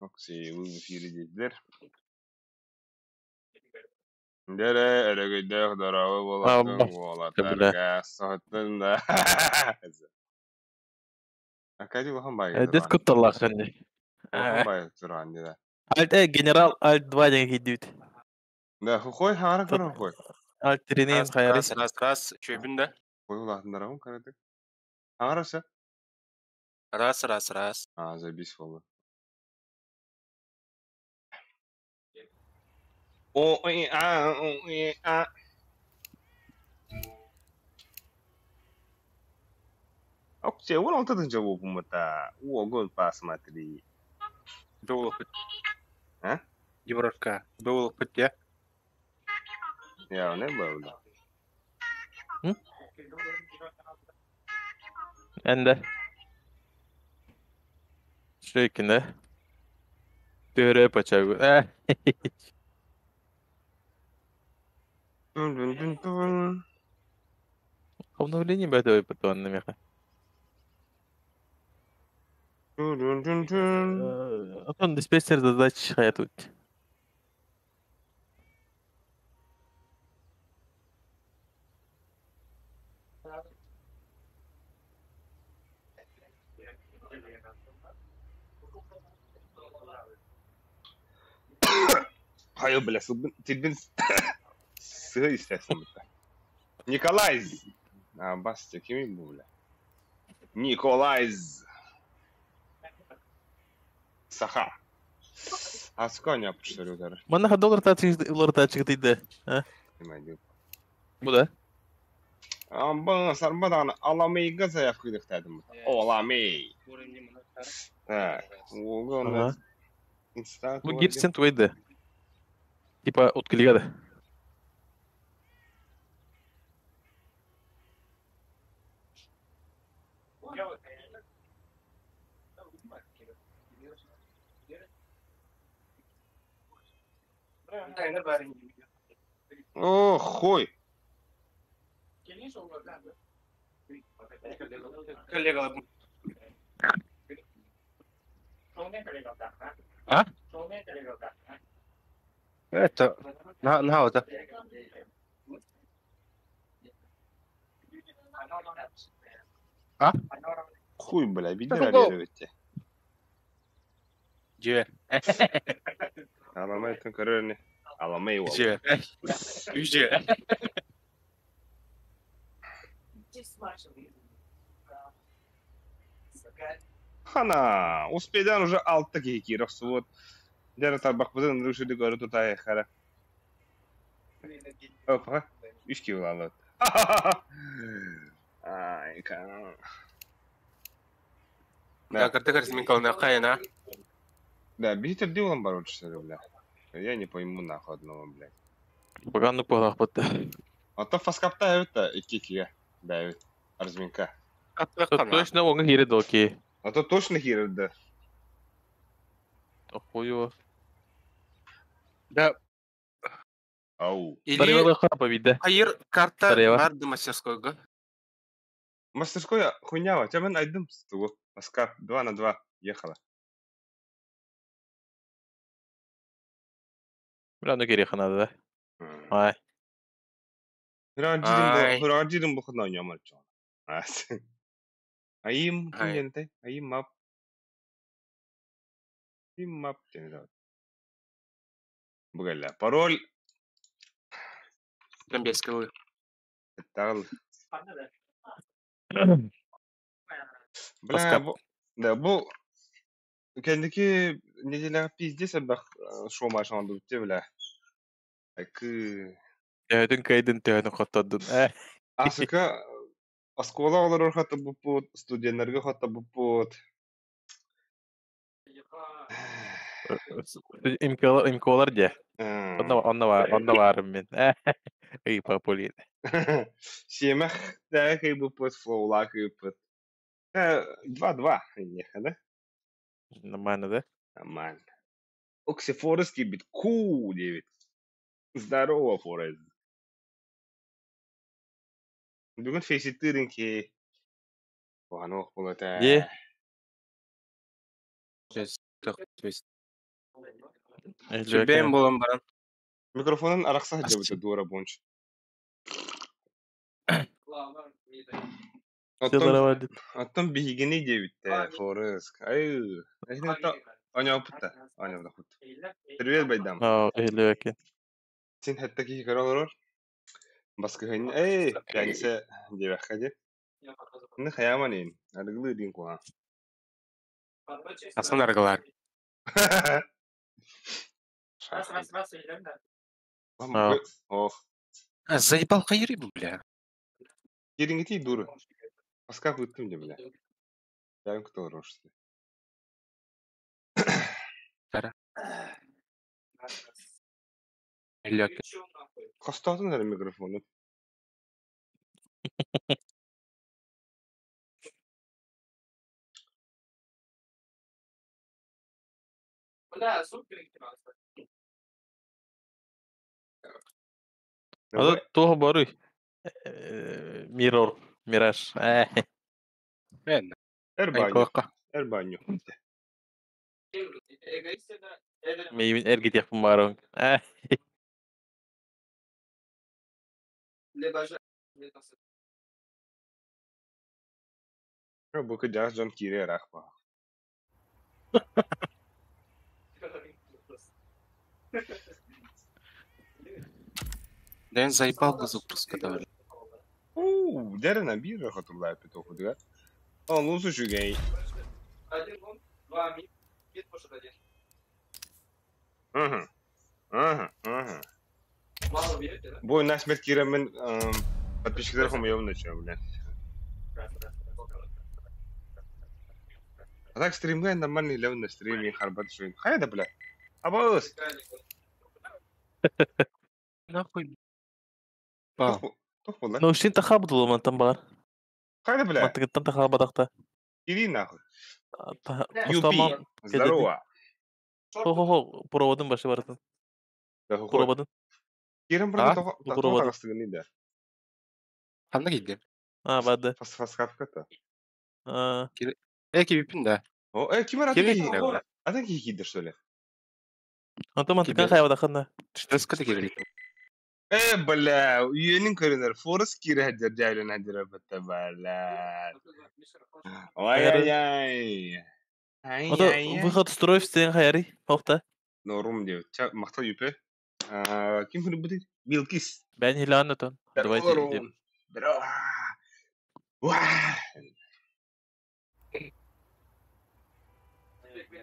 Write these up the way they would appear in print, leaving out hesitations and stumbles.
Окси, вы в эфире диэтилэр. Дьэ эрэ, өрөгөйдөөх дорообо буолуохтун Бля. уолаттарга соһуттун да. Аркадий улахан баайга Дед тураан. кутталлааххын дии. Улахан баайга тураан дии да. Альт генерал Альт 2 диэн киирдибит. Да, хухой хаара көрөр хой. Альт 3-нин Раз, хайарый. раз, раз, раз. Үчүгэйбин да? Хой улаатыннараҕын кыратык. Хаҥара сөп. Раз, раз, раз. А, забись буолла. О, и, а, о, и, а. Окей, 16 тыһыынча буолбута. Уогун посмотри. Буолуохпут. А? Егоровка. Буолуохпут дии. Я не был, да. Эн да. Үчүгэйкин да. Төһөрө пачагу. Тун-тун-тун-тун. Обновление бәтө потом меха. Тун-тун-тун-тун. Отон диспетчер задач хайа тут. Хайа, бля, сылбын, тилбин сыа истээхсин бытта. Николайз! А, Бастя, кимий бу, бля? Николайз! Саха. А сколько что ли, удары? Манна доллар тачык доллар тачык тыйды. Бу да? Амба сарбадан аламейга заявка ыдыктадым. Оламей. Так, уолга онно инста Бу гирсен туйды. Типа уткилигада. О, хуй. Коллега. А? Это, на, на, вот. А? Хуй, бля, Да видела ну, верите. Дьэ. Аламай тын көрөрүнү. Аламай уол. Дьэ. Үдьэ. Хана, успедан уже алта киһи киирэ охсубут. Дьэ, тарбахпытын рушили көрө тутаайахара. Опа, үс киһи улааллыбыт. Ай, ка. Да, карта карсмин колна хайна. Да, битер делом боролся, бля. Я не пойму нахуй одного, блядь. Поганны палахпытта. А то фаскапта это и кики, да, ведь разминка. Точно оҥа киирэ окей. А то точно хирер, да. Охуё. Да. Ау. Или Сарыла победа. хайыр карта Сарева. барды мастерскойга. Мастерской хуйня, тебя мен айдым с того. Фаскап 2 на 2 ехала. Бля, ну кири ханада да. Ай. Ай. Хыраджидым бу хына нямар чон. Айым Ай. кимненте? Айым мап. Айым мап тенде. Бугелла. Пароль Там без скалы. тагыл. Бля, Фаскап. бу да бу кендики неделяга пиздец элбэх шоу машанды битте бля. Айкы. Төһөтүн кайдын төһөтүн хоттодун. Асыка оскола олорор хата буппут, студентлерге хата буппут. Имколар имколар де. Онно онно онно барым мен. Эй, папулин. Сиэмэх тээхэй буппут, флоулаа кыыппыт. 2-2 иннеха, да? Нормально, да? Нормально. Окси Форест киирбит ку диэбит. Здорово, Форест. Бүгүн фейситтыырын киһи. Куһаныах буолуо Е. этэ. То есть. Сүбэм буолан баран. Микрофонун арахса сылдьыбыта дуора буонч. Оттон, оттон биһигини диэбиттэ, Фореск. Ай, эһини оонньооппут да, оонньообутахпыт. Привет, Байдам. Иһиллибэккин. Син хэтта киһи көрө олорор. Баскыһын, эй, пианиса диэбэххэ дии. Ны хайааман иин, арыгылыы диин куһаҕан. Асан аргылар. Ох. Заебал хайыры, бля. Кириҥитий дура. Паска ыттым дии, бля. Бэйэм кытта олорор. Тара. Иһиллибэккин. Хостоотун эрэ микрофону. Аны туох боруй? Мирор, Мираж. Мен. Эр баанньу. Айкуохха. Эр баанньу. Миигин эргитиэхпин баарабын. Бу кырдьаҕас дьон киирэ ыраах баа. Дэн заебал бы запуска давай. Уу, дьэринэ биир хотуллааппыт уохутугар. Олус үчүгэй. Мгм. Мгм, мгм. Бу насмерть киирэммин подписчиктар хомуйабын да чё, бля. А так стримҥа нормальный левый на стриме харбат шуин. Хайа да, бля. Абаҕыс! Нахуй. Ба. Туох буолла? Ну, син тахаабыт мантан баар. Хайа да, бля. Мантыгыттан тахаабатахта. Кири нахуй. Хостомон. Юпи. Здорово. Хо-хо-хо, проводын башы барытын. Да хохой. Проводын. Кирен А? баран тоҕо Проводын. таҕыстыгын да. Ханна киирдим? А, барды. Фас фаскапката. А, Э, кибиппин да. О, ким атын Кири киһи? киирдим, бля. Атын киһи киирдэ, что ли? Онтон мантыгын Кибер. хайабатаххына. Четырнадцатка киирдим. Бля, үйенин көрүнэр. Форест киирэ сылдьар дьээбэлэн сылдьар эбэтэ, бля. Ай-яй-яй. Ото Ай-яй-яй. выход строй стен хайари. Хохта. Норум диэбит. Ча, махтал Юпе. Ким күнү Билкис. Бэн хилаан отон. Давайте идем. Здорово. Здорово. Уа!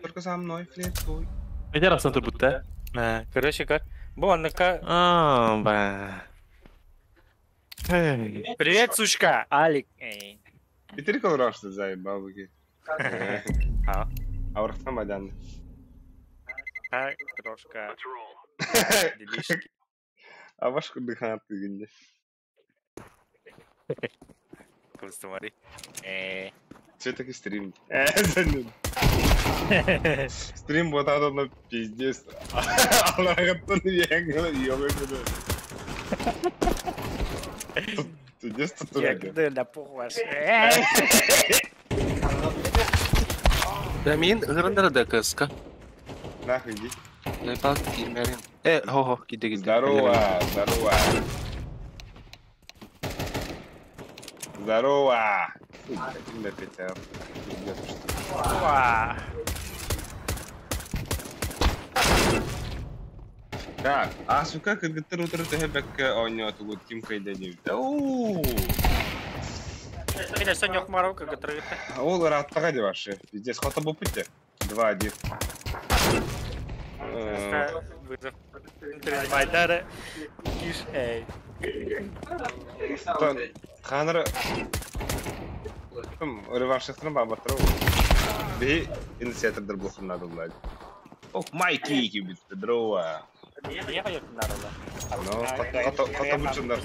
Только со мной флиртуй. Метер ахсан турбутта. Короче, как? Бу оннука. А, ба. Эй. Привет, сучка! Алик. Эй. Битери колорашты заебал буки. А. Аврахтан бадан. А, крошка. Делишки. А ваш кудыхан тыгынде. Кустумари. Все-таки стрим. Стрим вот это на пиздец. Алараттан яңгы ёбы. Пиздец тут Я турады. да похуй. Да мин ырындара да кыска. Нахуй иди. Заебал киирмэрин. Э, хо-хо, киирдэ киирдэ. Здорово, здорово. Здорово. Фу, блядь, именно опять, а, пиздец, что. Уа. Так, а сука, кыргыттар утары төһө оонньоотугут ким кыайда диэбитэ. Оу! Мин өссө ньох марау кыргыттар. Ол ырааттаҕа дии вообще. Пиздец, хото буолбут дии. 2-1. Вызов. Принимай Киш, эй. Ханара реваншыстарын баабаттара Биһи инициатордар буолуоххун наада. Ох, Майки киирбит, здорово. Не хайыр надо. Ну, хото бучундар.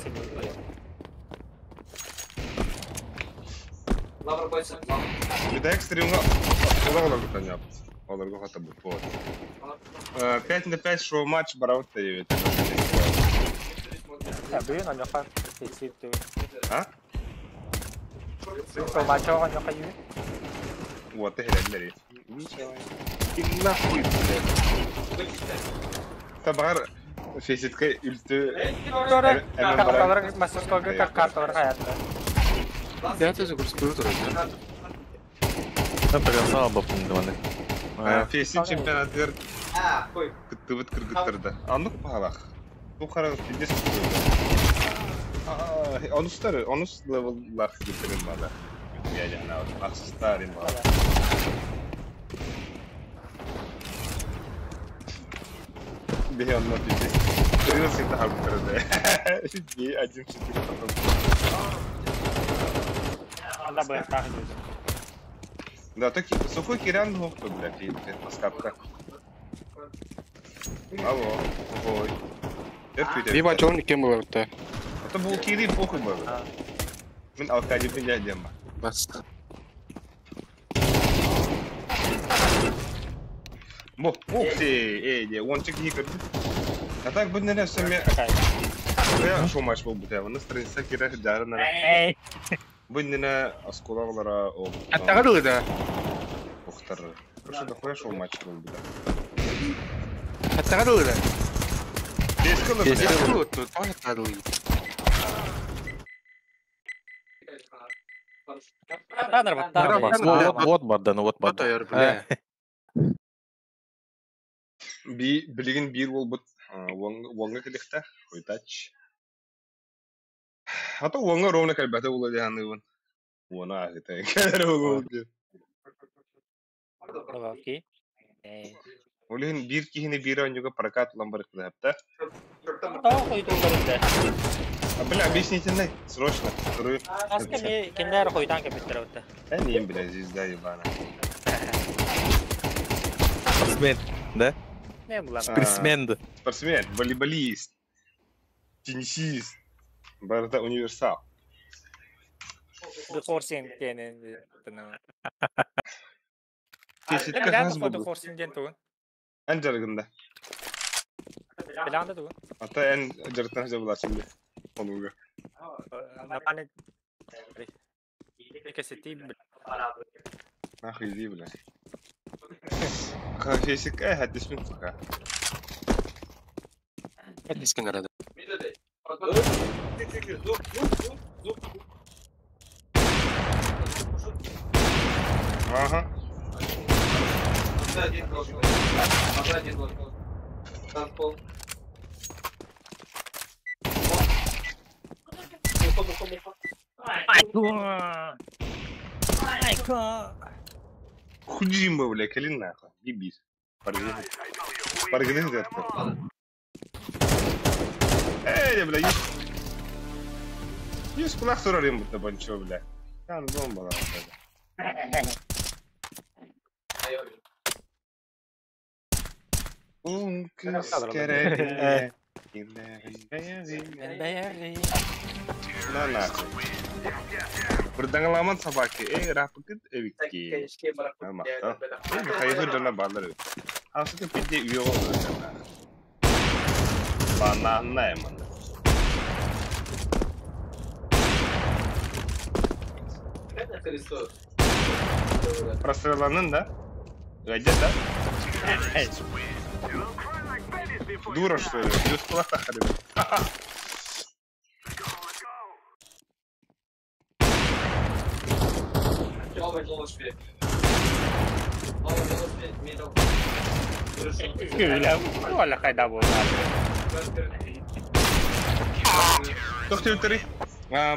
Бүтэһик стримҥа олох олорго таҥааппыт. Олорго хото буппут. 5 на 5 шоу матч барабыт диэбит. Бүгүн оньоха А? Матча оньоха ю. Вот, ты хереллери. Иди нахуй, блядь. Табар фейситке үлтү эмэн баран. Карталар мастерскойга карталар хаятта. Я тоже курскую турар. Там прям бапын Фейсит чемпионатыгар кыттыбыт кыргыттарда. Аннык баалах. Бу харагы пиздец кыттыбыт. Онустар, онус левеллар кыргыттарын баала. Я жана ахсыстар им баала. Бе онно пиздец. Крылся это харбыттар да. Би один четыре потом. Анда б так. Да, так сухой кирян хохто, бля, пиздец, маскапка. Алло, ой. Би бачон кем было то. Это был кири похуй был. Мен алкади бля дема. Бас. Бо, ух ты, эй, де, он чек не А так бы не сами. Я шо матч был бля, на страница кира жарына. Эй. Бу не осколалара о. Аттагадылы да. Ухтар. Короче, дохуя шоу матч был бля. Аттагадылы да. Бескалы, бля. Бескалы, то аттагадылы. Вот барда, ну вот барда. Бля. Би билигин бир болбут уонга килихта, хуйтач. А то уонга ровно калбата була деханыбын. Уона ахыта. Кэлэр болу. Окей. Олин бир кихини бир оонньууга прокат ылан барыктыһапта. Тоо хойдуулар да. А бля, объясните, срочно. Аска ми киндер хойдан кепиттер өттө. Э, не, бля, звезда ебана. Спортсмен, да? Не була. Спортсмен. Спортсмен, волейболист, теннисист, барыта универсал. Хорсин тенен. Теситке хас болду. Хорсин ден тугун. Эн жарыгында. Биланда тугун. Ата эн жарыктан жабылачын. Онуга. Напане. Кесети. Нахуй иди, бля. Фесик, хаттисмин пока. Хаттискен арада. Ага. Худжима, бля, калин нахуй, ебись. Парганы где-то. Эй, бля, есть кулак сурарим будто банчо, бля. Там бомба, бля. На нахуй. Бырдаҥаламан собаки, рапыкыт эбикки. Махта. Михаил дьоно баалар эбит. Асыты пидде үйө олорор. Бананна эманна. Простреланын да? Гайдет да? Дура что ли? Плюс кулак тахарым.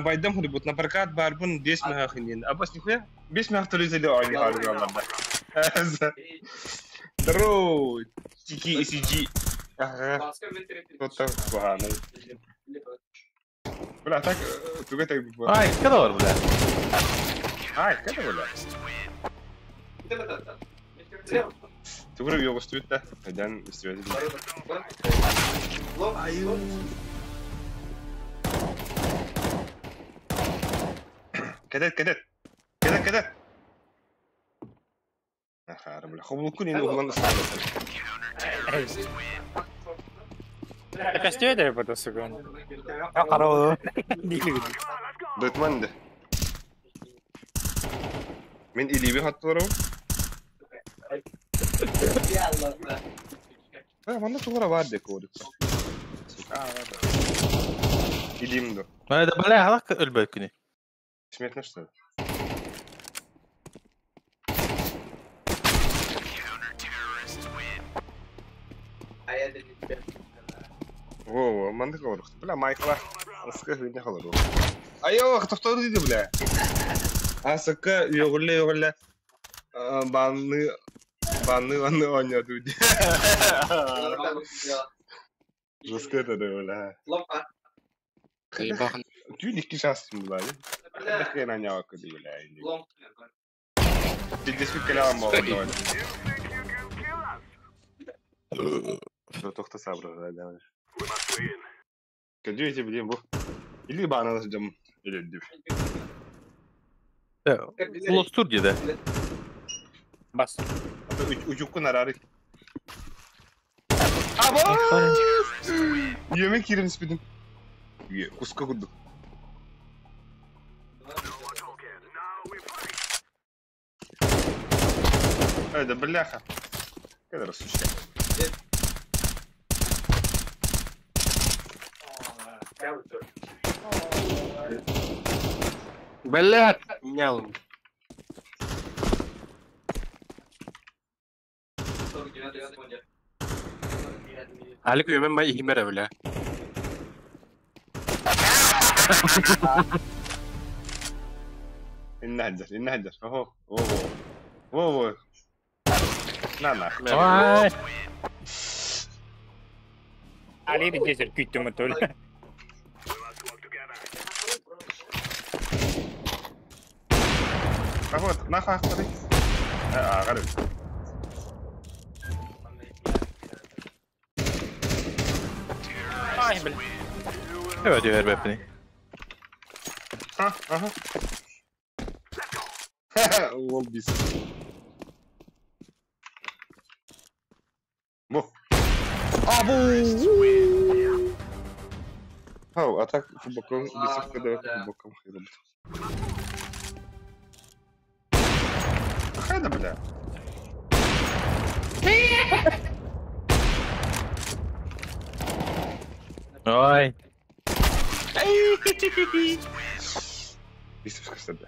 Байдам худибут на прокат барбун 5 махахинин. Абас нихуя? 5 мах туризали они харгала. Здорово, Тики ECG. Ага. Вот так погано. Бля, так туга так. Ай, кадавр, бля. Ай, кадавр, бля. Тугура йогостуйта, хайдан истребитель. Кадет, кадет. Кадет, кадет. Ахара, бля. Хобулкун ini углан ставит. Костюм это суган. Караул. Дэтман да. Мен илиби хаттыларым. Манна тугура бар де кодик. Илим до. Мана да бля халак өлбөт күнү. Смертно что ли? Во, манды говорю. Бля, Майкла. Аска хуйня холоду. Айо, тохтор диди, бля. Асака йогулле йогулле. Банны банны банны ойнады. Жестко это, бля. Кайбахан. Түйін икки шанс бля. Хрен анява кыды, бля. Пиздец калям был, Тохта сабра, да. Кадюйте, блин, бу. Или бана ждем, или див. Улостур диде. Бас. Учукку нарары. Аба! Yemek yerim istedim. Ye, kuska kurduk. Эй, да бляха. Когда рассучка. Блядь, мял. Алик үөмэн май ихимер бля. النهجر النهجر اهو اوه اوه На нахуй. Ай! Али бир күйттүм өтөл. А вот, нахуй ахтары. А, гарып. Ай, бля. Evet diyor bepini. Ha, aha. Лол бис. Бу. Абу! Хау, а так футбоком, бисов когда футбоком хайда. Хайда, бля. Ой. Бисов скажет,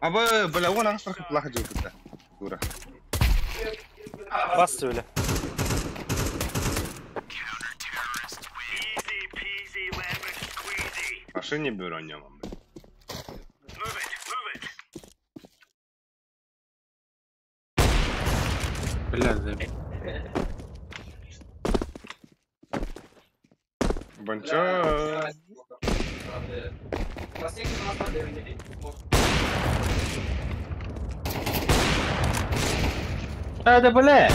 Аба, бля, вон аңсар плаха жыл Дура. Бас бля. Машине бюро нема, бля. Бля, да. Банчо. Hadi бля.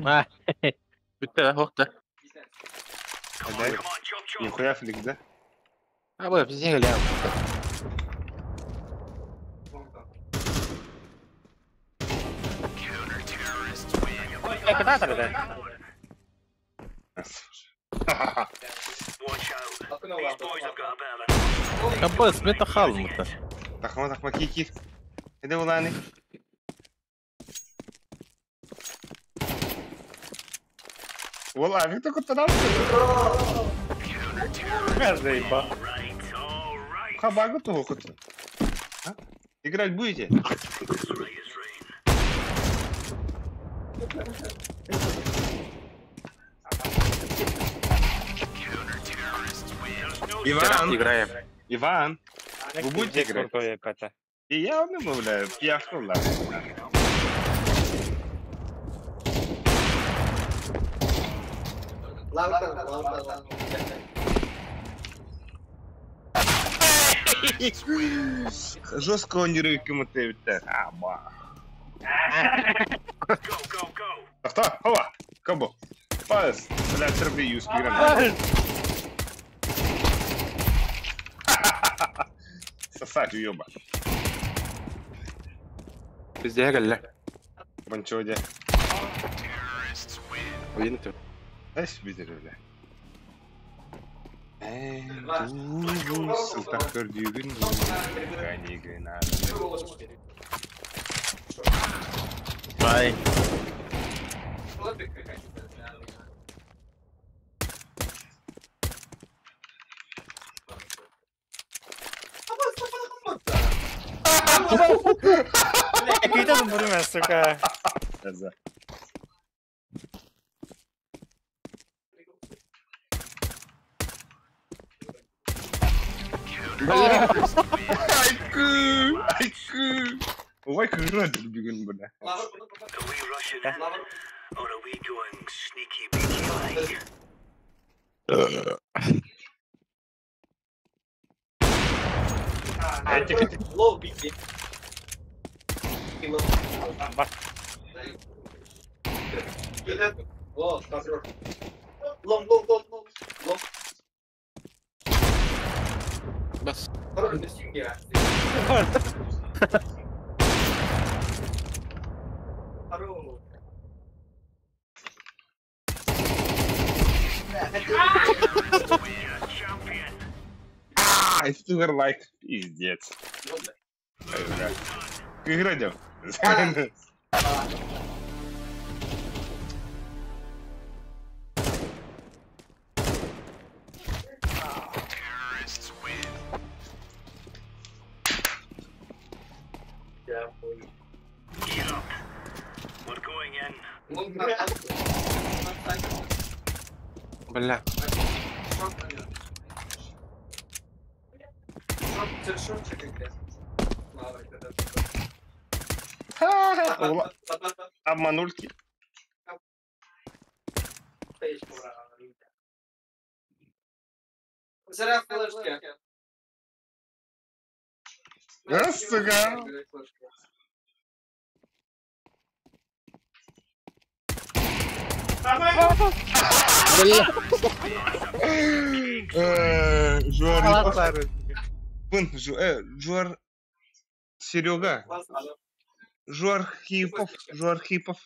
Ай. Бүттэ да, хохта. Дай. Нихуя флик, да? А, бля, пиздец, бля. Када да? Абас, мета халмыта. Тахма, тахма, кики. Иди уланы. والله انت كنت نفسي Заеба. Хабагу того кот. Играть будете? Иван, Играем. Иван, вы будете играть? И я не бля, пьяшку, ладно. Жестко не рыком это. А, ба. Ахта, хова, кабо. Пас, бля, терпи юзки гранат. Сосать, уёба. Пиздец, бля. Банчо, де. Уйын ты. Дай себе, бля. Эн тугу сылтах көрдүүгүн дуу, Бай. Күүтэн бурмас, сука. Айкы, айкы. Ой, кырат бүгүн бля. Бар. Бас. А, это лайк. Пиздец. Ай, бля. Кыградем. Бля. Обманульки. А, сука. Жуар. Жуар. Серега. Жуархипов. Жуархипов.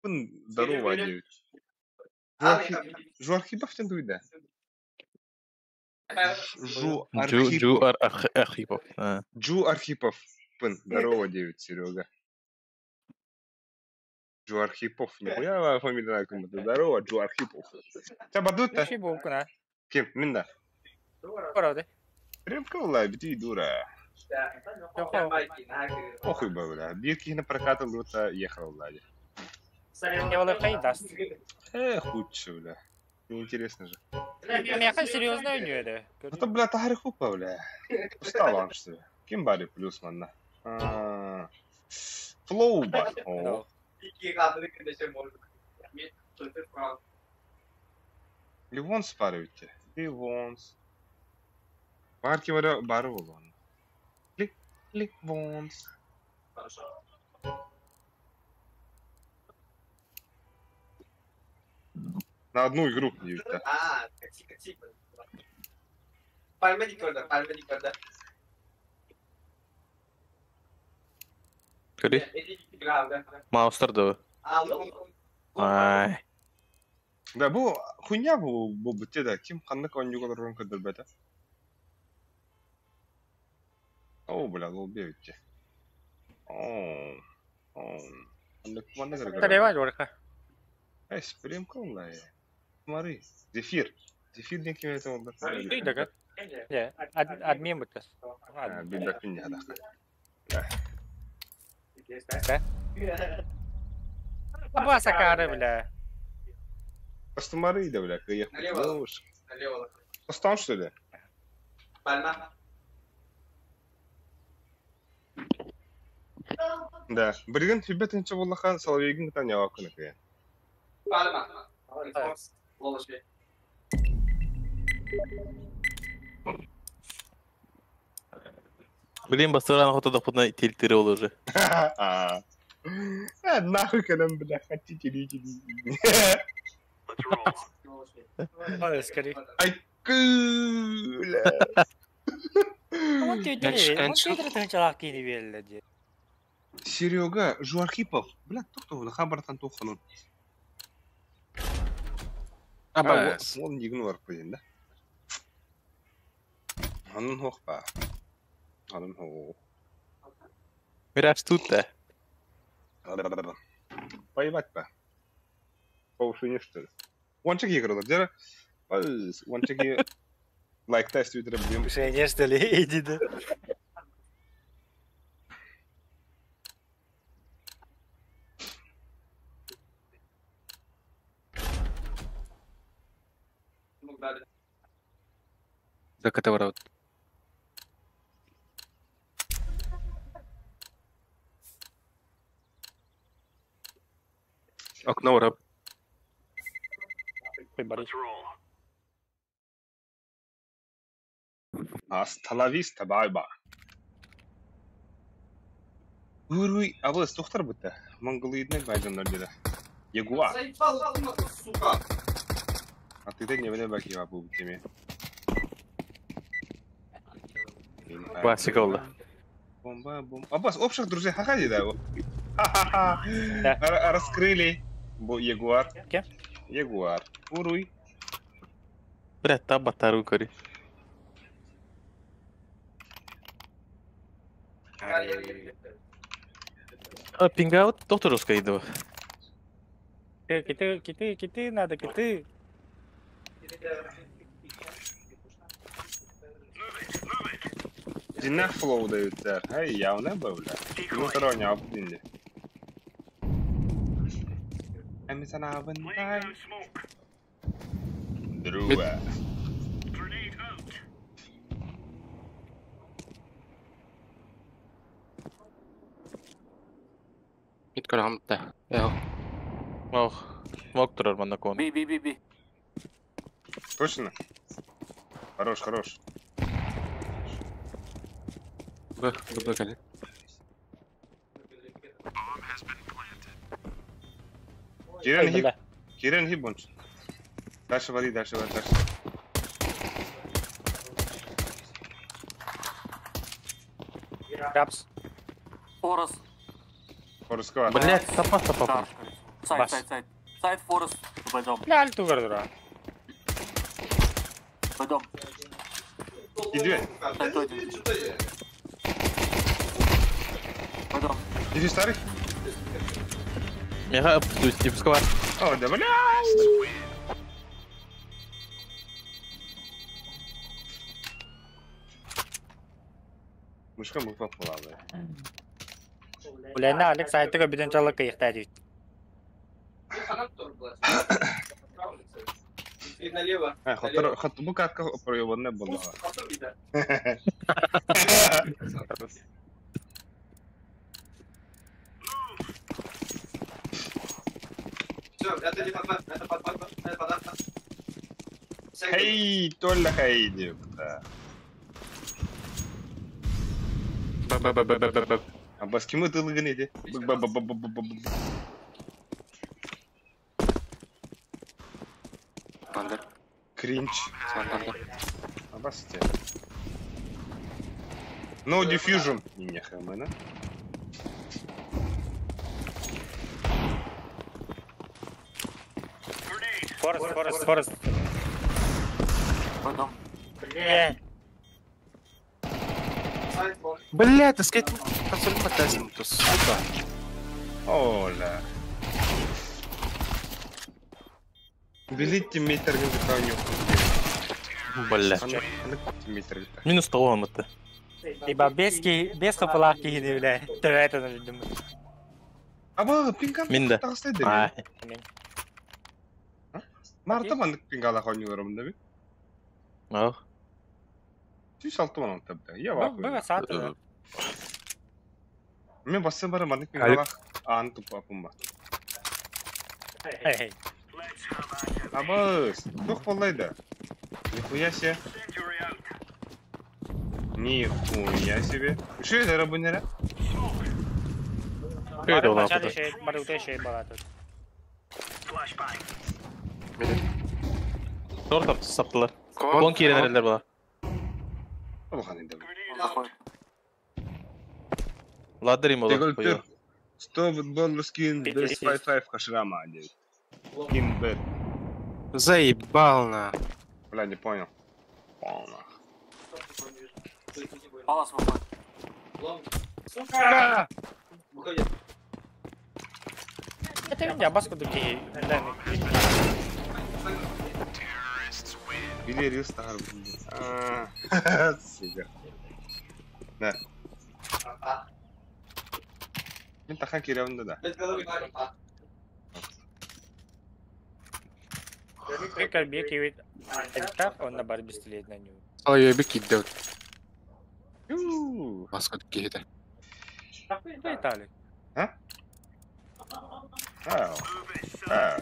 Здорово, девять. Жуархипов тем дуйда. Жу Джу Архипов. Джу Архипов. Здорово, девять, Серега. Джу Архипов. Нихуя фамилия кому-то. Здорово, Джу Архипов. Тебя бадут-то? Кем? Минда. Правда. Рыбка была, бити дура. Похуй бы, бля. Бирки на прокат лута ехал, бля. Эх, худше, бля. Неинтересно же. Меня серьезно не это. Это, бля, тахари хупа, бля. Устал вам, что ли? Кем бари плюс, манна? Флоу, бар. Ливонс парите. Ливонс. Барки варя бару вон. Ливонс. На одну игру. А, Пальма. Кали? Маустер да. Ай. Да, бу хуйня бу бу да. Ким ханнык ойнуга рон көдөрбөтө. О, бля, лол бейте. О. О. Ханнык маннык. Таревай, Жорка. Эй, спрем колай. Смотри, зефир. Зефир неким это он. Да, да. Админ бутас. Бибак меня, да. Да? Баса кары, бля. Просто да, бля, я Налево. Постал, что ли? Пальма. Да. Бриган, ребята, ничего лоха, соловейгин там не вакуна. Пальма. Блин, бастыран охота да путна тильтире ол уже. А, нахуй когда, бля, хотите, идите. Ой, скорее. Ай, бля. Он тебе Серега, Жуархипов, бля, кто хабартан туханун. Абас. Он игнор, блин, да? Онон хуох баа. Онон хуох. Мираж тут да. Поебать ба. Повышение, что ли? Уонча киһи көрөлөр. Дьэ, уонча киһи лайкта истибитэрэ билим. Повышение, что ли? Иди да. Закрытый ворот. Окно ворот. Ой, Борис. Hasta la vista, bye bye. Уруй, абыс, тохтар бутта. Монголоидный байжаннар дире. Ягуар. Заебал, сука. А ты не вне баки бу теме. Классика oldu. Бомба, бомба. Абас, общих друзей, ха-ха, да его. Ха-ха-ха. Раскрыли. Бу Ягуар. Ке? Ягуар. Уруй. Бля, та батару кори. А, пингаут докторовская иду. Киты, киты, киты, надо, киты. Динах флоу дают, Эй, я не был, бля. Ну, второй не обдинли. Друга. Мид көрөм да. Эо. Ох, мог турар манна кон. Би, би, би, би. Точно? Хорош, хорош. Б, Б, Б, кэлин. Кирен Ой, хип, бля. Кирен хип бонч. Дальше води, дальше води, дальше. Рапс. Форест. Форескова. Блять, сапа сапа. Да. Сайт, Бас. сайт, сайт. Сайт, Форест. Б дом. Бля, альту көрдүрө. Б дом. Иди. Сайт один. Б дом. Иди старый. Меха, то есть, пускай. О, да бля. Мышка мы попала, бля. Бля, на Алекс айтыга бүтүн чалык кыйыкта дейт. И налево. А, хотор, хот, бу катка проебанная была. Все, это не подпад, это подпад, это подпад. Хей, только хей, да. Б, Б, Б, Б, Б, Б, Б. А баски мы тылыгын иди. Б, б, б, б, б, б, б. Андер. Кринж. Андер. А басте. No diffusion. Не хэмэна. Форест, Форест, Форест. Б дом. Бля. Блядь, скейт консоль потестим, то сука. Оля. Билетти метр где-то Бля. Метр. Минус того он это. Ибо без ки, без хапалах кихини, бля. Төбөт аны билдим. А бұл пинган Минде. тағыстайды. А, Марта мандык пингала хонюларым да би. ох. Түс алты манан табда. Я Бу вахуй. сааты. Мен басын бары мандык пингала ан тупа пумба. Эй. Абыс, тух боллайды. Нихуя себе. Нихуя себе. Что это рабынера? Это Бары улапыта. бача бары уте шей бала тут. Тортап саптылар. Кон киренерлер була. Улхан инде. Заходит. Ладдер им Тегөл ола. төр. 100 доллар скин без 5-5 хашрама. Скин бет. Заебал на. Бля, не понял. Понял. Палас выходит. Сука! Это меня баску другие. Били рил стар. Сука. Да. Мен тахан киревінде да. Он на бар бестелет на него. Ой, я бик кидде. Баска киһитэ. Италия. А? А.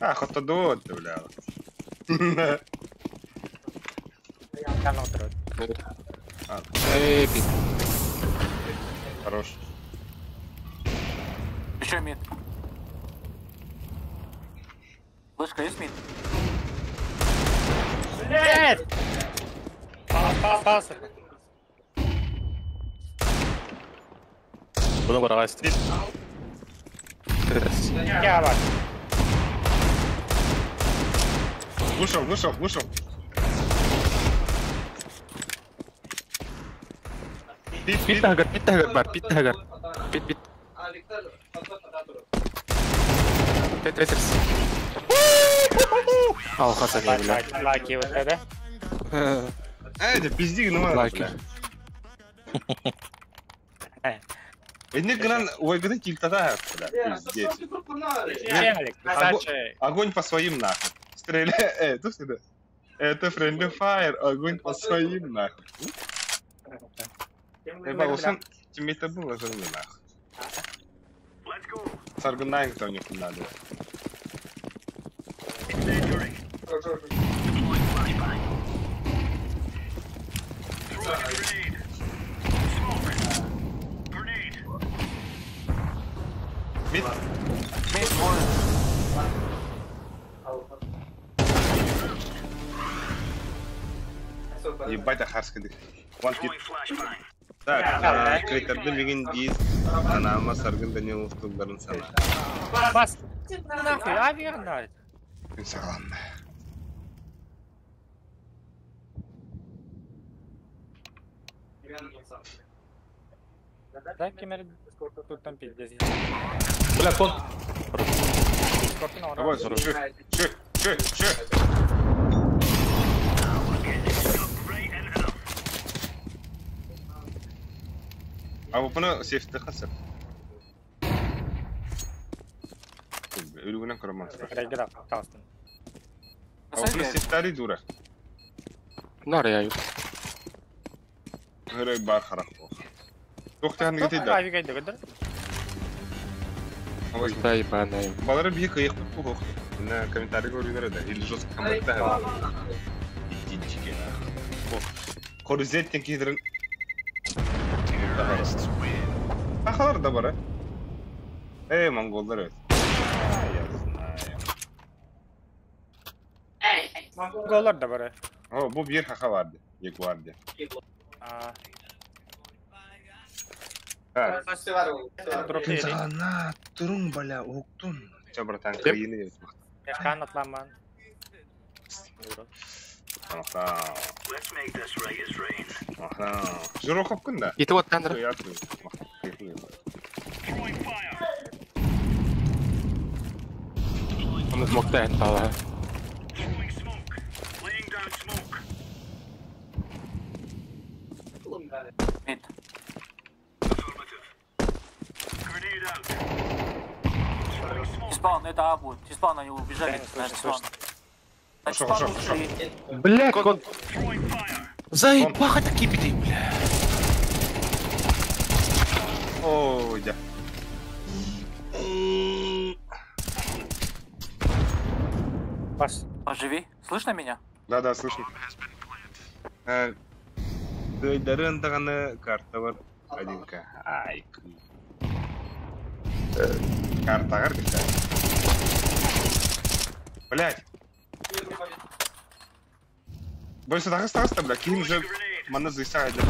А, хотодот, бля. Эй, пит. Хорош. Еще мид. Флешка есть мид? Блядь! Пас, пас, пас. Буду барагасть. Я вас. Вышел, вышел, вышел. Пит, пит тагар, пит тагар бар, пит тагар. Пит, пит. Тетрис. Алхаса не, бля. Лаки вот это. Эй, это пизди, ну ладно, бля. Эдник гран, ой, гран кильтата, бля, пиздец. Огонь по своим нахуй. Стреляй, тут всегда. Это friendly fire, огонь по своим нахуй. Эй, тиммейта было же не нахуй. Саргунайн кто у них не надо. Мид. Мид двое. Ебать, ахарский дых. One hit. Так, крейтерді меген дейіз, анама Саргын Данилов тулдарын сана. Бас! Нахуй, аверна! Күн сағаланды. Дай кемер тут там пиздец. Бля, кон. Давай, чё, чё, чё, чё. А вот она сейф-то хасар. Ölügünен кыраман. А вот она сейфтари дура. Нар я. Хөрөй бар харах бох. Тохтан гитэ да. Ой, банай. Балары бии кыйык бу На комментарий говорю да или жестко комментарий. Идите. Корзеттен кидрин. Ахалар да бар, Эй, монголдар evet. Я знаю. Монголдар да бар. О, бу бир хаха барды. Ягуарди. А. На, турун бля, уктун. Чё, братан, кайыны язмак. Кан атламан. Аха. Аха. Жирохов күн да. Ити вот тандыр. Он смог тайт пала. Мид. Тиспаун, это А будет. Тиспаун, они убежали. Хорошо, хорошо, хорошо. Бля, кон. Заебаха таки беды, бля. О, я. Паш. Поживи. Слышно меня? Да, да, слышно. Дарын тағаны карта бар. Одинка. Ай. Карта карта. Блять. Больше тағыс-тағыс бля, кейін уже мана зыйса айда.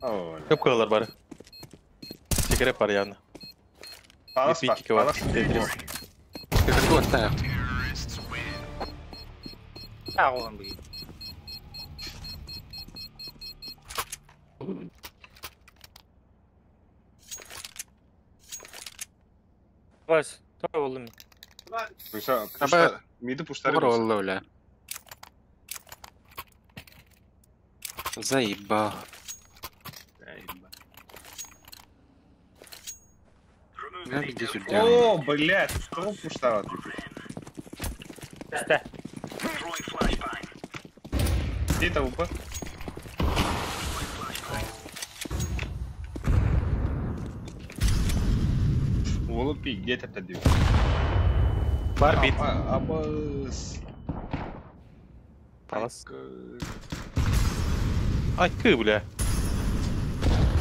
Көп қойылар бар. Секіреп бар яғны. Палас бар, палас. Секіріп оттайық. Тағы оған бүгін. Вас, то болдум. Пуша, Аба- пуша, миди пуштары Добро болсын. олла, бля. Заебал. На, иди сюда. О, блядь, что пуштава ты? Үстэ. Где это УП? Уолу пи, где это дию? Бар бит. Абас. Палас. Ай, кы, бля.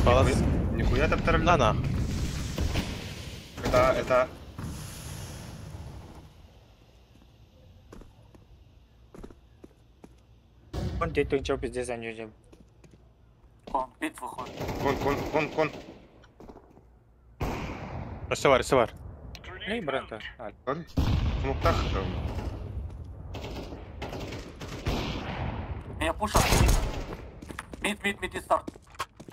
Палас. Нихуя там На на. Это. Он ты тут чё пиздец они Кон, пит выходит. Кон, кон, кон, кон. Өссө бар, өссө бар. Не, брата. Sorry. Смоктах. Меня пушат. Мид, мид, мид и старт.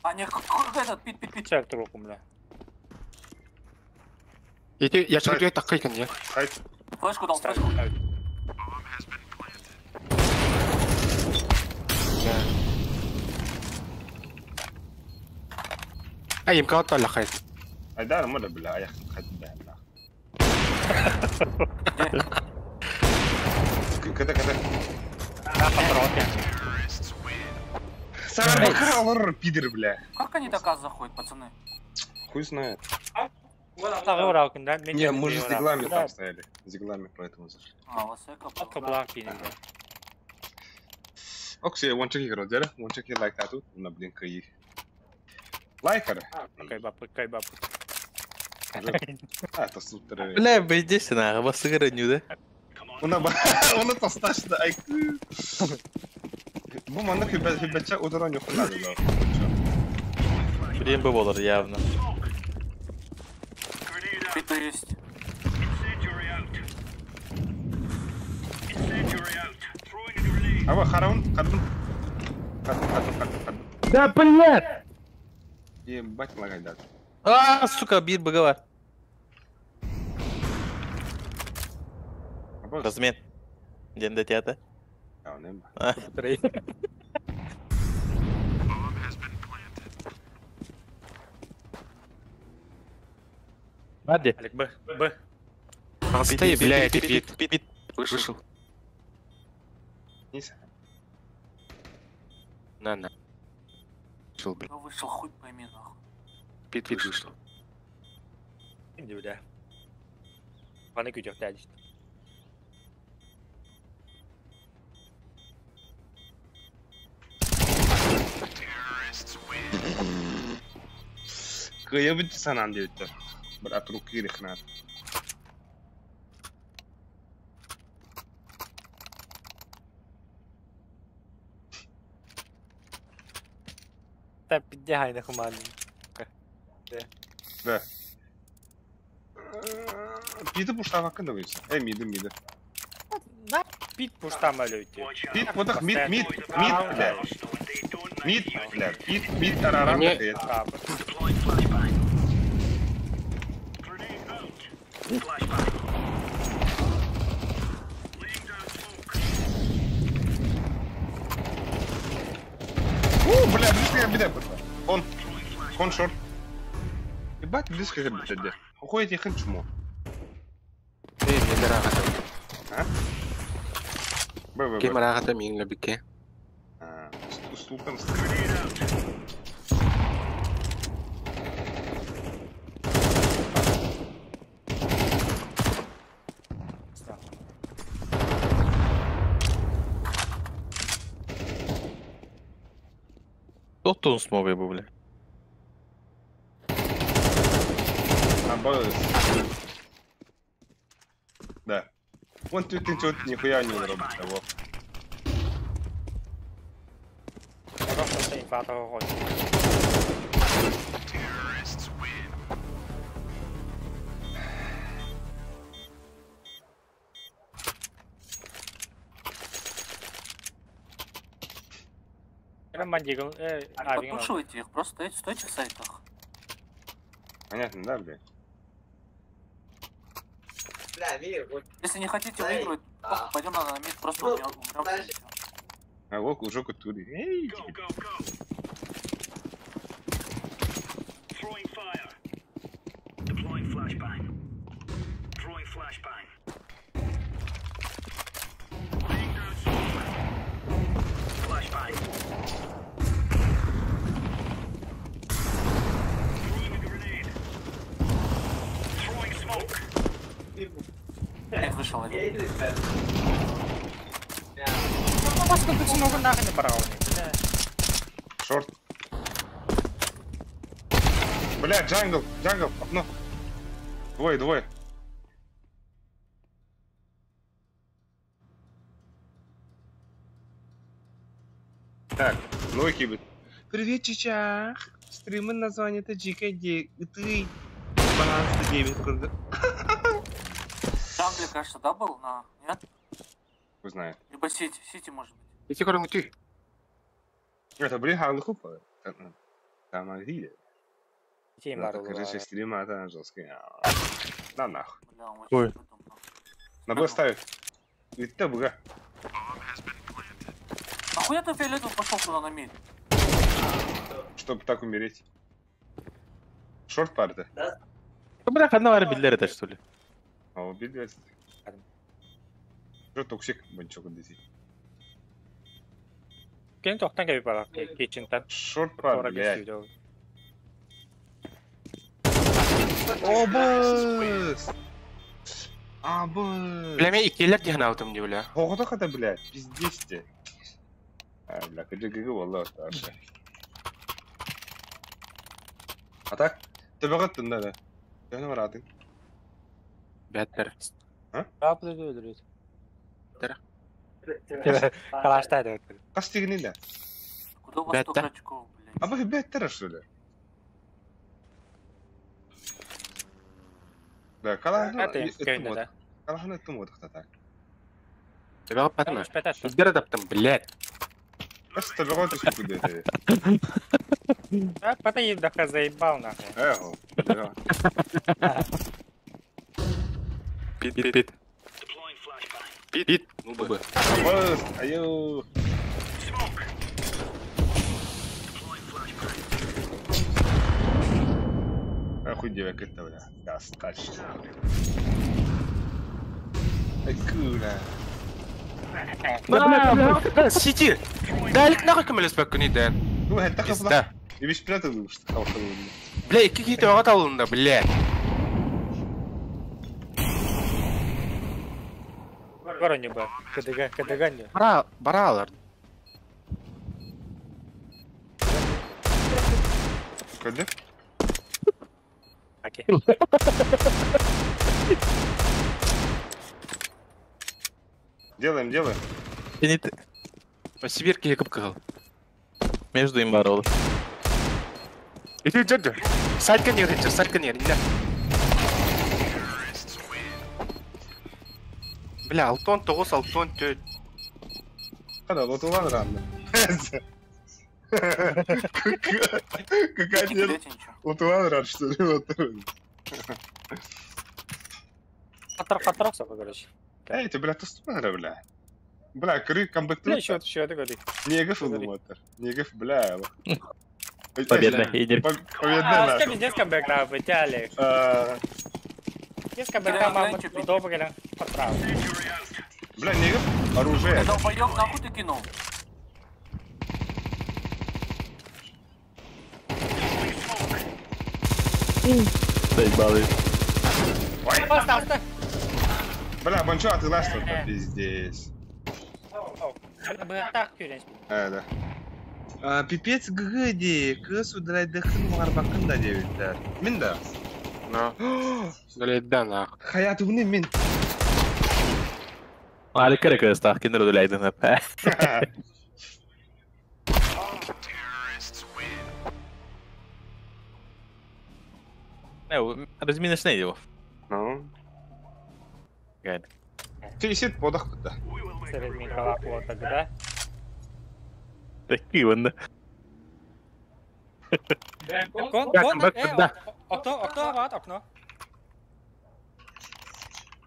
А не, этот, пит, пит, пит. Чак руку, бля. Я я чуть так крикнул, я. Хайт. Флешку дал, флешку. А, им кого-то лохает. Айдар, мода, бля, аяқ хайт, бля, бля. Ката, ката. Сарабакалар, пидор, бля. Как они так аз заходят, пацаны? Хуй знает. Да? Не, мы же с диглами там стояли. С диглами, поэтому зашли. А, у вас эко был. Окей, one check играл, дядя. One check лайк тату. На, блин, каи. Лайкер. Кайбап, кайбап. А, то супер. Бля, бейдесин ага, басыгыр нюда. Она она тосташты ай. Бу манна хүбә хүбәчә удара нюхнады да. Блин, бы болар явно. Пит есть. Аба хараун, хардун. Хардун, хардун, хардун, хардун. Да, блядь! Ебать лагайдат. А, сука, бир быга бар. Размен. Денде театр. А, не. Бади. Алик, Б, Б. Стой, блядь, пит. Пит, пит. Вышел. Низ. На, на. Вышел, блядь. Ну вышел, хуй пойми, нахуй. Пит, пит вышел. Иди, бля. Паны күтөх тәдис. Кыя бит санан диүттер. Бір атыру кирихнар. Та піддягай на хуману. Да. Миди пуштава кында вейса. Э, миди, миди. Пит пушта малюйте. Пит, вот мид, мид, мид, бля. Мид, бля. Пит, мид, тарарам, Не. бля. У, бля, близко я беда пошла. Он, кон шорт. Ебать, близко я беда. Уходит я чмо. Эй, мне дорога. А? Б, Б, Кем Б. рагата мин лабике. А, стул там. Кто смог бы, бля? А, Б. Да. Вон тут ты тут нихуя не робит того. Просто инфа того хочет. Подпушивайте их, просто стойте в сайтах. Понятно, да, блядь? Если не хотите выигрывать, пойдем на мид, просто умрем. А вот уже кутури. Эй, Нет, вышел один. Шорт. Бля, jungle, jungle, окно. Двое, двое. Так, ну окей. Привет, чичах. Стримы название это GKD. Ты баланс 9. Jungle, кажется, да, был? На... Нет? Вы знаете. Либо Сити, Сити, может быть. Сити, короче, ты. Это, блин, халуху. Там агрили. Короче, стрима, это жесткая. На нахуй. Ой. На Б ставит. Ведь ты буга. Нахуя ты фиолетовый пошел туда на мид? Чтобы так умереть. Шорт парта. Да? Бля, одна биллер это что ли? А, убили. Что токсик, банчок дези. Кем тоқтан кәбі бара, кечінтан. Шорт пар, блядь. О, быс! А, быс! Бля, мен иккелер дehen алдым не, бля. Оғыда қада, бля, пиздец те. А, бля, КДГГ валла старше. А так, төбеғаттын да, да. Төбені баратын. Бәттер. А? Рапты өлдіреді. Калаштайды. Қас тегін енді? Куда у вас столько очков, блядь? А вы бәттер, что ли? Да, калахны калахны тым одықта так. Төбеғат бәтіме? Үздер адаптым, блядь. Қас төбеғат үсті күдеді. Пата евдаха заебал нахуй. Эхо. Пит, пит, пит. Пит, ну бы. Айо. Охуй девок это, бля. Достаточно. Ай, кура. Бля, сити. Дальк нахуй кемелес бәккүн иде. Ну, это хапла. И беш прятал, что халхал. Бля, икки ките ага тавылында, бля. Вороне бы. КДГ, КДГ не. Бара, баралар. Каде? Окей. Делаем, делаем. По Сибирке я капкал. Между им борол. Иди, иди, Салька не, салька не, не. Бля, Алтон тоғыз, Алтон төт. Қада, лотулан ранно. Какая нет? Лотулан ран, что ли? Қатар, қатар соқы, короче. Эй, ты, бля, туступара, бля. Бля, кры, камбэк. Бля, еще, еще, ты говори. Негов улумотор. Негов, бля. Победная. Победная. А, пиздец камбэк, нахуй, тяли. Пиздец камбэк, там мама долго подправил. Бля, негов, оружие. Ты долбоёб, нахуй ты кинул? Заебал. Бля, банчо, а ты ласт вот пиздец. Да. Пипец ГГ, кыс удрать дыхын варбакын да девиттер. Мин да. Но. Да нах. Хаятымны мин. Али керек өстақ, киндер удалайдын деп. Не, разминешь не его. Ну. Гайд. Ты сит подах куда? Разминкала плоток, да? Такие вон. Кон, кон, э, окно, окно баар, окно.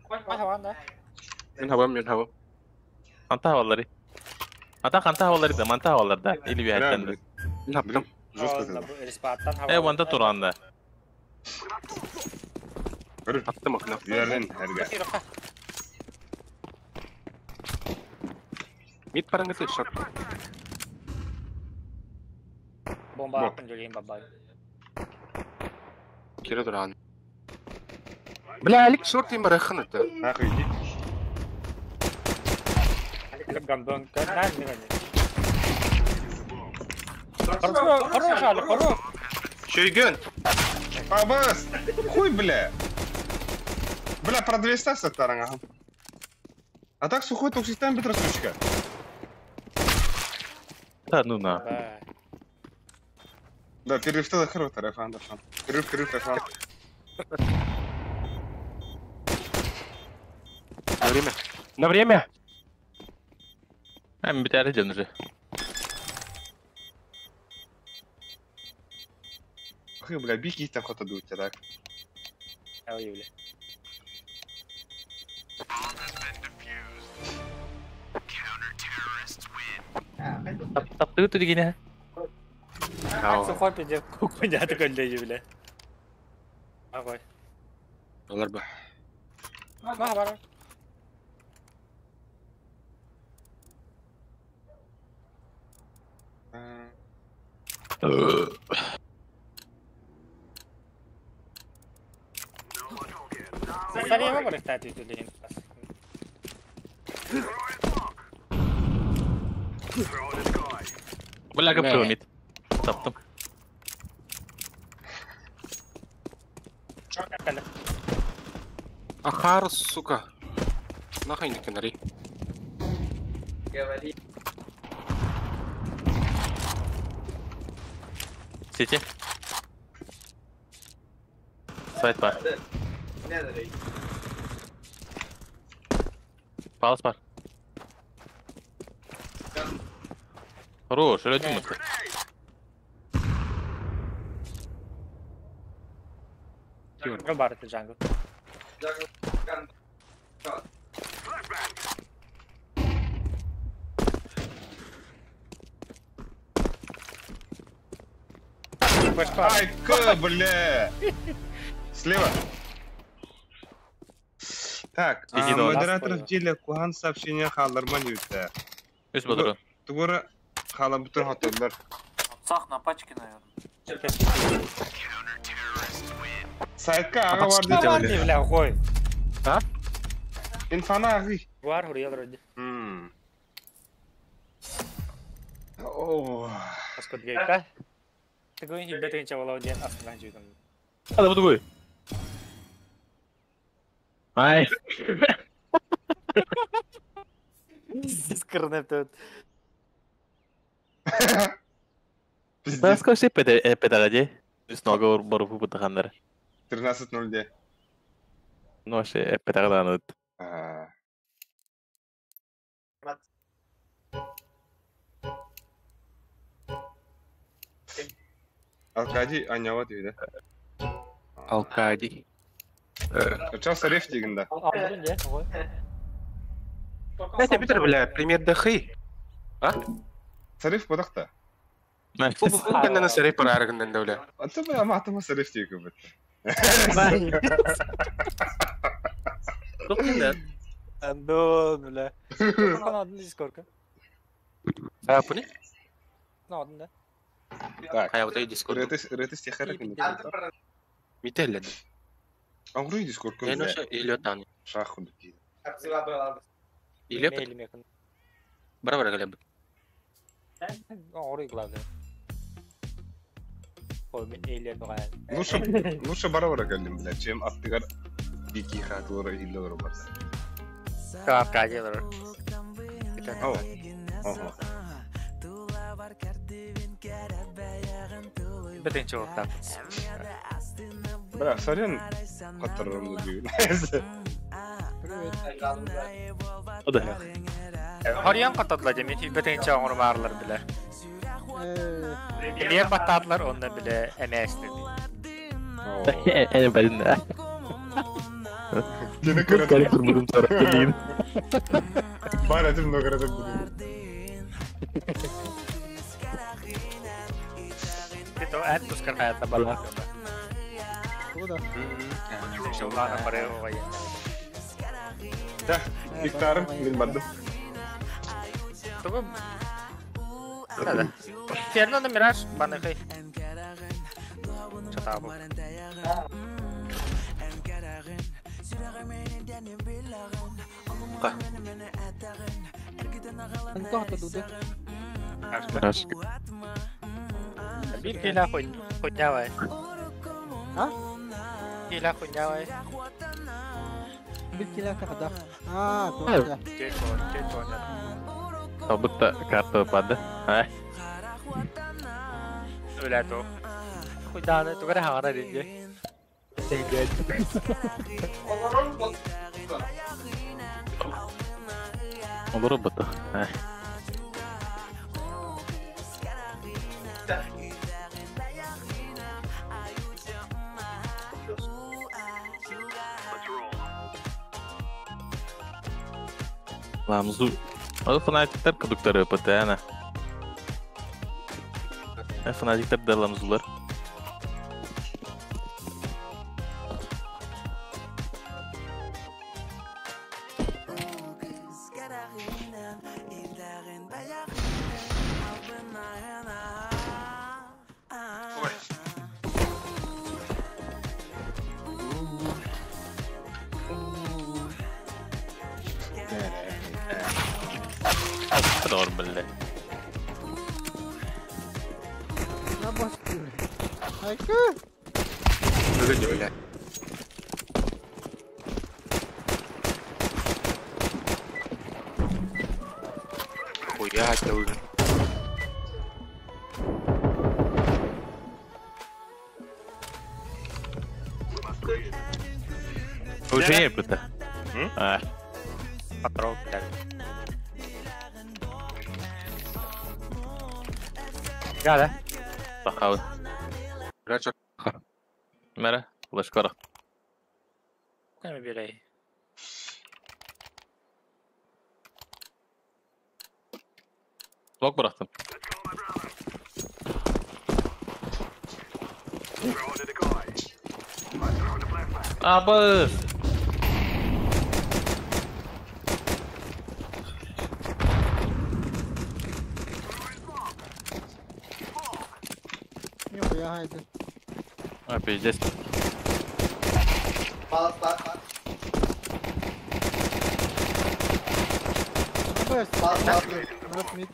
Хабан да. Мен хабам, мен хабам. Анта хавалары. Ата канта хавалары да, манта хавалар да. Или бияттан. Мен хабам. Жестко. Э, ванда туранда. Аттым окно. Yerden herge. Мид параңгыты шот. Бомба аттым жөлейін бабай. Кире туран. Бля, Алик шорт им барахын это. Нахуй иди. Алик гандон. Хорош, Алик, хорош. Шойгөн. Абас! Хуй, бля! Бля, про 200 саттарың, А так сухой токсиктан бит сучка. Да, ну на. Да, перерыв тогда хорош, тарафан, тарафан. Перерыв, перерыв, тарафан. На время. На время! А, мы битәрі уже. Хуй, бля, бики там хото дуть, так. Ой, бля. Таптыы түдігіне. Сухой пиздец, кукуня такой лежи, бля. Агой. Олар ба. На, бар. Сарьева бар кстати, түдігін. Бля, капчу мид. Таптым. Ахар, сука. Нахай не канари. Говори. Сети. Сайт бар. Палас бар. Хорош, өлөдүм. Джангл бар это джангл. Ай, к, бля! Слева. Так, модератор в деле кухан сообщение халарман юта. Үс бодру. Тугура хала бүтүн хотеллер. Сах на пачке, наверное. Сайтка ага бар дейді. Бля, қой. А? Инфана ағи. Бар, хуриел вроде. О. Паскот гейка. Такой хибет инча ден астынан жүйдім. Ада буду Ай. Скырнып тут. Баска все педагаде. Снова бару бутахандар. 13.02. Ну, вообще, петарда Алкади анява дейді. Алкади. Час реф дегенде. Знаете, Питер, бля, пример дохы. А? Сариф бодақта. Бұл кәндені сариф бар арығынан да, бля. Аты бля, матыма сариф дейгі бит. Андон, бля. Канадын дискорка. А, пуни? Канадын да. Так. Хая, вот и дискорд. Ретес техарак. Мителлен. Аңры дискорд. Я ноша или тан. Шаху дейді. Или Бара-бара галяб. Аңры главное. Ой, мен эйлер баған. Лучше, лучше бара-бара галим, бля, чем аттыгар бики хатылары иллер бар. Кавказелер. О. Ого. Бітінші оқтап. Бля, сорян, қаттырырымды дейін. О да. Хорьян катадла дemi бетенче оңор биле. Эмиэ баттаатылар онно биле эмээстин. Эне бэлин. Кини Кали көрөтүм. турбудум тарапты. Бар этим но көрөтүм буду. Ito эн тускар хаятта бала. Тугу да. Шуллаана бары оҕайы. Да, Викторым мен бардым. Тугу Да. Фернандо Мираж баныхай. Чатабы. Антон дуду. Мираж. Бир кила хуйнявай. А? Кила хуйнявай. Бир кило када. А, точно. Чет он. Табытта карта бады. А? Үлэ ту. Хуйданы тугара хагара динje. Olur быты. А. Ламзу. Ол фанатиктер кудуктары быты, ана. Фанатиктер да ламзулар. Doğru бля. На босс. Айка. Бүгін бля. Хуя ты. Уже быты. М? А. Патрон, блядь. Гада. Бахау. Бля, чё? Мера, лашкара. Кайма бирей. Блок bıraktım. Абы! Нихуя хайды. А, пиздец. Бэс. Раз мид.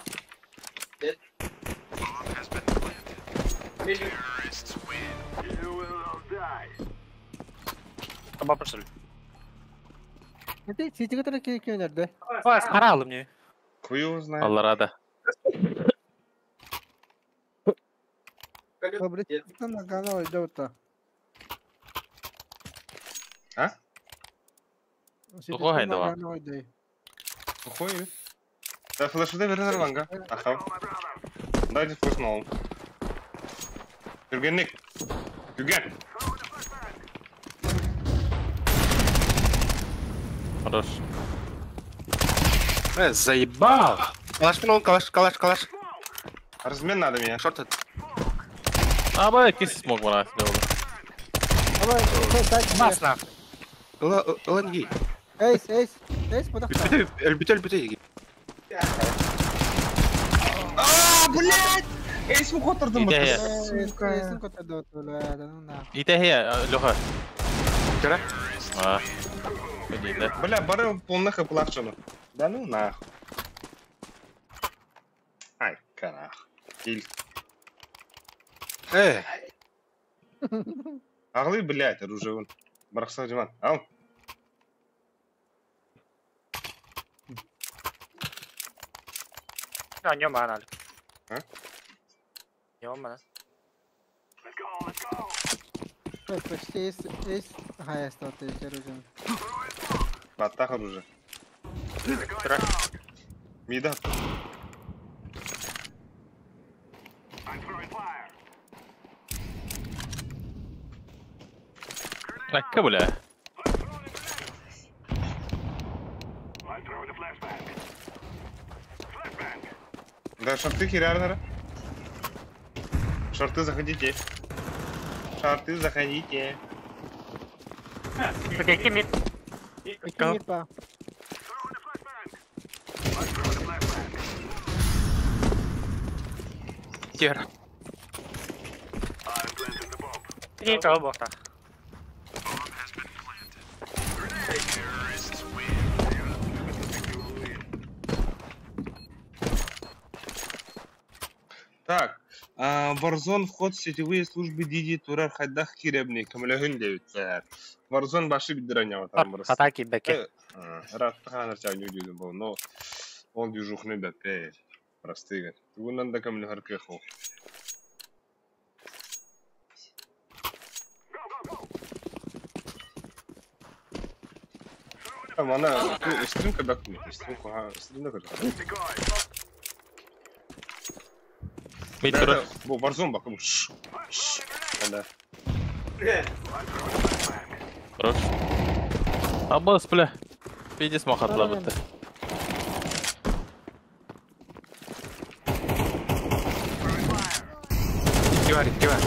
Таба пошли. Это сити который кикенерде. Вас харалы мне. Хую знает. Алла рада. Фабрикация канал идет. А? Тухо хайдава. Сухой. Да, флешуды вернер ванга. Аха. Дайте флеш на ум. Юргенник. Юрген. Хорош. Заебал. Калаш, ну, калаш, калаш, калаш. Размен надо меня. Шорт. Абы, кис смог брать. Давай, дай. Бас нахуй. ЛНГ. Эйс, эйс, эйс, подохта. Әлбүтө, әлбүтө. А, блядь! Эй, смог отырдым. Иде я. Эйсин котады бля, да ну на. Ите хе, Леха. Вчера? А. Иди, да. Бля, бары полных хп Да ну нахуй. Ай, карах. Иль. Ағлы, блядь, оружие вон. Барахса диван. Ал. А, не мана. А? Не мана. Почти эйс, эйс хаяста ты оружие. Баттах оружие. Мида. Акка, бля. Да, шорты херярнера. Шорты заходите. Шорты заходите. Икки мид. Икки мид ба. Тер. Икки того бохта. Так, Warzone вход в сетевые службы Диди Турар Хайдах Киребни, Камалягын девиттер. Warzone башы биддер там просто. Атаки беке. Рад ханар ча не удивлен был, но он движухны бепе. Простые. Тугунан да камалягар кехо. Там она, стрим когда стрим, стрим да Мид Да, бу Warzone бакым. Да. Хорош. Аббас, бля. Пиздец махатла бітті. Кивар, кивар.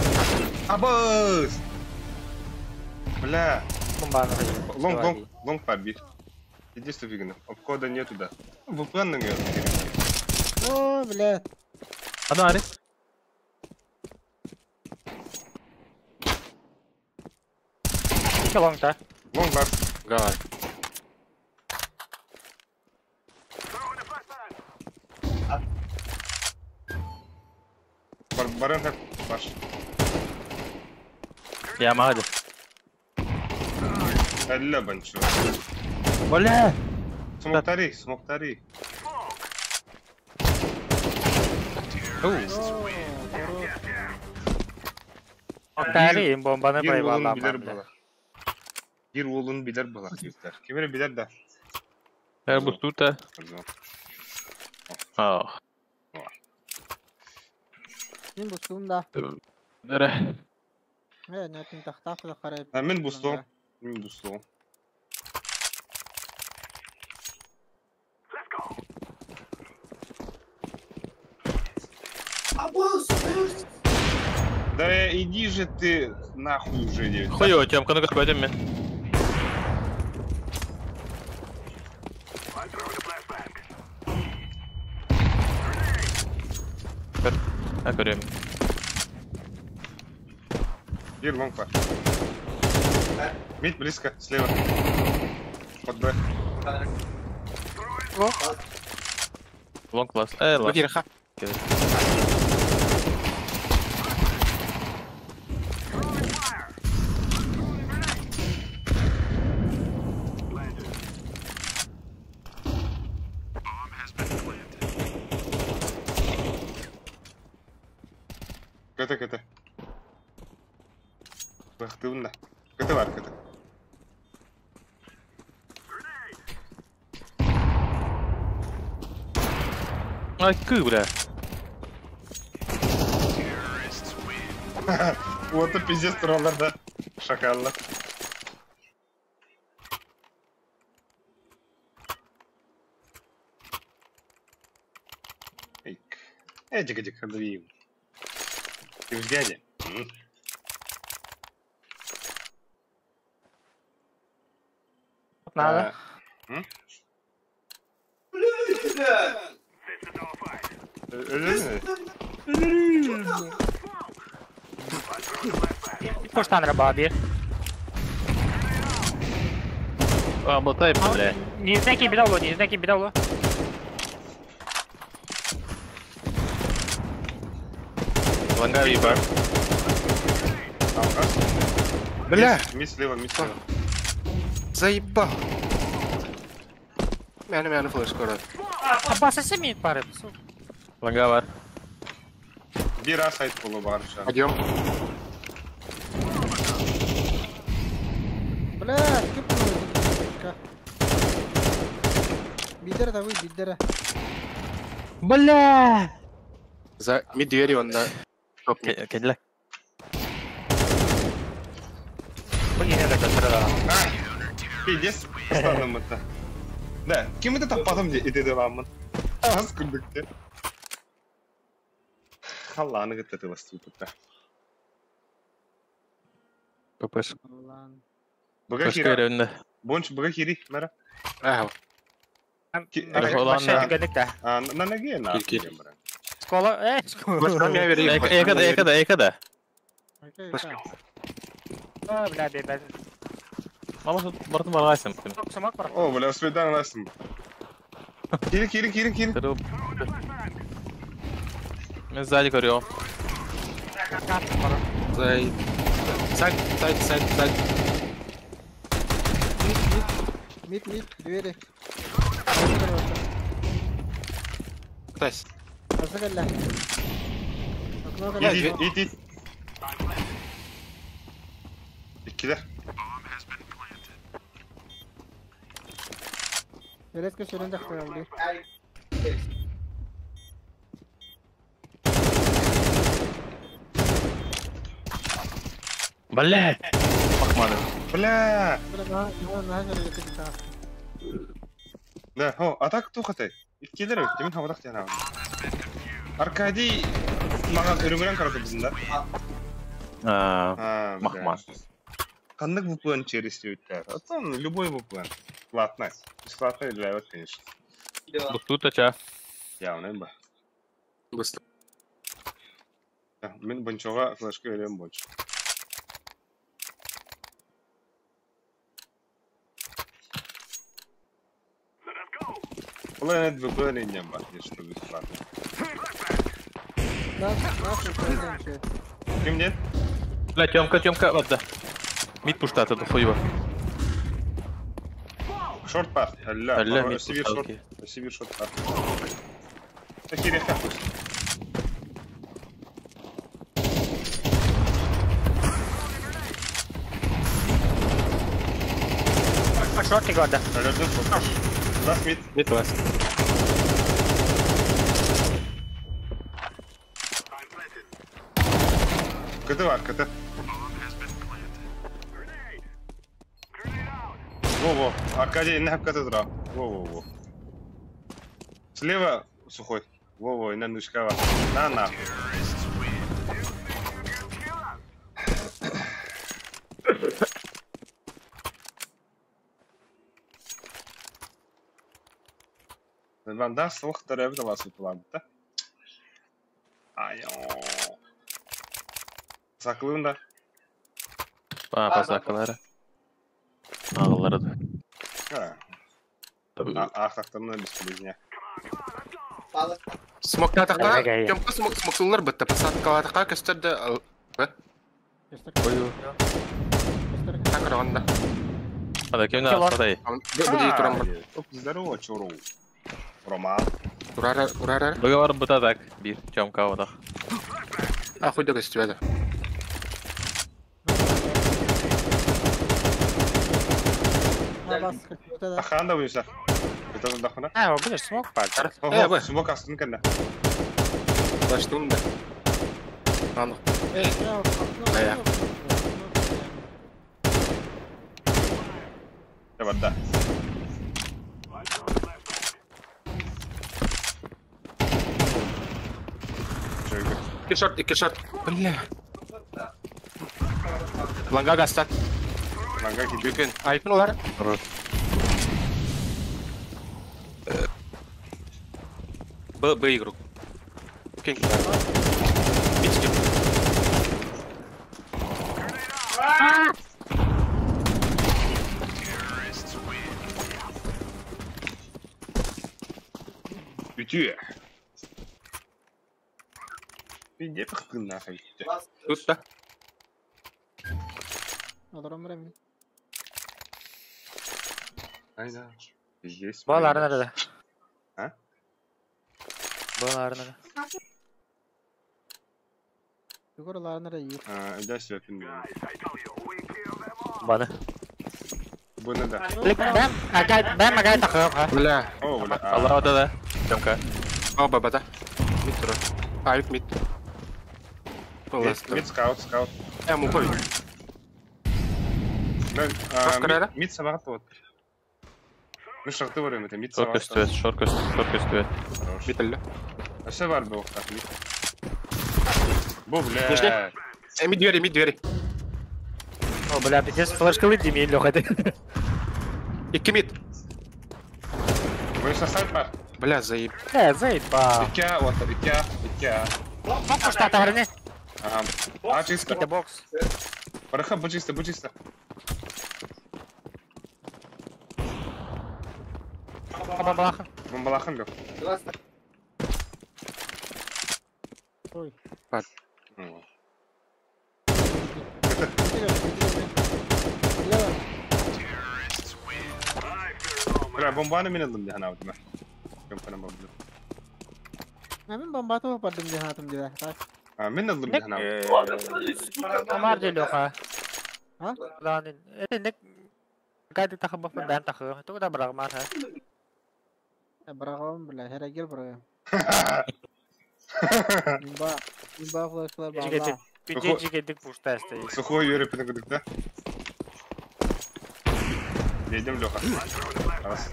Аббас! Бля. Бомбаны. Лонг, лонг, лонг побит. Иди фигна. Обхода нету, да. VPN на О, бля. Ана, ари. Икки лонг да. Лонг бар. Гавай. Барен как баш. Я магади. Алла банчо. Бля! Смоктари, смоктари. Октари бомбаны Гир проебала. уолун билер была. Гир уолун билер была. Кемере билер да. Бу тута. Ах. Мин бустуум да. Нере. Нэтин тахтаах да харай. А мен бустуум. Мен бустуум. Да иди же ты нахуй уже, девять. Хуёво, Тёмка, ну как пойдем мен. А көрем. Гир лонг бар. Мид близко, слева. Под Б. Лонг ласт. Ласт. Кирха. КТ, КТ. Бахтывна. КТ бар, КТ. Ай, кы, бля. Вот это пиздец троллер, да. Шакалла. Эйк. Эдик, эдик, хадвием. Ты в взгляде? Надо. Коштан рабаби. А, мотай, бля. Не знаки бедолу, не знаки бедолу. Лангави бар. Бля! Мид слева, мид слева. Заебал. Мяне, мяне флеш скоро. Аббас семи пары. Лангавар. Бира сайт полубарша. Пойдем. Бля, скипнула. Бидера давай, бидера. Бля! За мид двери он на топ мид. Кэллэ. Бу иһэ да көтөрө. Пиздец, станом это. Да, ким это таппатым де ити деламын. Аз күндүкте. Халланы кытта тыластыпытта. ППш. Лан. Быга Пшка хири. өрөннө. Бонч быга хири, мара. Аа. Машина түгэнник да. А, на ноге на. Кир, кир. Школа, Может, меня вери. Экада, экада, экада. Окей, Пошли. О, бля, бля, Мама бартын баргайсың. Сумак бар. О, бля, успедан насым. Кири, кири, кири, кири. Мен сзади көрüyorum. Зай. Сайт, сайт, сайт, сайт. Мид, мид, мид, двери. Тась. Азыр Окно кэллэ. Ит, ит, ит. Иккилер. Резко сүрүн тахтар Блядь! Махмады. Бля! Бля, на на Да, о, а так тухатай. Иккилер өттү, мин хабадах тяна. Аркадий мага өрүңүрөн караты бизин да. А, А, Махман. Ханнык VPN через өттөр. Атан любой VPN. Платный. Бесплатный для вот, конечно. Бусту тача. Явно ба. Быстро. Мин бончога флешка берем бонч. Planet VPN инем бар, если что бесплатно. Да, нахуй, Ким нет? Бля, Тёмка, Тёмка, вот да. Мид пуштаты, дохуева. Шорт пар. Алля, Алля, мид Сибир шорт. пушталки. Сибир шорт пар. Такие рехта пусть. Шорты года. Алля, шорт. Лast мид. Мид ласт. КТ бар, КТ. Во-во, Аркадий, на КТ дра. Во-во-во. Слева сухой. Во-во, на нушкава. На на. Ванда слух тарев да вас упланта. Айо. Саклын да. А, пасакалары. Ағылары да. Ах, бесполезня. Смок татака. Тёмка смок смоктулар бытта посадкалатака көстөрдө. Ой. Так ронда. Ада кем на садай. Бу турам. Здорово, чуру. Роман. Урара, урара. Быга бар быта так. Бир Тёмка одах. А хуй да көстүбөдө. Таханда буйса. Это дахана. А, будешь смок пар. Ого, смок астын кенде. Баштым да. Аны. Эй. Evet да. Икки шорт, икки шорт. Бля. Ланга гастат. Ланга киди. Бүкен. Айпын олар. Б, Б игрок. Кинг. Видите? Үтүө. Где пахтын нахуй? Тут да. Айда. Здесь. Баларына да. А? Баларына. А, да, все, Баны. Буна да. Бэм, агай, бэм, агай тахып, ха. Бля. О, бля. Алла да да. Тёмка. Оба бата. Мид тура. Авик мид. Мид скаут, скаут. Я мукой. Мид сабағат вот. Мы шахты варим, это мид Шор сабағат. көстүбэт, шор көстүбэт. Мид әлі. Вообще бар был так, мид. Бу, бля. Мид двери, мид двери. О, бля, пиздец, флешкалы Диме, Лёха, ты. Икки мид. Вы сейчас сайт бар? Бля, заеб. Бля, заебал. Икки, вот, икки, икки. Бокс что то Ага. А, чисто. Это бокс. Бараха, будь чисто, будь чисто. Бомбалаха. Бомбалахан, Лёх. Ой. Пад. Бля, бомбаны мен aldım diye aldım. Компана бомбы. Мен бомба топ бардым diye aldım diye. А, мен aldım diye aldım. Амар же Лёха. А? Ладно, это не Кайды тахы бафы бән тахы. Тугда да брагмар ха. Брагам, бля, херегер брагам. Имба, имба флешкалар бала. Пиджи пустая стоит. Сухой Юрий пинагудык, да? Едем, Леха. Раз.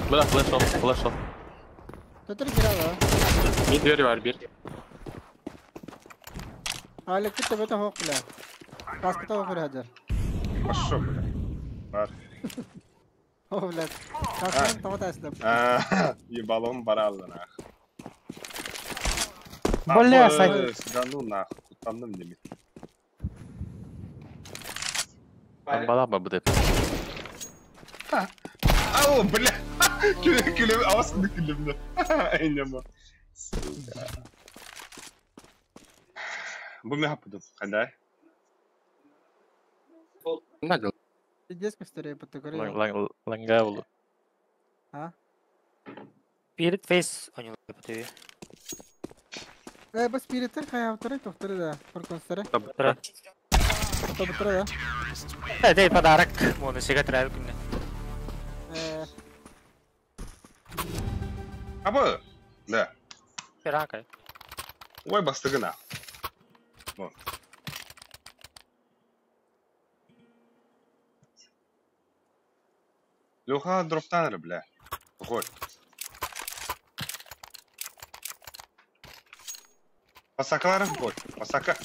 Бля, флеш оф, флеш оф. Төтер кирада. Мид двери бар бир. Алек китте бета хок бля. Каската хок хаджар. Пошел, бля. Бар. О, бля. Каскан тоғыт әсіліп. Ебалом баралды, нах. Бля, сай. Да ну нах, кутанным деме. Бомбалаба будет. Ау, бля. Күлем, ауасында күлемді. Айнема. Сука. Бұл мен хапыдым. Қандай? Надо. Пиздец көстере бітті көрі. Ланга булу. А? Перед фейс у него ПТВ. Э, бас пиреттер қаяптыры, тоқтыры да. Форконстары. Табыттыра. Табыттыры да. Это подарок. Вон, сега травик мне. Абы! Да. Пиракай. Ой, бастыгына. Леха дроптан, бля. Хоть. Пасакалар хоть. Пасака.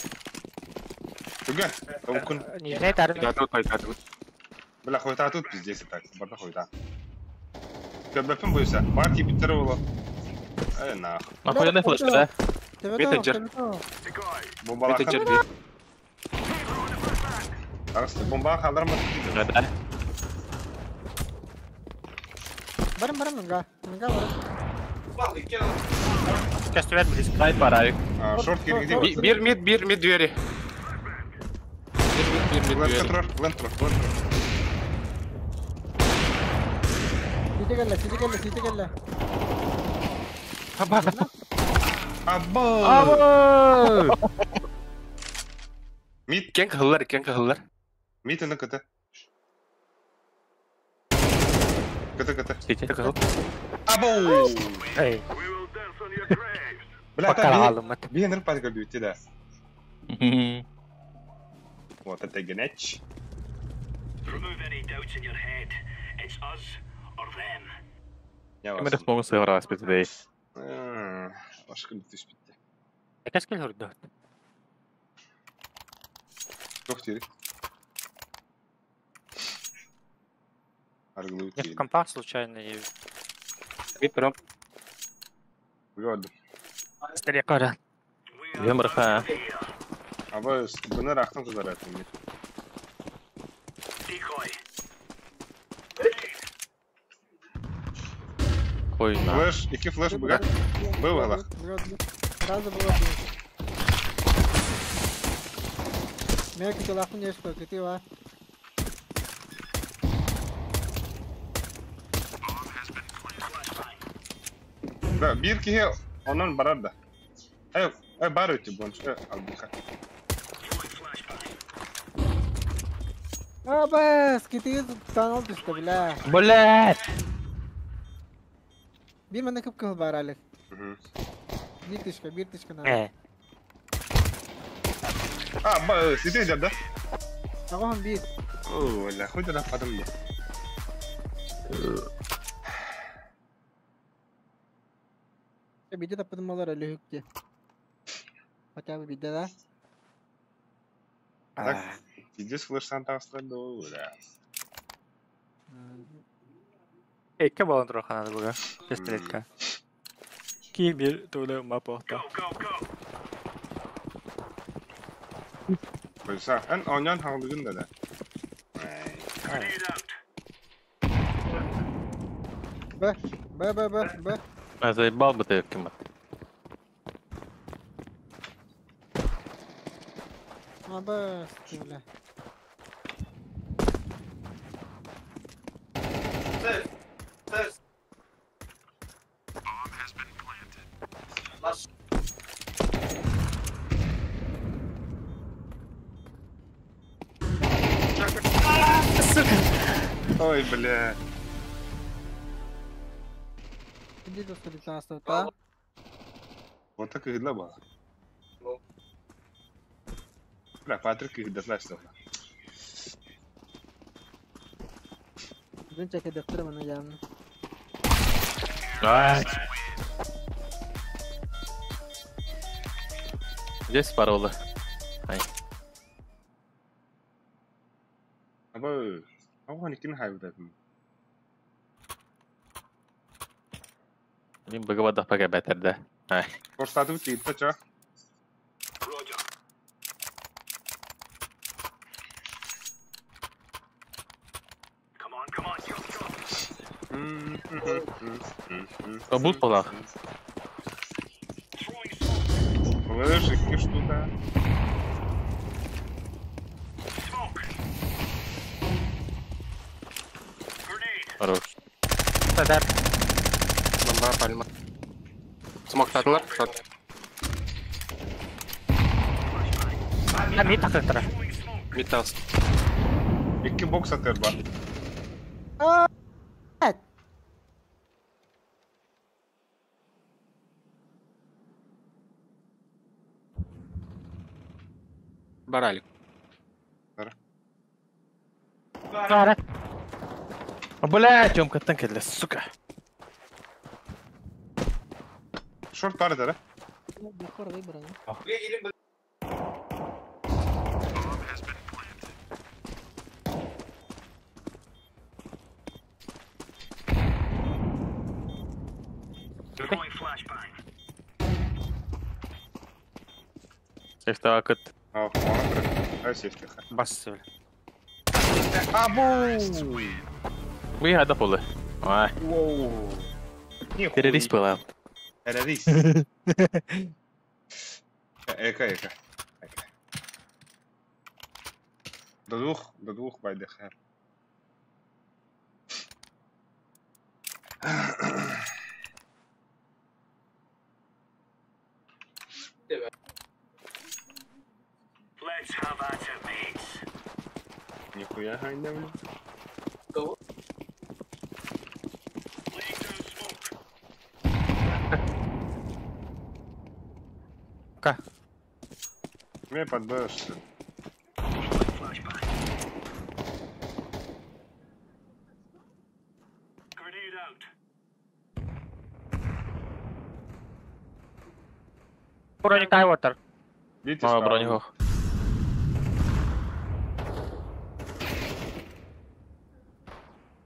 Туга. Токун. Не знаю, тары. Бля, хуйта тут пиздец и так. Барда хуйта. Ты бойся. Партии битеровала. Эй, нахуй. Нахуй не флешка, да? Бета Бомбалахан. джер Бомба халарма. Да. Барым, барым, нга. Нга барым. Көстүбэт близко. Дай парайк. Шорт киргиди. Бир мид, бир мид двери. Бир мид, бир мид двери. Лентр, лентр, лентр. Сити келле, сити келле, сити келле. Аба. Або. Або! Мид. Кен кыллар, кен кыллар. Мид аны кт. Кт, кт. Сити. Кыл. Або! Эй. Бля, Пока алымат. Бенер патка бьют, да. Вот это генеч. Кемер смогу сыграть спецдей. Башка бит түспитте. Кәскел хүрдө. Тох тири. Аргылы Я в компах случайно и Мид прям. Gördüm. Стрекора. Гемрха. Абы бұны рақтың қыздар әтін. Ой, на. Флеш, iki флеш бұға. Был ғалақ. Сразу было. Мен күтелақпын ешкі, күте бар. Да, bir kişi onun barar da. Ay, ay бар өте бұны. Албуха. А, бас, китиз танал düştü бля. Блядь! Bir mene kıpkızıl var Alik. Bir tişka надо. А, бас, иди да? Ағам bir. О, бля, хуй да потом мне. Bir de tapıdım olar öyle hükti. Хотя бы bir de да. Так, иди слышь, там страду, бля. Екі балын тұрған бұға. Пистолетка. Ки bir tuğla мапохта. Қойса, эн онян хаңдыгын да да. Б, Б, Б, Б, Б. А, заебал бы ты, Кима. А, Б, бля. Сейф. Лаш. Ой, бля. Иди до столица, Вот так и было. Бля, Патрик их дозначил. Dün çekediktir bunu yanına. Ай. Здесь парола. Ай. Абы, ау никин хайбыдатын. Мин быгыбадах пока бәтәрдә. Ай. Корсатып тииппе ча. Бут полах. Слышь, какие штука. Хорош. Тадар. Бомба, пальма. Смок татылар. А, мид тақыртыра. Мид тағыс. Екі бокс атыр бар. Баралик. Бара. Бля, Тёмка танкер, сука. Шорт бар да? Сейфта акыт. А, сейфтеха. Бас. Абу! Вы хада полы. Ай. Воу. Террорист была. Террорист. Эка, эка. До двух байдехер. Нихуя хайня, блин. Кого? Ка. Мне подбэш. Броник Айвотер. А, броник.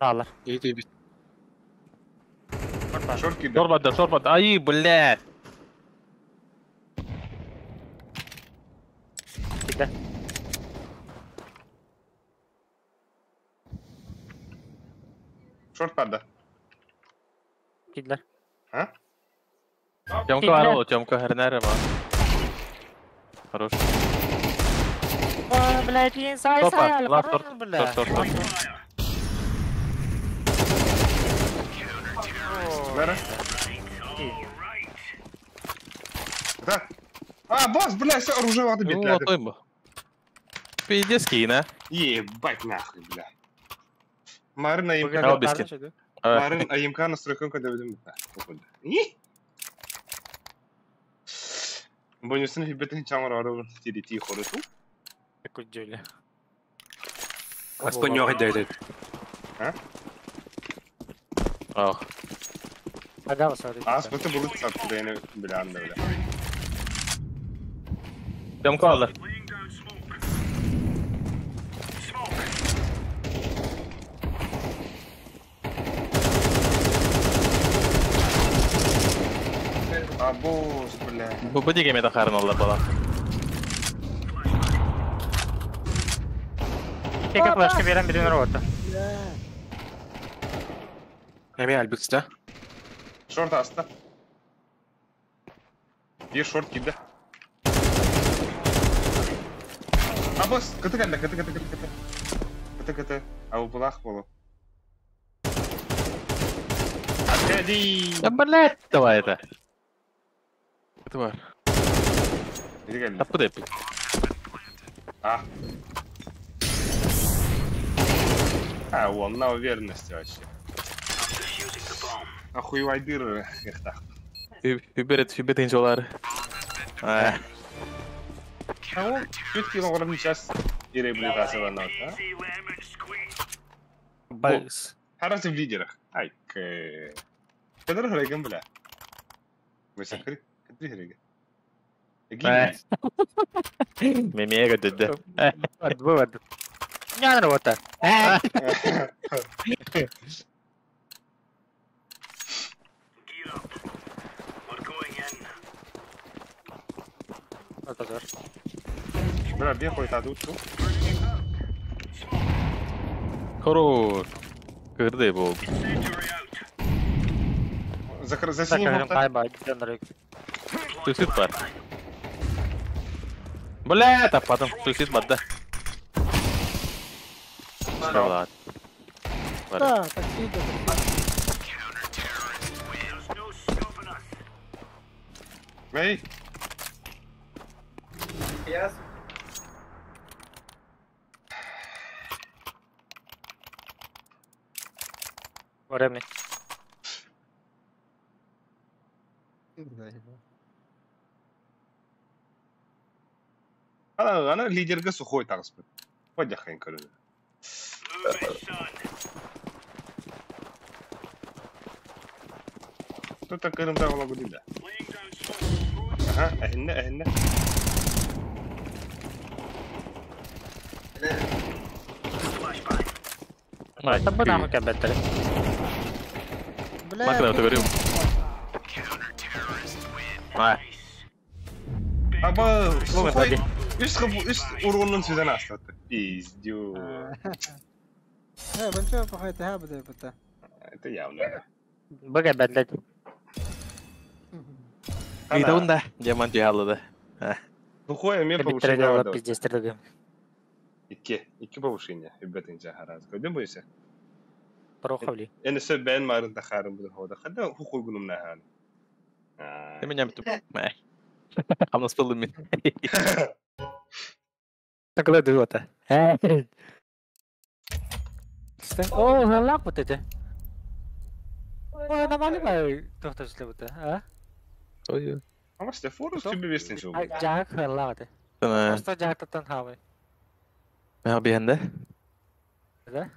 Алла. Иди. Шорки, да. Шорбада, Ай, блядь. Да. Шорт пада. Кидлер. А? Тёмка орал, Тёмка Гернера, Хорош. О, блядь, инсай, сай, бля. Шорт, шорт, шорт. Да. А, босс, бля, все оружие надо бить. Ну, той был. Пиздец, кина. Ебать нахуй, бля. Марын Ал айымка... бескен. Марын айымка настройкын көдөбүдүм бля. И? Бонусын хибетин чаңыр арыбын тирити хоруту. Кудюля. Аспын yok edeydi. Ах. Ага, sorry. Аспыты булут сатты бени билан да бля. Демка алды. Абоз, бля. Бу деген мета харын алдар бала. Тека флешка берем бирин робота. Бля. Эми Альбикс да? Шорт аста. Bir шорт киди. Абоз, кыты кәлле, кыты кыты кыты кыты. Кыты кыты. Ау булах болу. Аркадий! Да блять, давай это. Это бар. Иди кәлле. Таппы деп. А. А, он на уверенности вообще. Охуевайдыр, эхтах. Хүберет, хүбет инжолар. А он чуть килограмм сейчас и реабилитация а? Байс. Харасы в лидерах. Ай, к. Кадр хреген, бля. Вы сахари? Кадр хреген. Мемега дөдө. Вывод. Не работа. Бля, бехой тадуту. Хорош. Кырды бул. Закр... За синим Бай-бай, Генрик. Суицид бар. Бля, таппадым. Суицид бар да. Ладно. Да, такси идет. Эй, Я Времени. Ана, ана лидерге сухой тағыспын. Подяхайын көрді. Тут кырымда ола гудида. Ага, әһинне, әһинне. Табы нахуй кәбәттер. Бля. Макра, ты говорил. Аба, сухой. Үш урунун сүзен астаты. Пиздю. Бенчо похайты ха бде бата. Это явно. Бага бәдләт. Ыйтабын да, диамант жаалыды. Сухой эме Кәбәттер повышение. пиздестердігі. Икки, икки повышение. Үббетинче хараз. Көдөн бойса. Прохавли. Эни сөп бәйн марын да харым будун хода. Хада хукуй гунум нахан. Ты меня туп. Хамнас пылым мен. Такла дыота. О, халак вот это. О, нормально бай тохташлы вот, а? Ой. Ама сте форус түбү бестен жол. Жак халак. Просто жактан хавы. Мен бихенде. Да?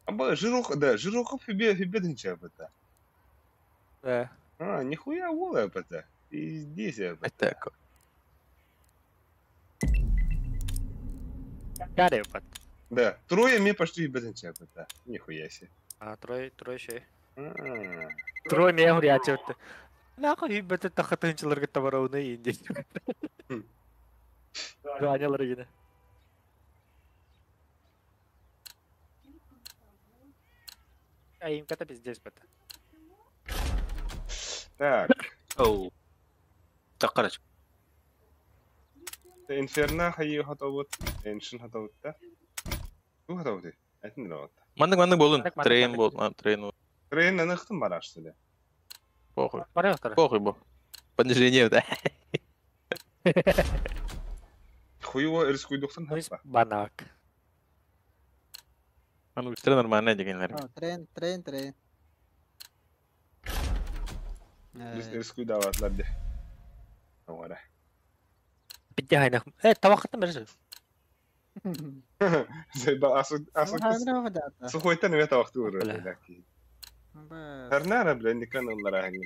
Аба жирок, да, жирок хибе хибединче бата. Да. А, нихуя вола бата. Пиздец бата. Так. Каре бат. Да, трое мне почти хибединче бата. Нихуя себе. А, трое, трое ще. Трое мне хурячы. Нахуй хибете тахатынчыларга табарауны инде. Жанялар гине. А им ката пиздец бата. Так. Оу. Так, короче. Инферно хайы хатабыт, Эншин хатабыт да. Бу хатабыт. Айтын да вот. Мандык мандык болун. Трейн бол, трейн. Трейн аныктын бар ашты. Похуй. Похуй бу. Понижение да. Хуево рискуйдуктан хаппа. Банак. Аны үстері нормально дегенлер. Трен, трен, трен. Рискуй даватлар де. Оңара. Битте хайнах. Э, табақыттан бересің. Сухойтан эме табакты көрөр. Тарнара бля никан олар ахын.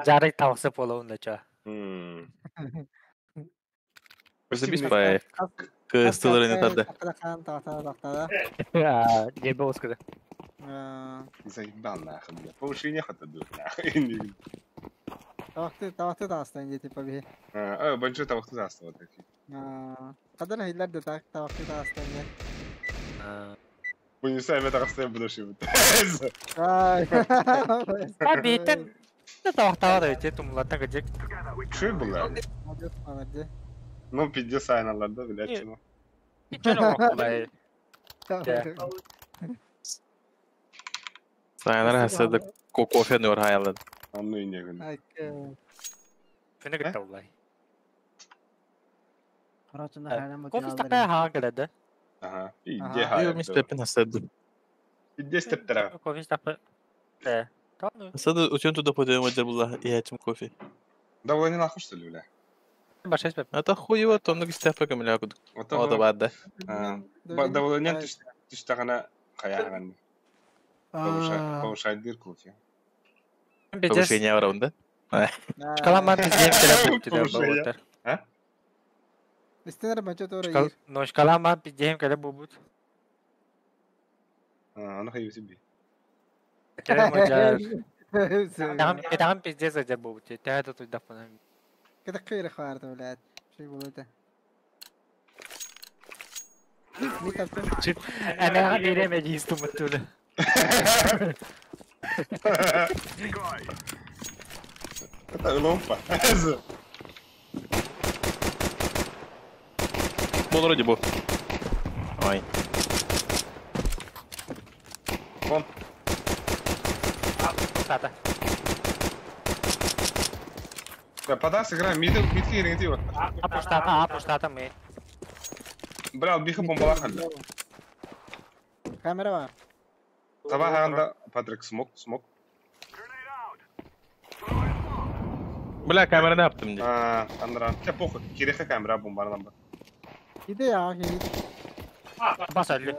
Жарык табақсы болуын да ча. Өзі бай. Кыстылар не тарды. Жебе оскыды. Заебал нахуй, бля. Повышение хата дух нахуй. Табакты, табакты да астан дети побе. А, банчо табакты да астан таки. Кадар хиллер да так табакты да астан де. Bunu sen табакты буду Ай. А бейтен табактаба да өте тумулаттан кыжык. Чуй була. Ну, пиздец айналарда, блядь, чего. Сайнар хасады кофе нөр хаялын. Анны не гын. Фене гытта улай. Кофе стакая хаан келеди. Ага. Иде хаял. Ми степен хасады. Иде стептера. Кофе стакы. Э. Хасады учен туда подъем отдел була и кофе. Да вы не нахуй что ли, бля? Это хуево, то много степа камеля куд. О, да бада. Да вы не түстагана каяган. Повышай дырку кофе. Повышение раунда. Шкаламан пиздем келе бу. А? Истинер бачо тора. Но шкаламан пиздем келе бу. А, ну хай себе. Там пиздец это бу. Та это тут дафна. كده خير خوارت ولاد شو يقولوا ده انا غير ما جيستو متوله Это ломпа. Был вроде бы. Ой. Вон. Тата. Да, пода сыграем. Мид, мид кирин вот. Апуштата, апуштата мы. Бля, биха бомбала ханда. Камера бар. Таба ханда, Патрик, смок, смок. Бля, камера не yaptım diye. А, Андра, те похуй, киреха камера бомбардан бар. Иди я, иди. Бас öldü.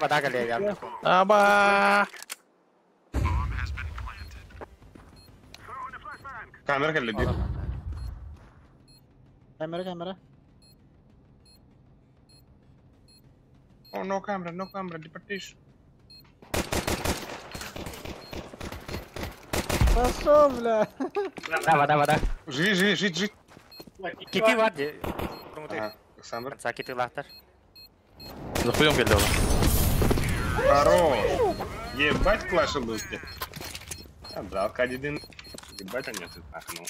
Бада келе Аба! Камера келе бир. Камера, камера. О, no камера, no камера, депортейшн. Пошел, бля. Давай, давай, давай. Живи, живи, жить, жить. Кити var de. Александр. Кити лахтар. Захуем келді ола. Хорош. Ебать, клаша лутки. А, да, Аркадий, ебать, они тут нахнул.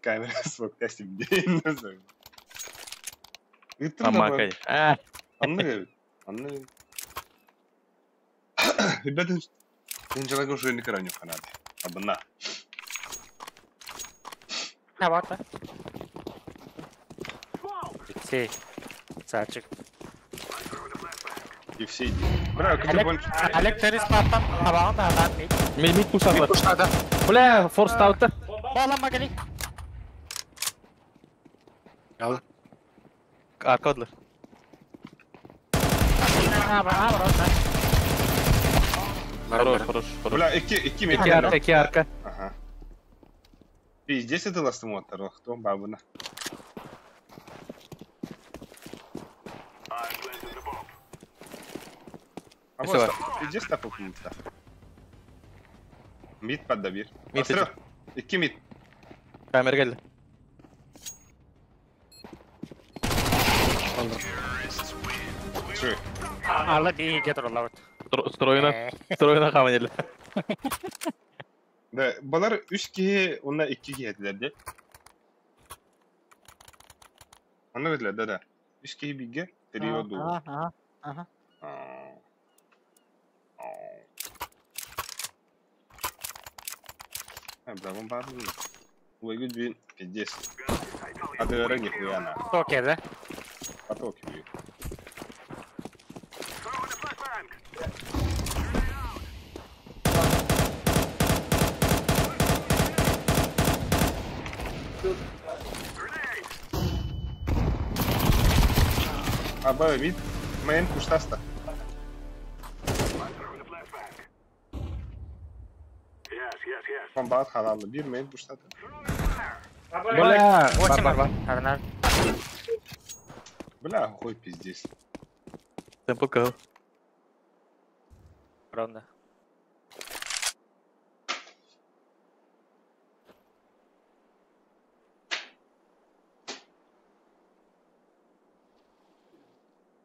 Камера смог день назад. Амакай. Анны, анны. Ребята, Анжела уже не короню фанаты. Абна. Навата. Алексей. Сачик. И все. Бля, как больше. Олег Террис папа, хаваун да мид. Мид мид пушады. Бля, форс ауты. Бола магали. Ал. Арка одлар. Хорош, хорош, хорош. Бля, iki мид. Iki арка, iki арка. Ага. Пиздец, это ластмотор, кто бабына. А вот, иди стопу мид. Мид поддобир. Мид. Iki мид. Камера geldi. Чуй. Алла би кетер олар. Стройна, стройна камеры. Да, балар 3 киһи, уонна 2 киһи этилэр дии. Онно этилэр, да, да. 3 киһи бииргэ, три оду. Ага, ага. Бля, вон бар. Ой, блин, пиздец. А ты нихуя на. Токер, да? Потоки, блин. А, Б, вид, мейн куштаста. Бомбат халалlı bir main kuştata. Бля, Восемь. бар, бар, Арнар. Бля, хуй пиздец. Темпл кыл. Ровно.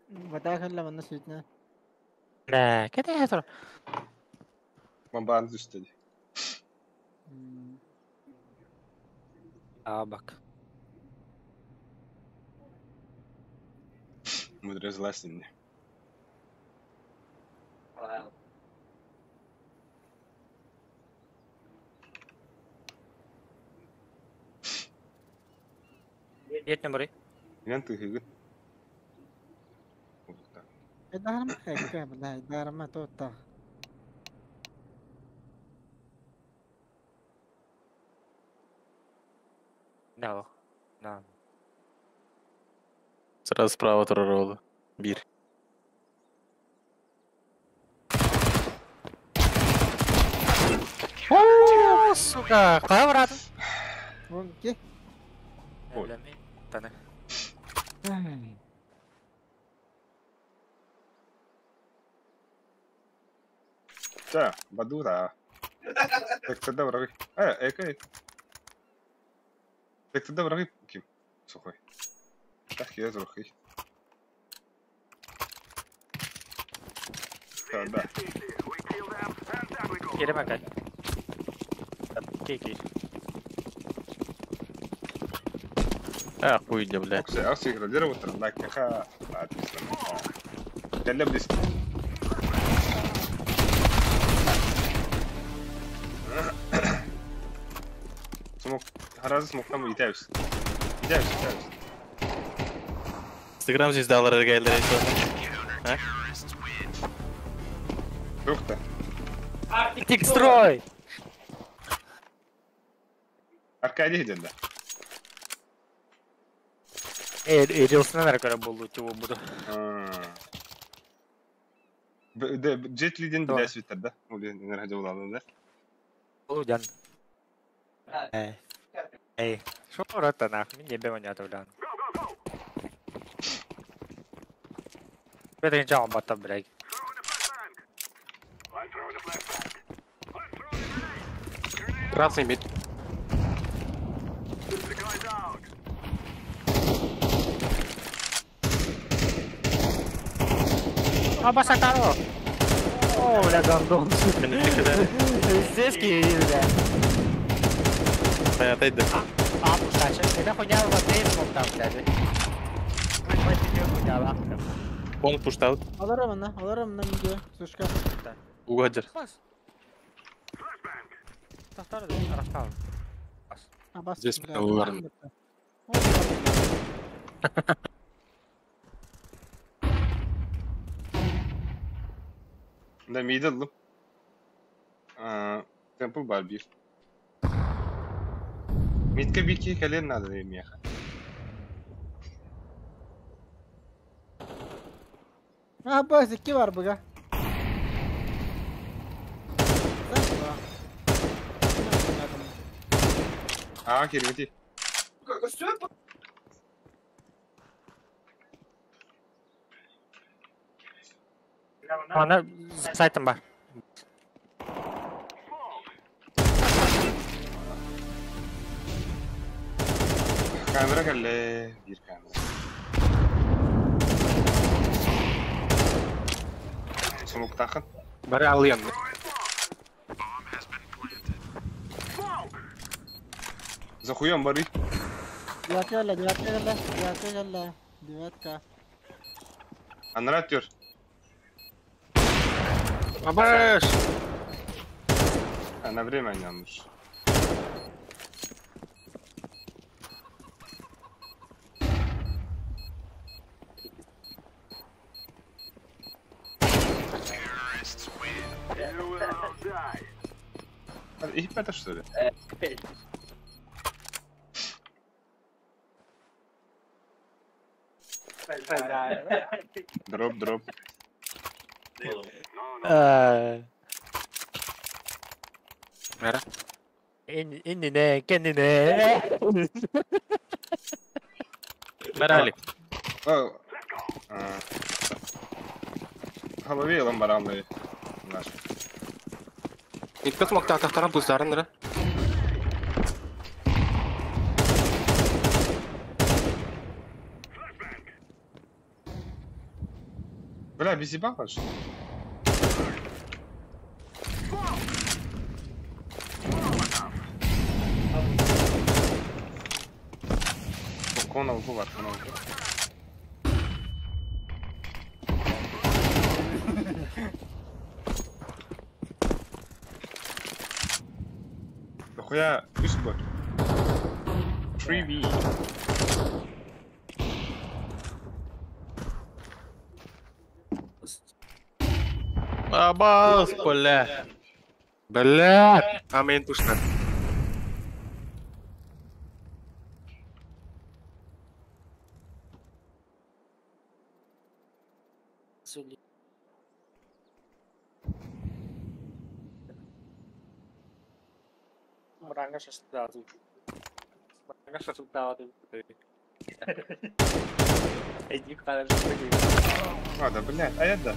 Вода хелла манна сүтнэ. Бля, кете хетро. Бомбан düştü. А, бак. Мудрый зластен. Нет номеры. Мен тыгы. Дарма хэкка, бля, дарма тота. Да. Да. Сразу справа турар Бир. О, сука, кая баратын? Вон ки. Ой. Таны. Да, бадура. Так тогда враги. Эка. Так тогда враги ким? Сухой. Так я зрухи. Да, да. Кире макай. Ки. А, хуйня, бля. Окси, игродировал, так, ха. Отлично. Для близко. Смог, разы смог там итәбез. Итәбез, итәбез. Инстаграм звездалары келдер. А? Юк та. Арктик строй! Аркадий деді. Рилсынан әрі болду, типа буду. Jet Li'den bile свитер, да? Ул нерде булады, да? Полудян. Эй. Эй. Шо рата нах, мен не бемон ятып лян. Бетен жаун баттап блядь. Красный мид. А басакаро. О, бля, гандон. Здесь бля. Понятно, да. А, пустача. Это хуйня в воде смог там, блядь. Он пуштал. Аларым на, аларым на видео. Сушка. Угадер. Здесь ладно. Да, middle. Temple бар bir. Midке бики кэлен надо меха. А, баз, iki var buga. А, кирбити. Ана сайтым бар. Камера кэлле, bir камера. Смок тахын. Бары алыян. За хуем бары. Девятка кэлле, девятка кэлле, девятка кэлле. Девятка. Анратер. Абаш! А на время не ануш. Их это что ли? Дроп, дроп. Мера. Иннине, кеннине. Баралик. Голове ламбаранный наш. Никто смог так втором пустарен, да? Бля, без ебала, что ли? Конал бувар, конал. Дохуя, үс бо. 3B. Абас, бля. Бля! А мейн пушнат. Мранга шастаду. Мранга шастаду. Иди хорошо. А, да, блядь, а я да.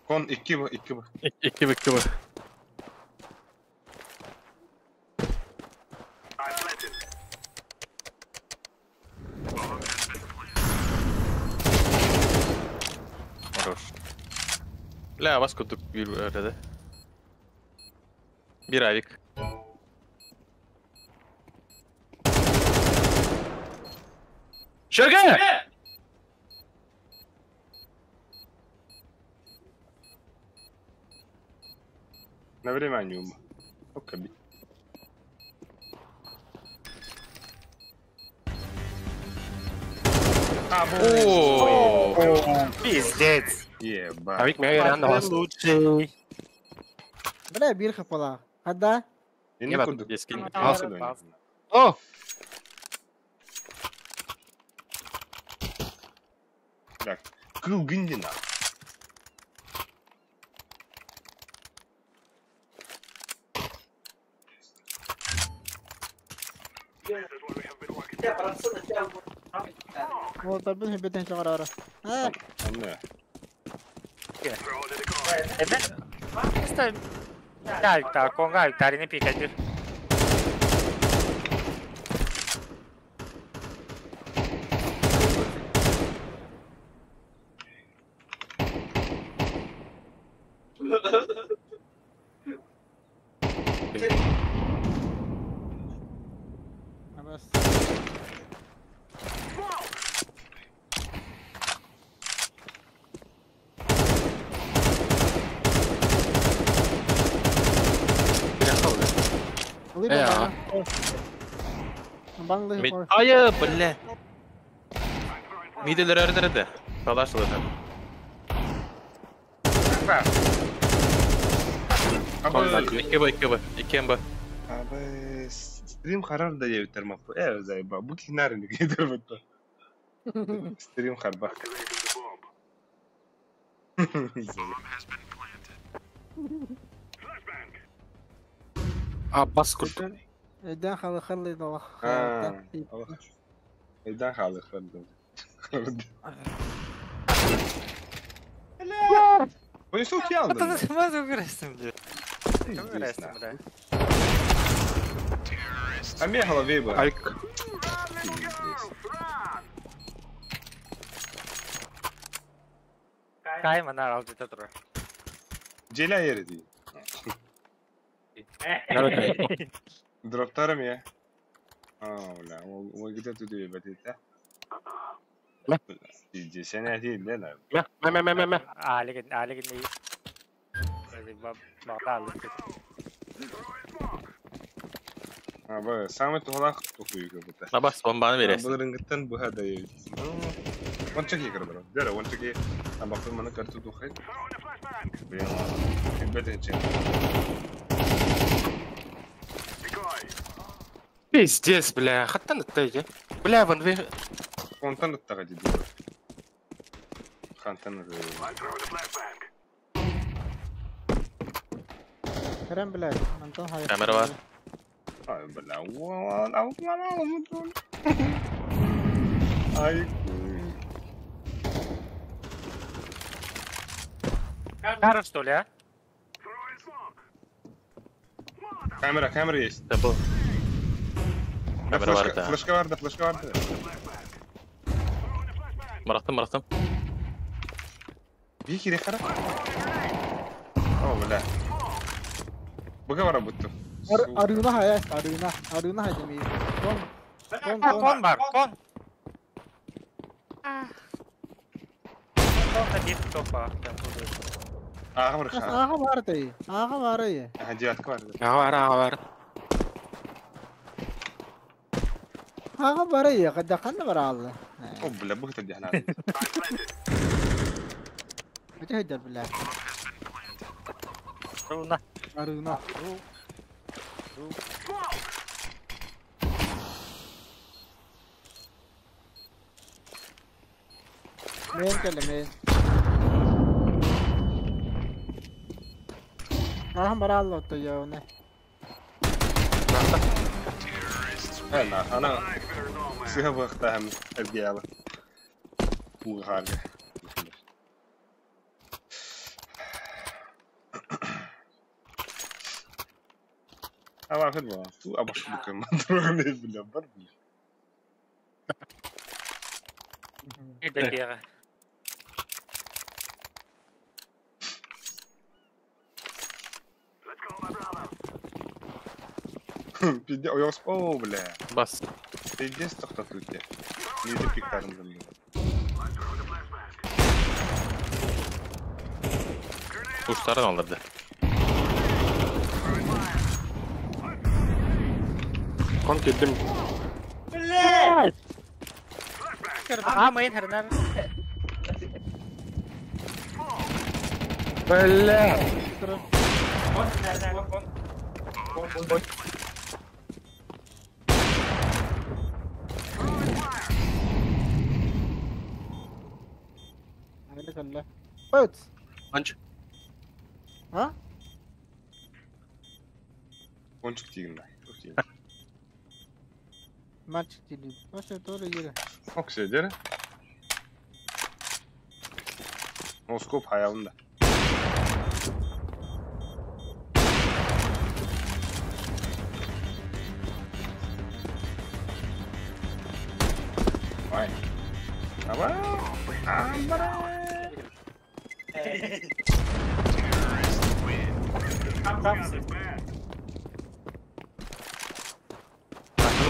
Кон, икки б, икки б. Икки б, икки б. Хорош. Бля, вас кудук bir arada. Bir авик. Шага! На время не ум. Окей. О, Пиздец. Ебать. Авик меня реально вас. Лучший. Бля, бирха пола. Хада? Я не куду. О! Так, кыл гындина. Вот, обын бетен чыгарара. А, Анне. Так, так, он гай, тарины пикать. Бас. Айы, бля. Миделер өрдірді. Талашылы. Екі б, екі б, екі б. Абы стрим харар да ебитер мапы. Заеба, бу кинарник ебитер бутта. Стрим харба. А, бас курту. Эйден халы халы да. Эйден халы халы. Вы что ялдың? Мазы үгіресің, бля. Үгіресің, бля. А мне голове бы. Айк. Кай манар алды тұр. Желя ери дейді. Дроптарым я. А, бля, ол где тут ебать это? Здесь я не один, да, да. Мә, мә, мә, мә, мә. Алигин, алигин не. Аба, самый туһалаах тохуйга бута. Абас бомбаны бересин. Былырынгыттан быһа да Онча ки кырдыр. Дәрі, онча ки табақпын маны карту тухай. Блин, бетенче. Пиздец, бля, хаттан ыттайы. Бля, вон вы... Фонтан ыттаға дейді. Хантан Керем, блядь, Антон хайа. Камера бар. Ай, бля, Ай, Кара, что ли, а? Камера, камера есть. Да был. Да, Камера флешка, бар да. флешка бар, да, флешка бар. Да. Мырақтым, мырақтым. Бики рехара. О, бля. Быга бара бутту. Арыына хайа, арыына, арыына хайа демей. Кон, кон, кон. Кон бар, кон. Кон один топа. Ага, бар, ха. Ага бар тай. Ага бар ай. Ага, девятка бар. Ага, ага, бар. Ага бар ай, када канда бар алла. О, бля, быга тадихна. Бите хайдар, бля. Руна. Арыына. Мен келе, мен. Ага бар алла то яуна. Ана, ана. Сыга быгта хам эргияла. Буга харга. Ава федва. Ту абаш букем. Другне, бля, бар, бля. Идея. Пизде, ой, о, бля. Бас. Пиздец, тоқтату те. Неде пиктарым замне. Куштарын алырды. Кон кеттим. Блядь! А, мейн хернер. Бля. Кон, кон, кон. Быт. Анч. А? Кончик тигін. Мальчик тигін. Вообще тоже ере. Оксе, дере. Носкоп хаялында. Ай. Аба. Амбара.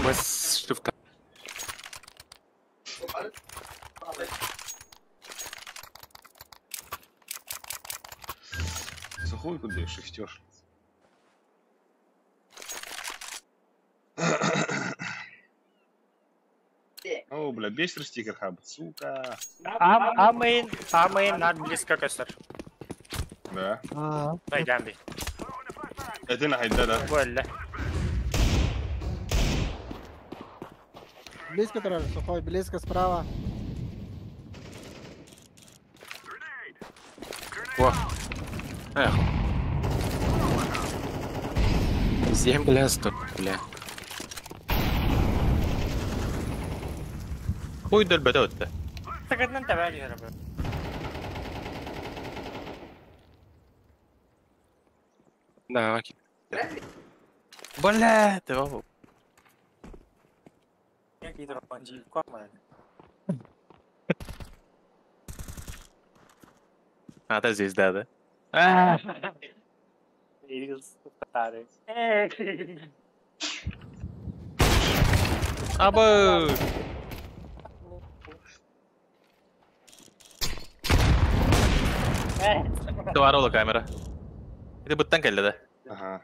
بس شفت Сухой куда шестерш. О, бля, бестер стикер хаб, сука. А мейн над близко костер. Да. Дай гамби. Это на хайда, да. Болля. Близко тоже, сухой, близко справа. Во. Эх. Земля, стой, бля. Хуй дөлбөтө өттө. Тагынан табали хербе. Да, окей. Бля, ты во. А, ты звезда, да? Абы! Var ola камера. Это быттан келді да. Ага.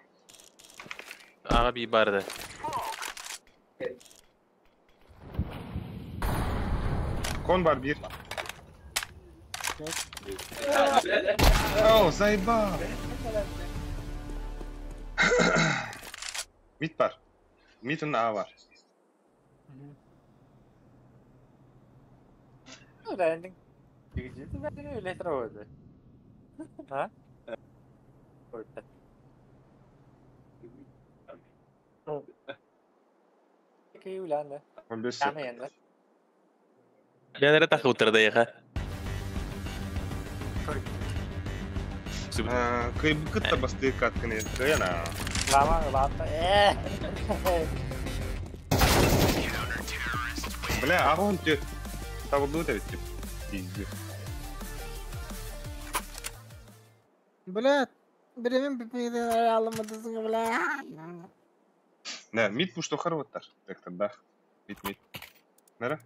Ага, би барды. Кон бар бир. О, заебал. Мид бар. Мид на А бар. А? Я так утырда Кыйбыкыт басты катканы кыяна. Лама лата. Бля, а он тебе табылды да ведь. Пиздец. Бля, беремин бипмейден алымадысың, бля. Не, мид пушто харваттар. Так тогда. Мид мид. Нара?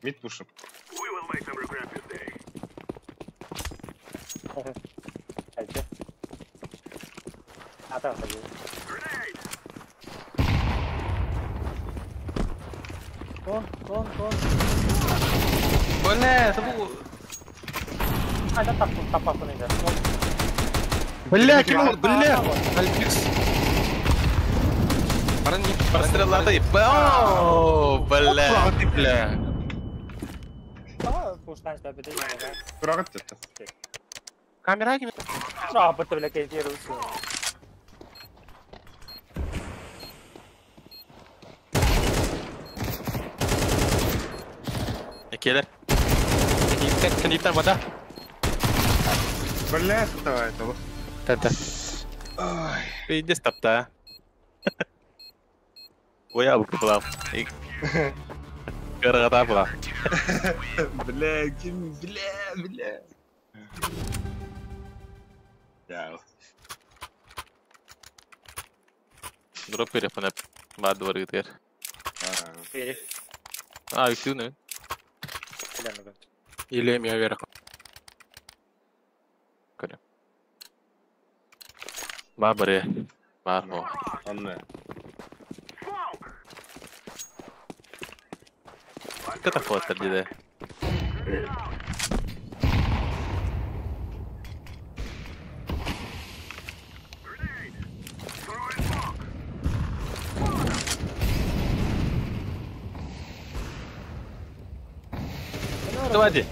Мид пушим. Кон, кон, кон. Бля, это был... Бля, кем бля! Альпикс. Простреллады. О, бля. Ты, бля. Камера кем? Келер. Кандидат вода. Бля, давай это вот. Да-да. Иди стоп-то. Ой, я выкупал. Карата была. Бля, кем, бля, бля. Да. Дроп перепонеп. Бад дворы теперь. А, и не? Или я вверх. Бабре. Бармо. Анне. Ката фотер диде. Давайте.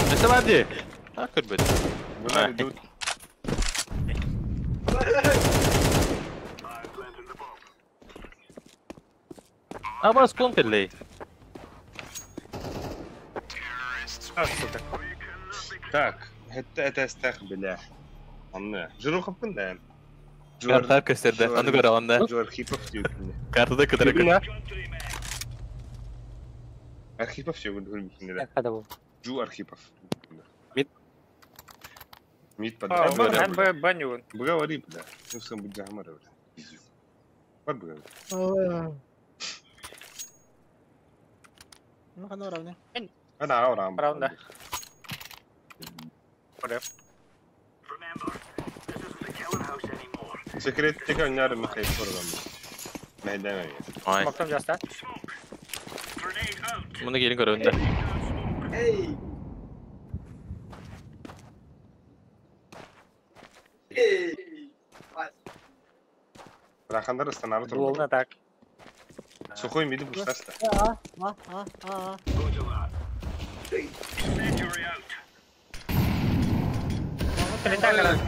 Давайте. А, как быть? А вас контрлей. Так, это стах, бля. Анне. Жирухов да. Карта көстерді. Аны көрө анда. Жу Архипов диyor. Картада көтөрөк. Архипов все көрмейсіңдер. Жу Архипов. Мид. Мид под. Говори, бля. Ну сам будь загмара, бля. Бар бля. Ну хана равне. Ана равне. Правда. Секрет тека oynar mı kayıp oradan. Meydan Ай. Бактым жаста. Муну келин көрөндө. Эй! Эй! Рахандар станары тур. Волна так. Сухой миди буштаста. А, а, а, а. Прилетали.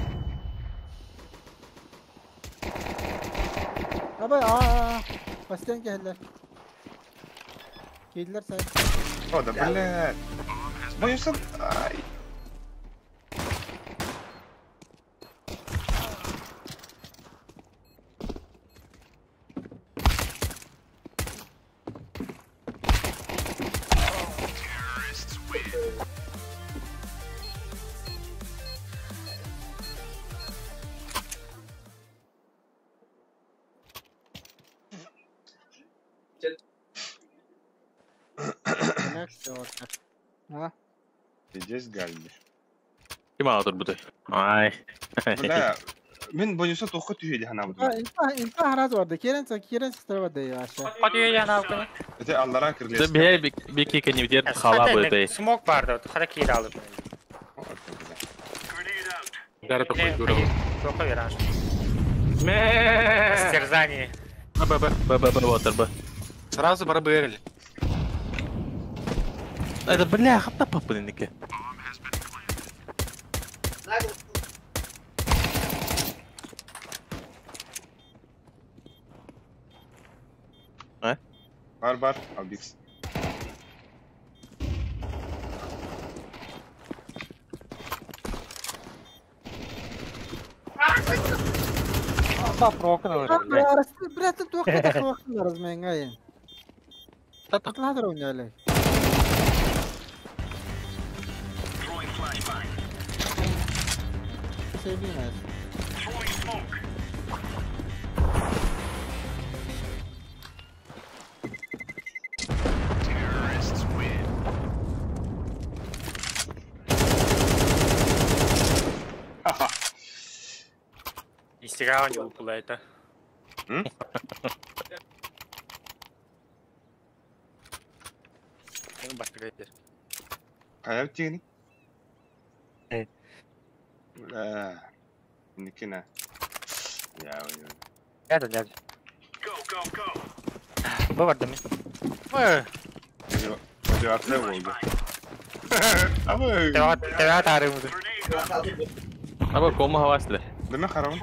Абай, а, а, Бастен келдилер. Келдилер сай. О, да блядь. Боюсь, ай. А? Здесь Гальди. Ким ağdır bu da? Ay. Бля, мен бонуса тоққа түйеді хана бұды. Инфа хараз vardı. Keren sen Keren sister vardı ya aşağı. Hadi ya ne Это аллара кірлес. Bir bir iki keni bir hala bu da. Smoke vardı. Hadi kira alıp. Дары такой дурак. Тоқа вераш. Стерзание. Б, Б, Б Б Б отыр Б. Сразу бара Б. Это бля, хапта папынники. Бар бар, Албикс. Бля, ты только так разменгай. Надо уняли. Нифига не упала это. Хайа тигни. Бля. Никина. Я я. Дядя, дядя. Бывает, да. Мотивация болды. Абы. Тебя тарымды. Абы кома хаваслы. Деме харам.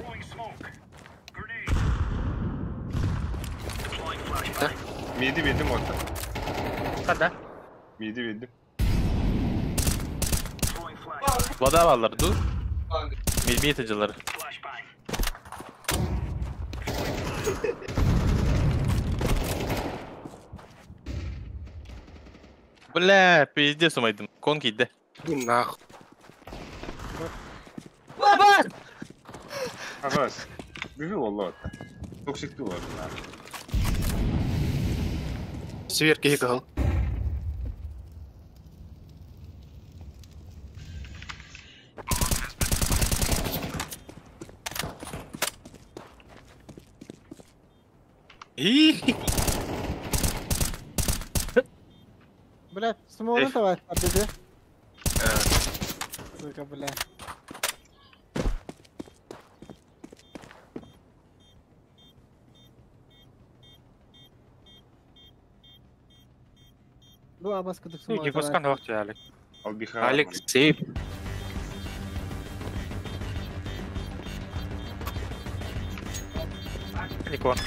Midi bildim orada. Kada. Midi bildim. Vada varlar dur. Midi yeticileri. Бля, пиздец умайдым. Кон кийди. Нахуй. Баба! Абас. Бүбү болду атта. Токсиктүү болду. Сверки игл. Бля, смоуны давай, dedi. Сука, бля. Bu abas kutuk Ну, смоуны. Гипоскан вакыт Алик. Албиха. Алексей. Никон.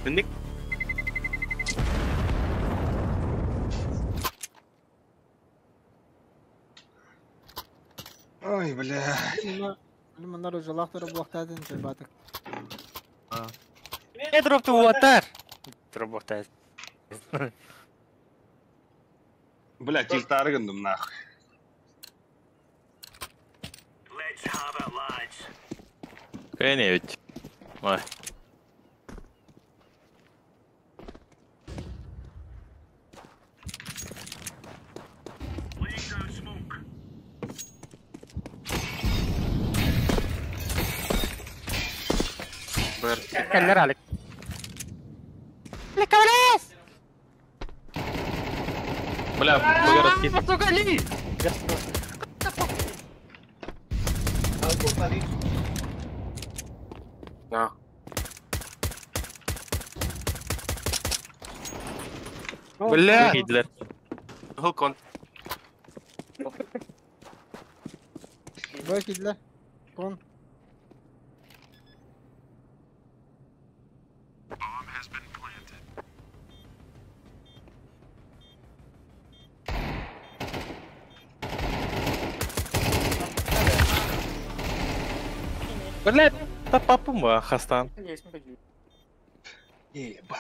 Ник. Ой, бля. Bunlar ucalaqtır bu vaqtadın batı. Не дроп to water. Дроп water. Бля, тильтары гындым нахуй. Кэне ведь. Ой. Keller Алик. Бля, погородки. Нахуй. Бля. Кийдилер. Гулкон. Böyle gidiler. Kon. Бля, та папу ма хастан. Еба.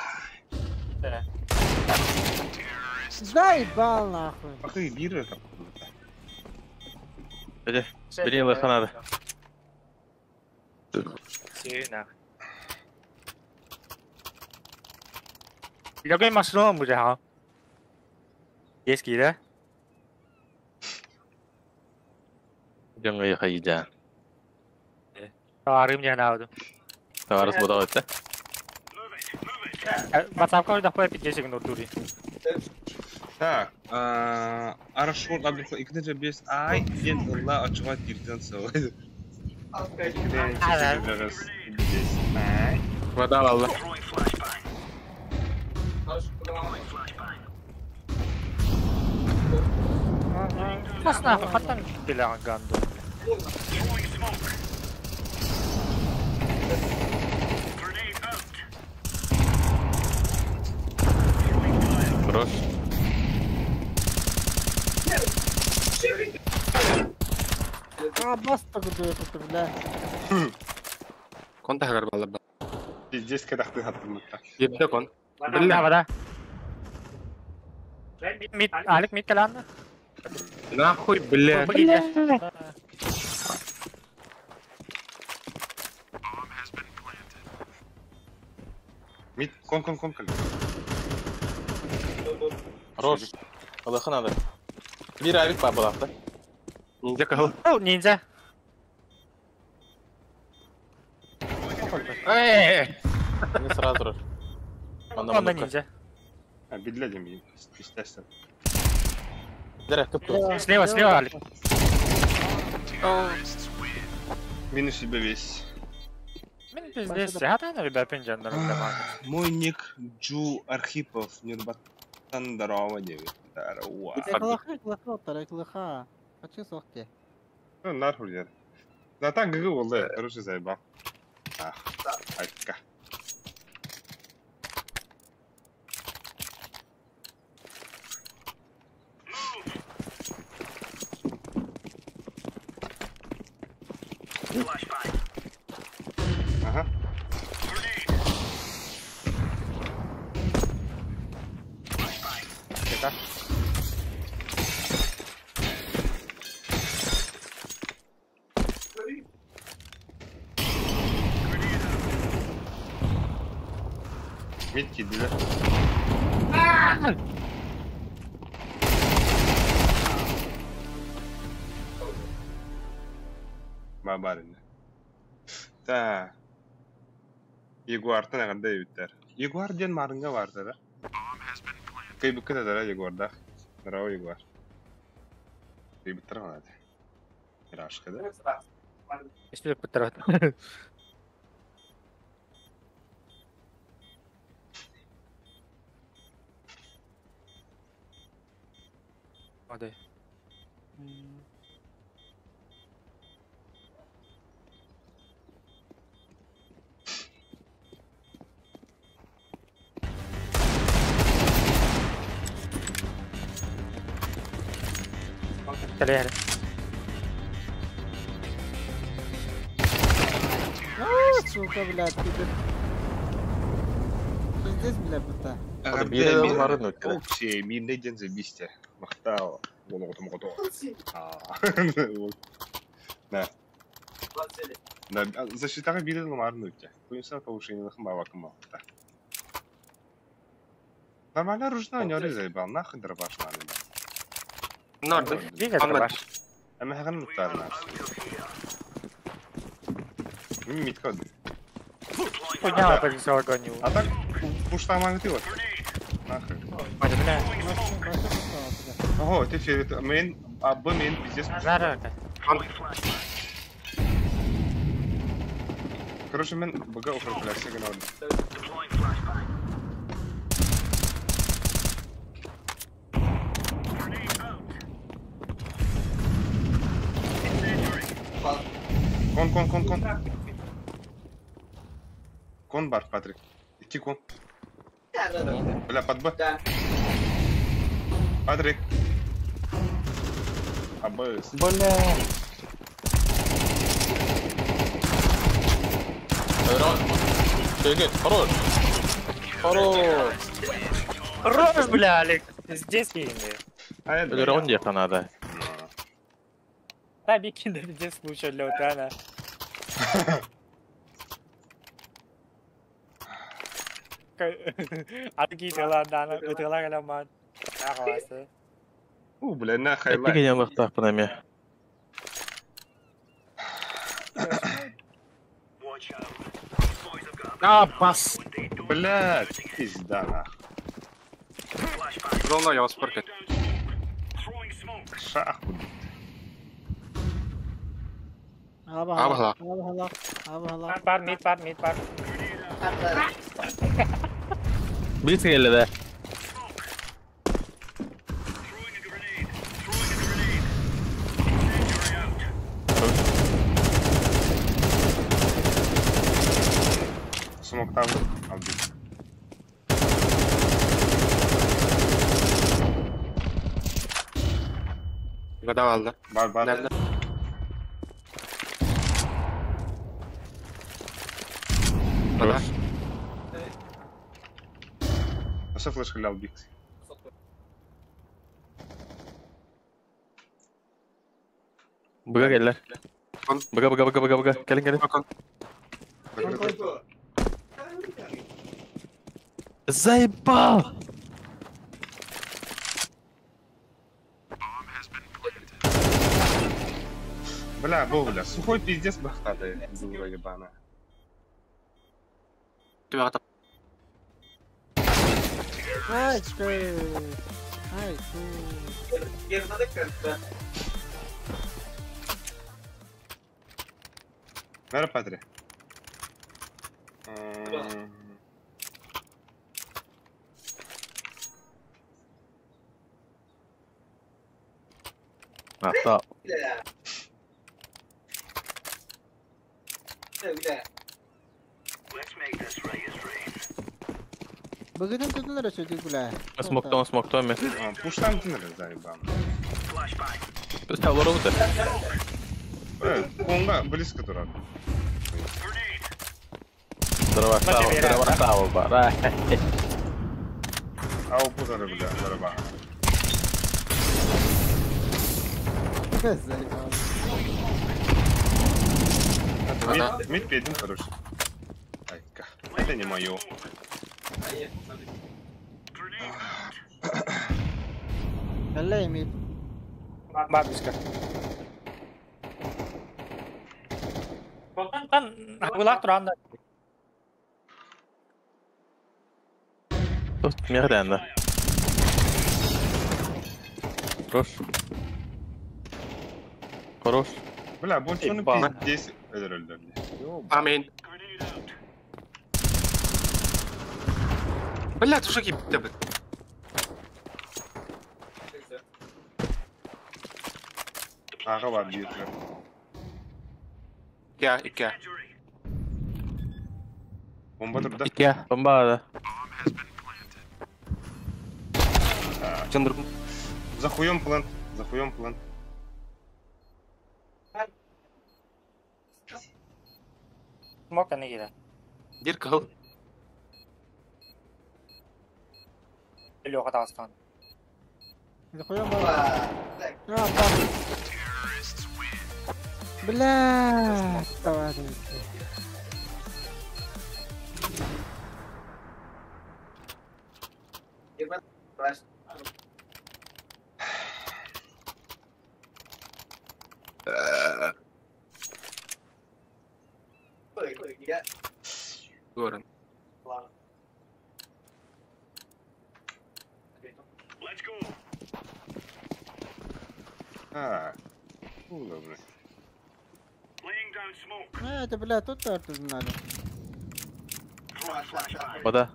Заебал нахуй. Ахы, бир это. Бля, бери лоханады. Легай машину мужа. Есть кида? Дьоҥҥо хайдьаан. Арым диэн аудым. Товарыс бодоҕо этэ. WhatsApp-ка ойдохпой 50 секунд урдури. Так, Арашур Абдухо 2.5 ай диэн ылла оччоҕо тиирдэн сылай. Ай. Вода алла. Бас нахуй, хаттан билэҕин ганду. Хорош. А, баста куда бля. Кон таһыгар баллар. Пиздец кэтэхтыы хаттыммытта. Ебде кон. Бля, вода. Мид, Алик мид кэлээннэ. Нахуй, блядь. Бля. Мид, кон кон кон кон. Хорош. Аллаха надо. Бир авик бабалахта. Ниндзя кахал. О, ниндзя. Эй! Не сразу же. Онно ниндзя. А, билле дем, естественно. Дерек, тут. Слева, слева, Алик. Минус себе весь. Мин пиздец, хатана ребят пинжандар. Мой ник Джу Архипов, Нюрбаттан здорово, девять. Здорово. Клаха, клаха, вторая клаха. Хочу сохте. Ну, нахуй, дед. Да так ГГ волы, короче, заебал. Ах, айка. Ага. Это. Митки, да? Бабарина. Так. Ягуартан ағанда ебіттер. Ягуар ден марынға барды да? Кайбыкка да дара Ягуарда. Здорово, Ягуар. Кайбыттар ғанады. Ирашка, да? Если пытарат. Одай. Кэлээр. А, сука, блядь, пидор. Пиздец, бля, бута. Биир барын өттө. Окей, мин ден забисте. Махтал. Да. Да, защитаҕа биир ламарын өттө. Куйса повышение бабакым алта. Нормально ручной не заебал, нахуй дробаш надо. Норд. Биир дробаш. А мы хаган муттарна. Митка. Хуйня повисела гоню. А так пуштаман ты вот. Нахуй. Бля. Ого, ты ферит мейн, а б мейн пиздец. Да, да. Короче, мен БГ управляется гнал. Кон, кон, кон, кон. Кон бар, Патрик. Идти кон. Бля, под Б. Патрик. АБС. Бля. Хорош. Хорош. Хорош, бля, Алик. Здесь кинули. А это Рон где-то надо. Да, бикин, да, пиздец, случай для утана. Арги дела, да, утела галаман. Ахвасы. У, бля, нахай. Эпик не лохтах панаме. А, бас. Блядь, пизда нах. Ровно я вас паркет. Шах будет. Аба Бар, мид бар, мид бар. Близко келді да. Смок там. Албит. Гадав алды. Бар, бар. Nerede? Хорош. Осы флешка для албит. Бұға келділер. Бұға, бұға, бұға, бұға, бұға. Келін, келін. Заебал! Бля, был, бля, сухой пиздец бахтады, дура ебаная. Ай, чкай. Ай, Ver Patri. Hatta. Бүгүнүн tutulар өсөдүк бля. Смоктон, смоктон мен. Пуштан тыныр заебан. Біз таулар oldu. Конга близко турат. Здорово, сау, бар. Ау, пузары, бля, здорово. Мид педин, хороший. Айка, это не мое. Аллай, мид. Бабушка. Улак туранда. Тут мерден. Хорош. Хорош. Бля, бончоны пиздец. Амин. Бля, ты что кипит? Ага, бар, бир. Я, икки. Бомба турда. Икки. Бомба да. Чандыргым. За хуем план. За хуем план. Смок не кире. Дир кыл. Лёха тастан. За хуем бар. Бля, товарищи. Горан. А, удобно. А, это, бля, тут карту надо. Вода.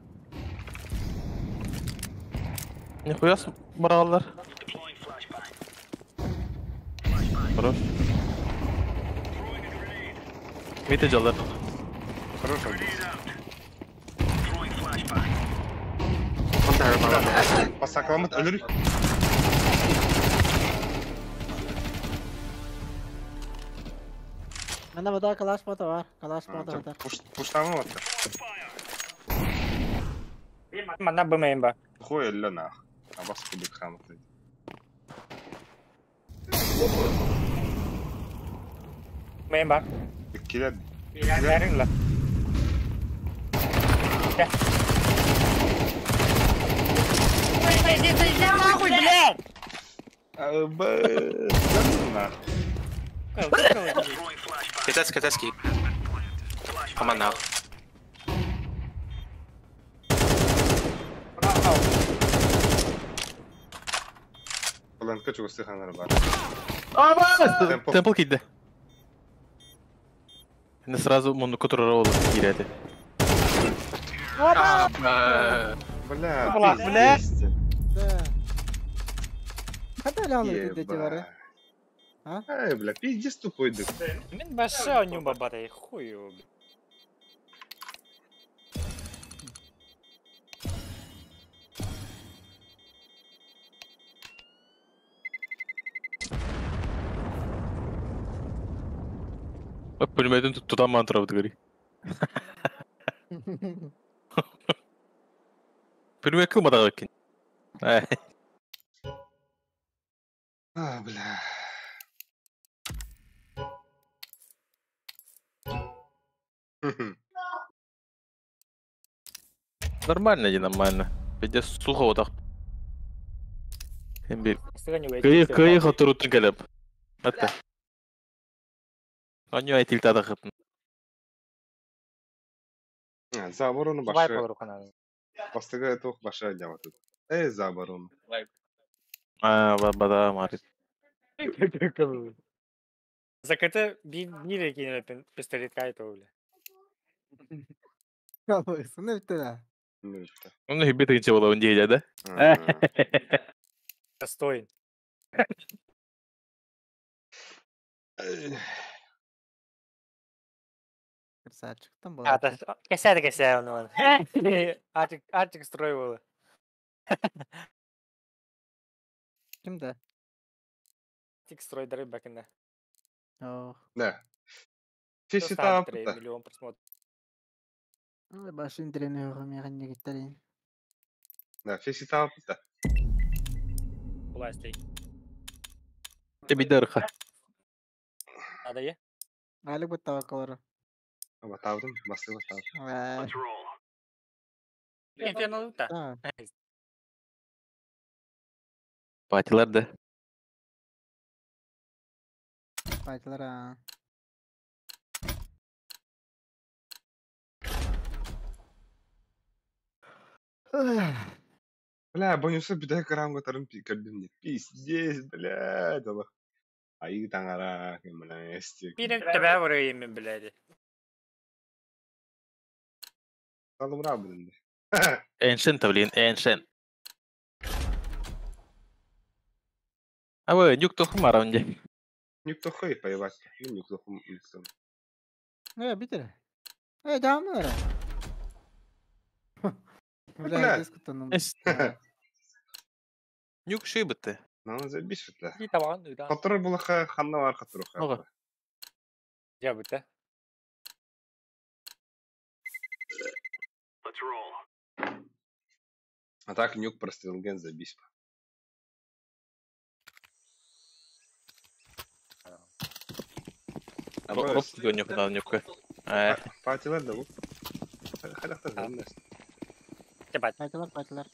Нихуя с браллар. Хорош. Мите жалдар. Хорош. Pasaklamıt ölür. Mana вода калаш мата бар, калаш мата бар. Пуштамы мата. Мана бымайын ба. Хуй элле нах. Абас кубик хамат. Мейн бар. Килер. Килер. Нахуй, блядь! Кэтэс, кэтэс киһи. Хаманнаах. Планка чугастыы хаҥара баар. Абас! Темпл киирдэ. Не сразу муннукка турара ол киирээти. Бля, Бля, бля. пиздец. Да. Хата ляны дети бары. А? Эй, бля, пиздец тупой дык. Мин баша нюба барай, хуй его. Пулеметин тутан ман турабыт гори. Пулемет кылмадагы кин. А, бля. Нормально, не нормально. Пиздец сухо вот так. Кыйы кыйы хотурутун келеп. Атта. Аню айтилтада хыпын. За оборону Вайп башы. рукана. Бастыгы тух башы жабатыт. Эй, за оборону. А, бада марит. Заката би нире кине пистолет кайто бля. Калбайсың өттө да. Мүлтті. Оны хибит гинче бола онди да? Достоин. Красавчик там был. А, кесә кесә оны. Ачык ачык строй было. Ким да? Тик строй дары бакында. Ох. Да. Фиши тапта. Миллион просмотров. Башын тренером мягенне гиттерин. Да, фиши тапта. Властей. Тебидерха. Надо е? Али бу тавакалары. Батавдым, басты батавдым. Инферно да. Патилар да. Патилар а. Бля, бонусы бидай карамга тарым кірдім не. Пиздец, бля, дала. Айы таңара, бля, эстик. Бирен тебе вырыйм, блядь. Салымра блин. Эншен та, блин, эншен. А вы, нюк тоху мараунде. Нюк тоху и поебать. Ну, нюк тоху, нюк тоху. Э, битер. Э, дамнара. Бля, дискутанным. Нюк шибытты. Ну, забись это. И табан, да. Который была ханна вар хатруха. Я бы, да. А так нюк прострелген забись. Рост нюк на нюк. Патилар да бу. Халахта Патилар, патилар.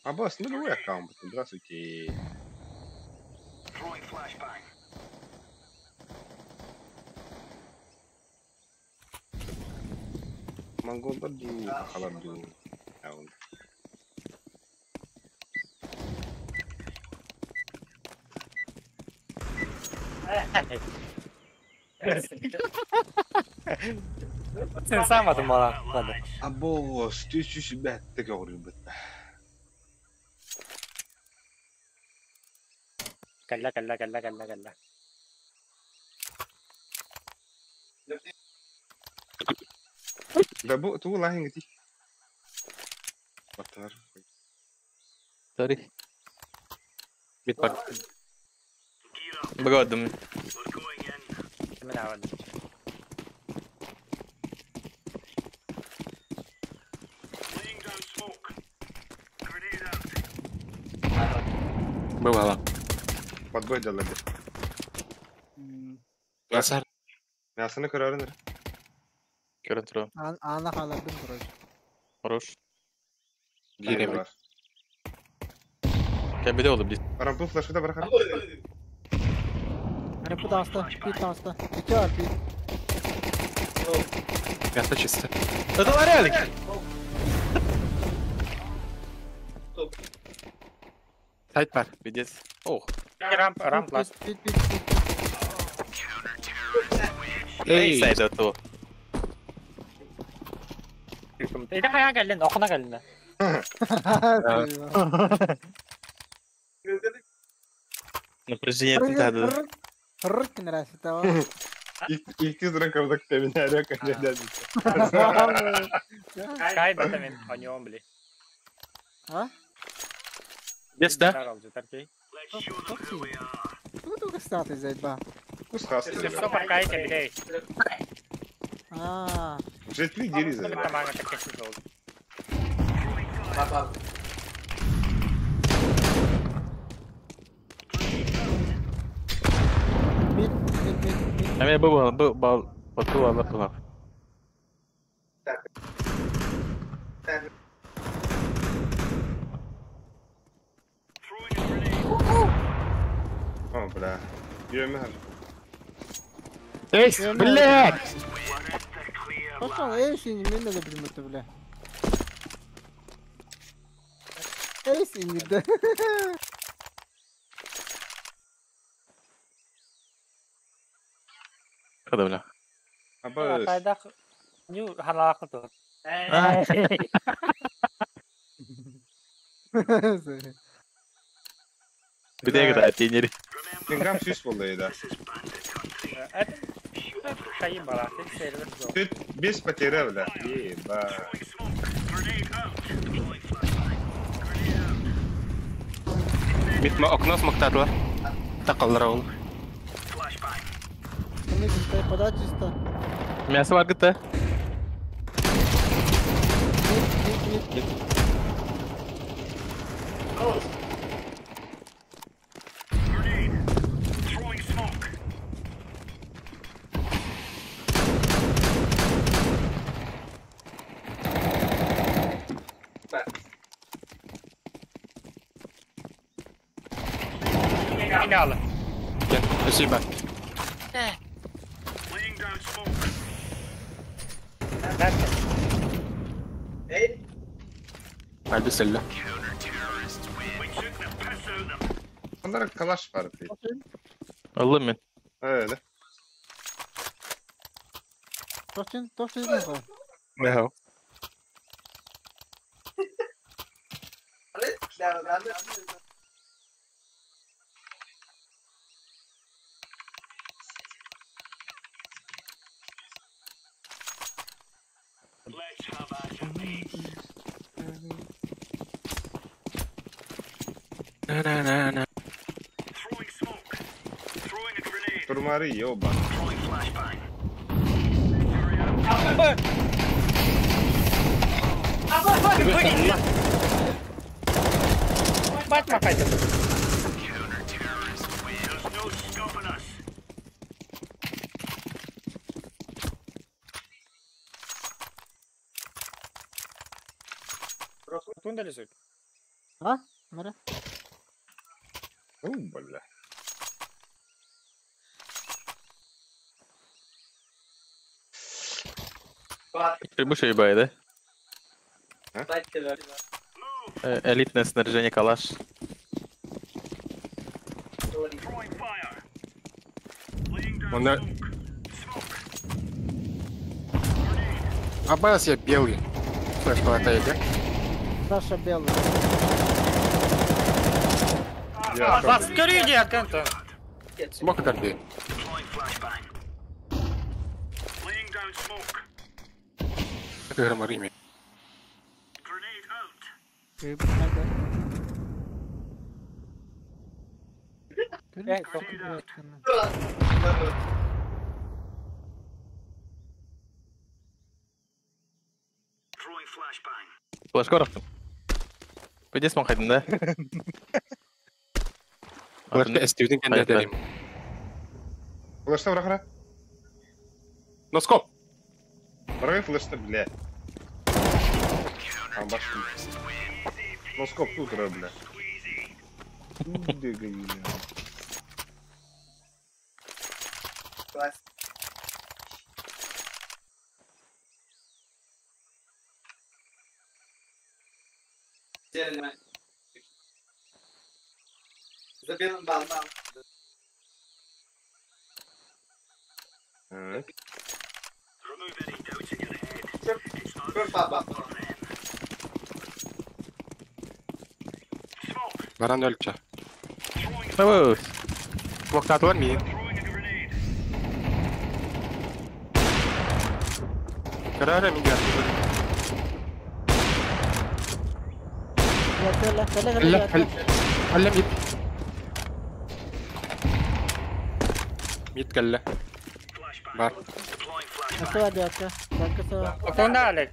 А босс, ну любой аккаунт. Здравствуйте. Монголдар ду, хахалар ду. Sen saamadın bana. Ладно. А босс, ты себя ты говорил бы. Калла, калла, калла, калла, калла. Да бу ту лахин гти. Батар. Sorry. Бит пак. Богодым. Мен авадым. Бывало. Подбой делали. Мясо. Мясоны көрөрүнөр. Көрөн турам. Ана халадым, короче. Хорош. Бире. Кәбеде oldu biz. Рампу флешка да барахар. Yapı dansta, bir dansta. İki var bir. Мясо чисто. Это ларялик! Сайт бар. Пиздец. Ох. Рамп, рамп ласт. Бит, бит, бит. Эй, сайда то. Иди хаян кэллин, окуна кэллин. Напряжение тут надо. Рык нравится. Икки зраков так меня река Кай бата мен конем, бли. А? Здесь, да? Ну только статы зайба. Все паркайте, блядь. А. Жетли дери зайба. Мид, мид, мид, мид. А меня был, был, был, был, был. О, бля. Йөмөр. Эй, блядь! Пошел, эй, синий, мне надо блин, это, бля. Эй, синий, да. Когда, бля? Абас. Кайдах, ню ханалакы тут. Где это тренер? Грамм сүс болды да. Это кайын бала, сен сервер зо. Тут без потери, бля. Еба. Митма окно смоктадла. Такаллар ол. Подать чисто. Мясо варгыта. Мид, мид, мид. Финала. Спасибо. Альбиселла. Onlara kalaş var bir. Аллы мен. Öyle. Точин, точин, точин. Мяу. На-на-на-на. Турмары ёба. Бать махайте. Тунда лезут. А? Мара? Ну, бля. Прибыша ебай, да? Элитное снаряжение калаш. Он... Абас я белый. Флешка это да? Саша белый. Вас скорее, Аканта. Смог дорди. Громарими. Флешка рафтым. Пойди смог один, да? Флешка эстюдин кенде дерим. Флешка врахра. Носкоп. Врагы флешка, бля. А, башку. Носкоп тут, бля. За белым бал, бал. Баран өлчө. Ой. Блоктатылар миин. Карара мин гәрдим. Кэлэ, кэлэ, Хәллә мид. Мид кэллэ. Бар. Асыва дятка. Бакасы. Отонда Олег.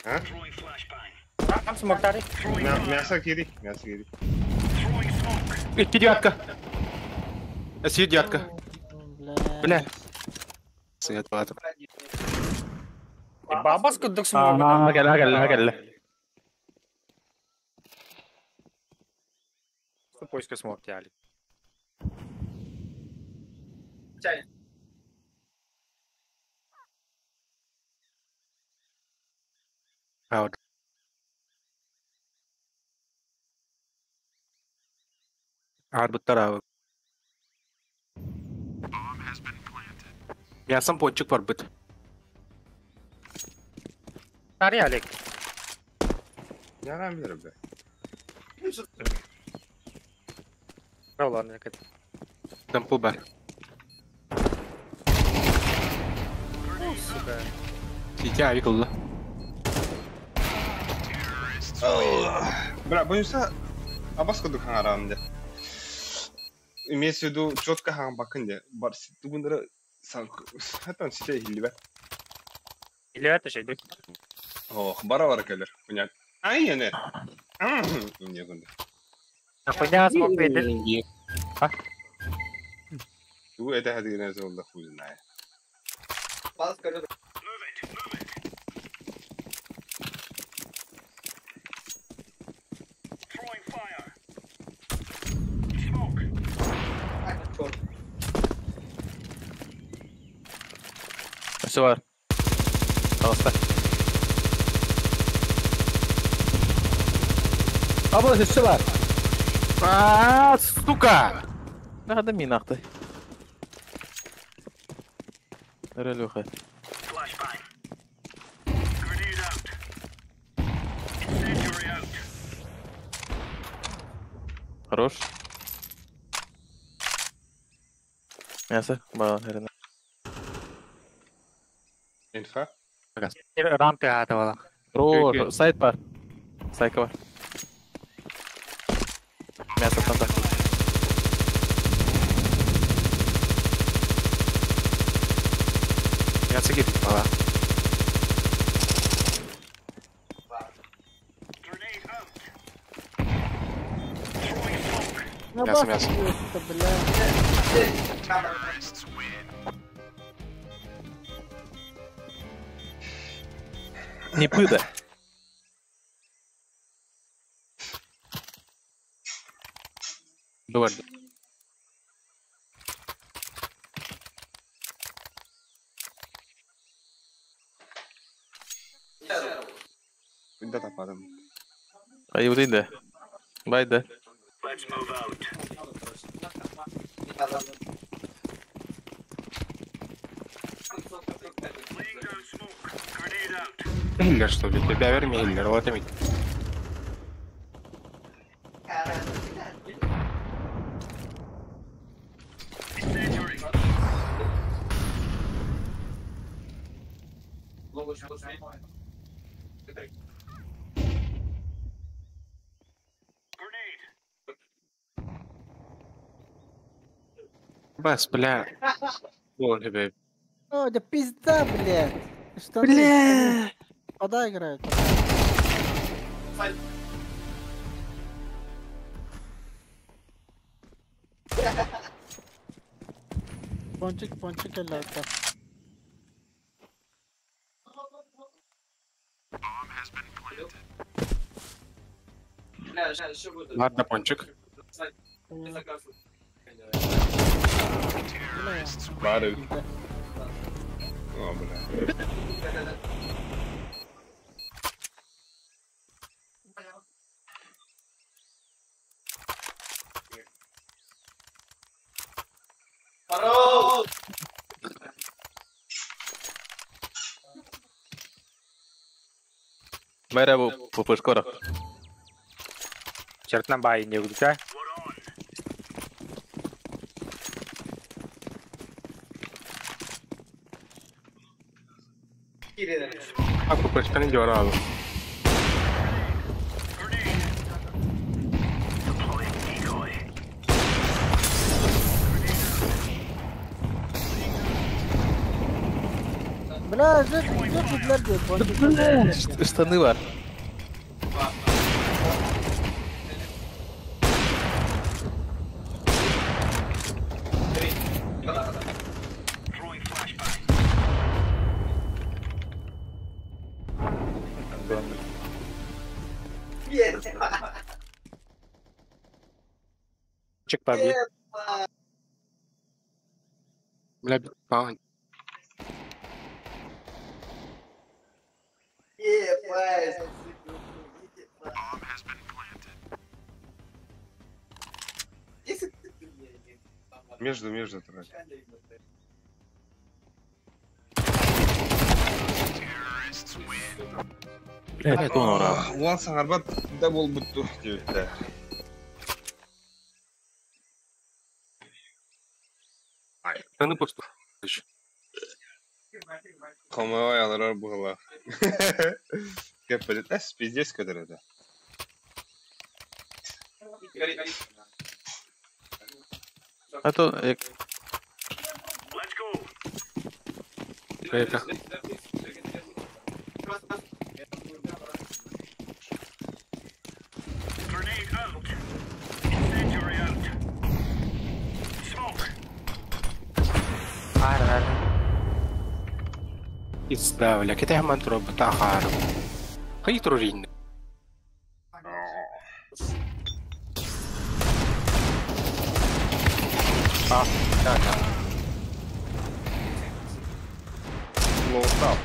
А? Там смоктары. Мясо кири, мясо кири. Икки девятка. Эси девятка. Бля. Свет ладно. Бабас кудук смог. Кэллэ, кэллэ, кэллэ. Поиска смог тяли. Чай. Out. Арбыттар абы. Мясом пончик бар быт. Тари Олег. Я билер, бля. Ладно, это. Темпл бар. Сука. Ситя авик ылла. Бля, боюсь, абас кудук хаңарамды. Имеется в виду четко хаң бакынды. Бар тугундары хатан сите хилибе. Или это же идут. Ох, бара бар келер. Понятно. Ай, не. Не гунда. Хуйня смог бейдер. Ту это хадигене золда хуй знает. Все бар. Пожалуйста. Абы, все бар. А, сука! Надо мин ахты. Релюха. Хорош. Мясо, ба, Инфа. Рампе атывала. Ро, сайт бар. Сайка бар. Мясо там так. Мясо кирит бала. Мясо, мясо. Бля. Не пыда. Давай. Да, тападым. Ай, вот иди. Бай, да. Хиллер, что ли? Тебя верми хиллер, вот и Бас, бля. О, ребят. О, да пизда, блядь. Что бля. Вода играет. Пончик, пончик, эллата. Ладно, пончик. Бары. О, бля. Мэра пупышкора. Черт на бай не удка. А пупышканы дёрал. Бля, бля, Штаны бар. Чек пабли. Бля, паун. Между трать. Блядь, он урал. Улан саңарбат да болбутту дебитте. Штаны пусту. Комавай аларар бугала. Кеппедет эс пиздец көтөрөдө. А то Это. Пизда, бля, кете хаман тура бутахар. Хай турурин. А, да, да. Лоутап.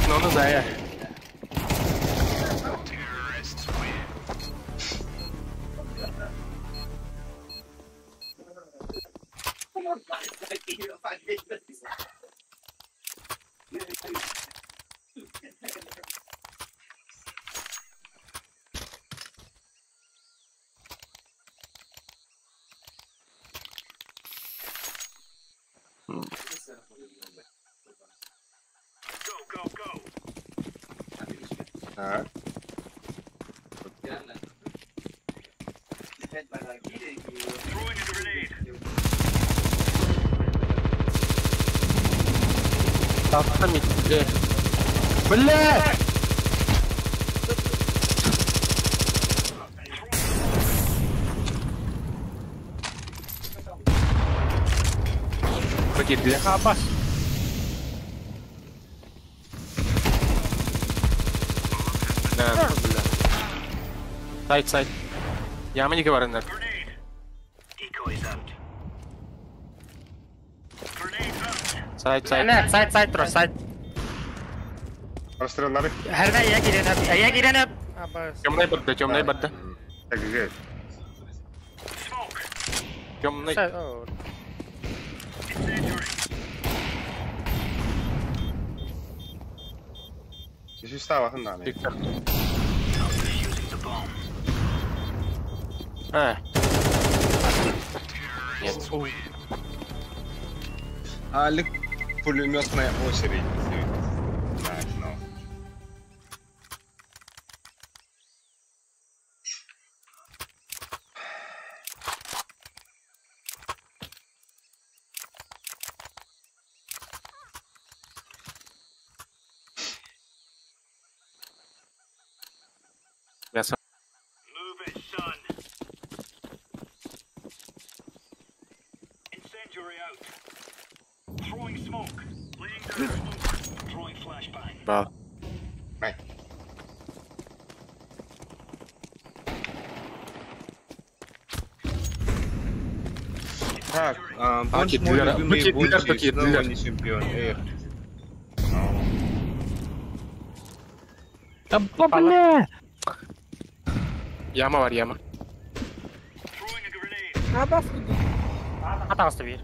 Ну, ну, да, я. Так. Бля! Погибли. Абас. Да, бля. Сайт, сайт. Я мне говорю, на. Сайт, сайт. Нет, сайт, сайт, про сайт. Расстрел на рых. Herna я giren abi. Я giren abi. Абас. Темный бадда, темный бадда. Так, где? Темный. Еще стало хана. А. Нет. Алик пулеметная очередь. Так, ну. Мясо. Да. Ай. Так, Бонч мой любимый Бончик, снова не чемпион. Эх. Да бля! Яма var яма. Абас. Атағысты бер.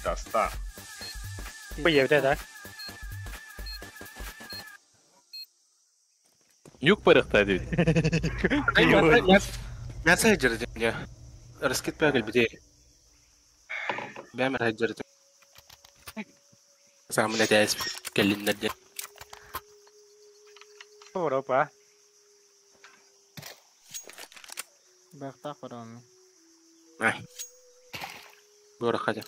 Таста. Поедет, да? Нюк пырыхта дейді. Мясо хаджырды мне. Раскид пәгіл біде. Бәмір хаджырды. Самын әтәс кәлінлерде. Опа. Бақтақ бар оны. Бұры қадя.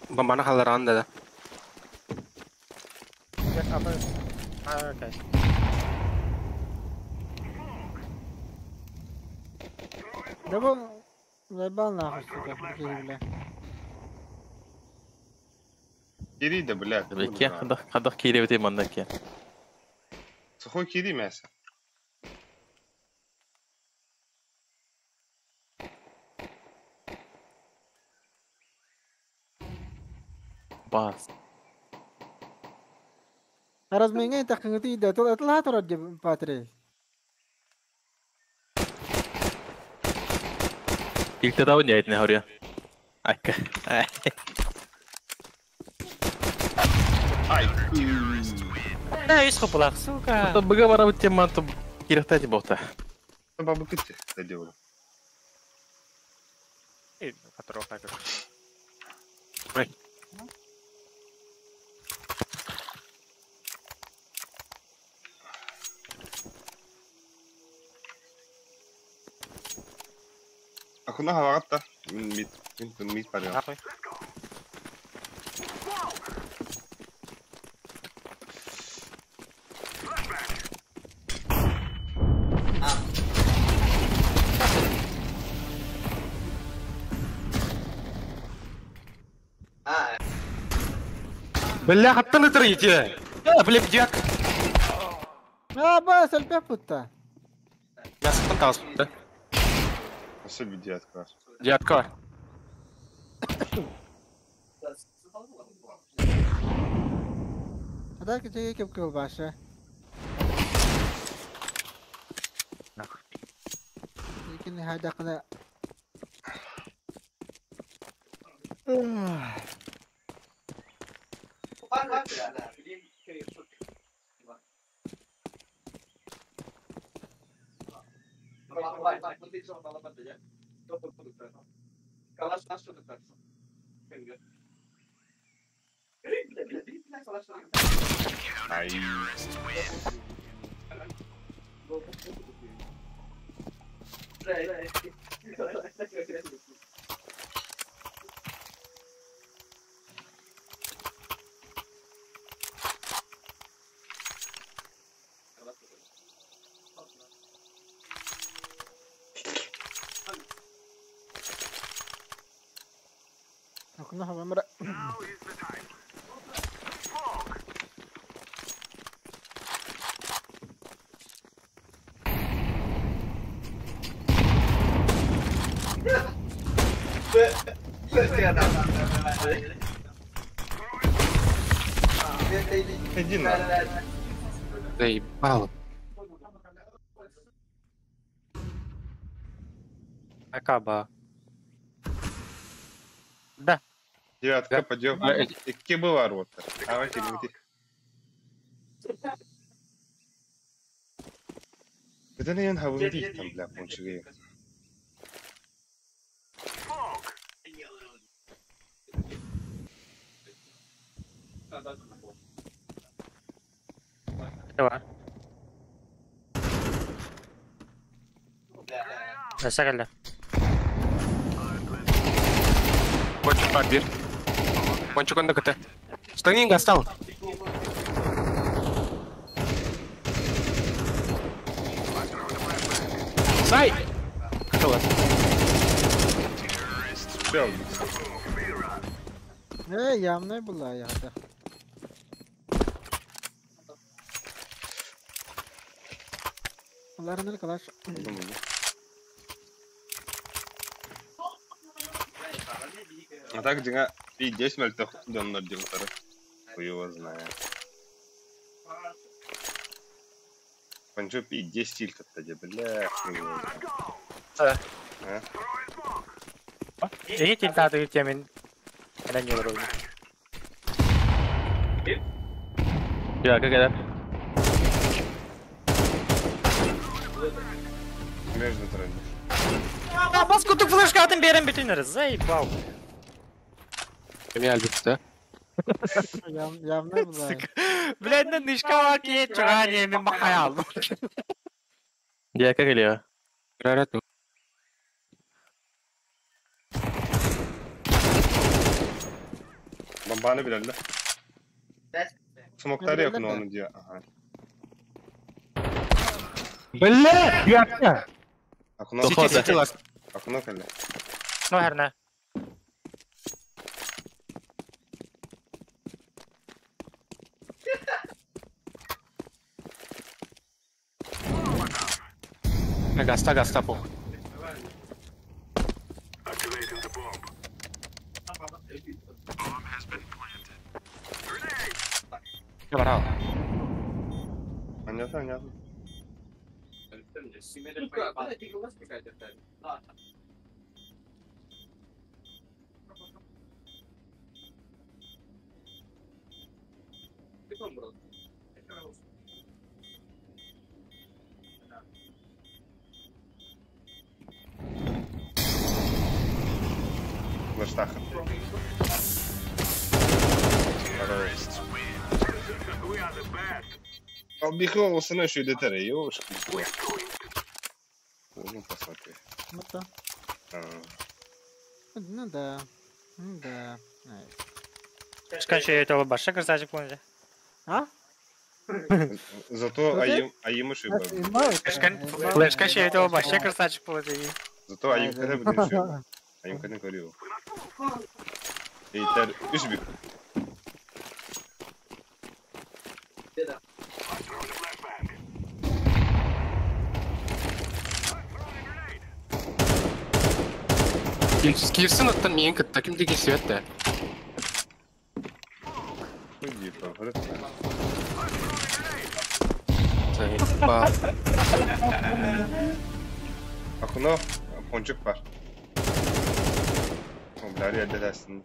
Бомбаны халаран да. Окей. Да вон, заебал нахуй, сука, бля. Кири да, бля. Бля, хадах кири бите мандаке. Сухой кири мясо. Бас. Разменяй так ты да, то это латор патри. Илтедау не айтны хоря. Айка. Ай. Да, есть хуплах, сука. То быга бара тема то кирехтати бота. Бабы кытты, да делаю. И которого так. Ой. Акуна хавагатта. Мид, мид, мид паря. Нахуй. Бля, хаттан ытырыйте. Бля, пидяк. А, бас, альпя путта. Я саттан тағыз путта. Особенно девятка. Девятка. А так тебе кем колбаша. لكن هذا قناة. Ай. Иди на. Заебало. Акаба. Да. Девятка, пойдем. Икки была рота. Давайте, где? Это, наверное, говорит там, бля, пончик. Давай. Сагalla. Пончик бар бир. Пончик онда кыта. Штанин гастал. Сай! Кытылас. Все. Явная была я. Bunların kadar. А так дьиҥэ 5-10 мөлтөх дьоннор диэбиттэрэ. Хуй его знает. Панчо 5-10 стиль как-то, бля, хуй его знает. А? Эги тинтааты темин. Эна не вроде. Я как это? Между троими. А, баску ты флешка атын берем бүтүнөр. Заебал. Эми албытта. Явная была. Блядь, на нышка ке чурани мен бахаял. Я как или? Рарату. Бомбаны билэллэр. Смоктары yok onu diyor. Ага. Бля, я. Окно. Сити, сити ласт. Окно кэллэ. Ну херне. Гаста, гаста, похуй. Я брал. Понятно, понятно. Лаштаха. Албихо осына шүйдетер, ёшки. Ну, посмотри. Вот да. Ну да. Ну да. Скажи, это баша красавчик помните? А? Зато аим ошибка. Флешка ще это баша красавчик помните. Зато аим когда будем шиб. Аим когда говорил. Эйтер үш бик. Кирсин оттан миен кытта ким деги сүйөттө. Окно, пончик бар. Бля, эрдэлээсин.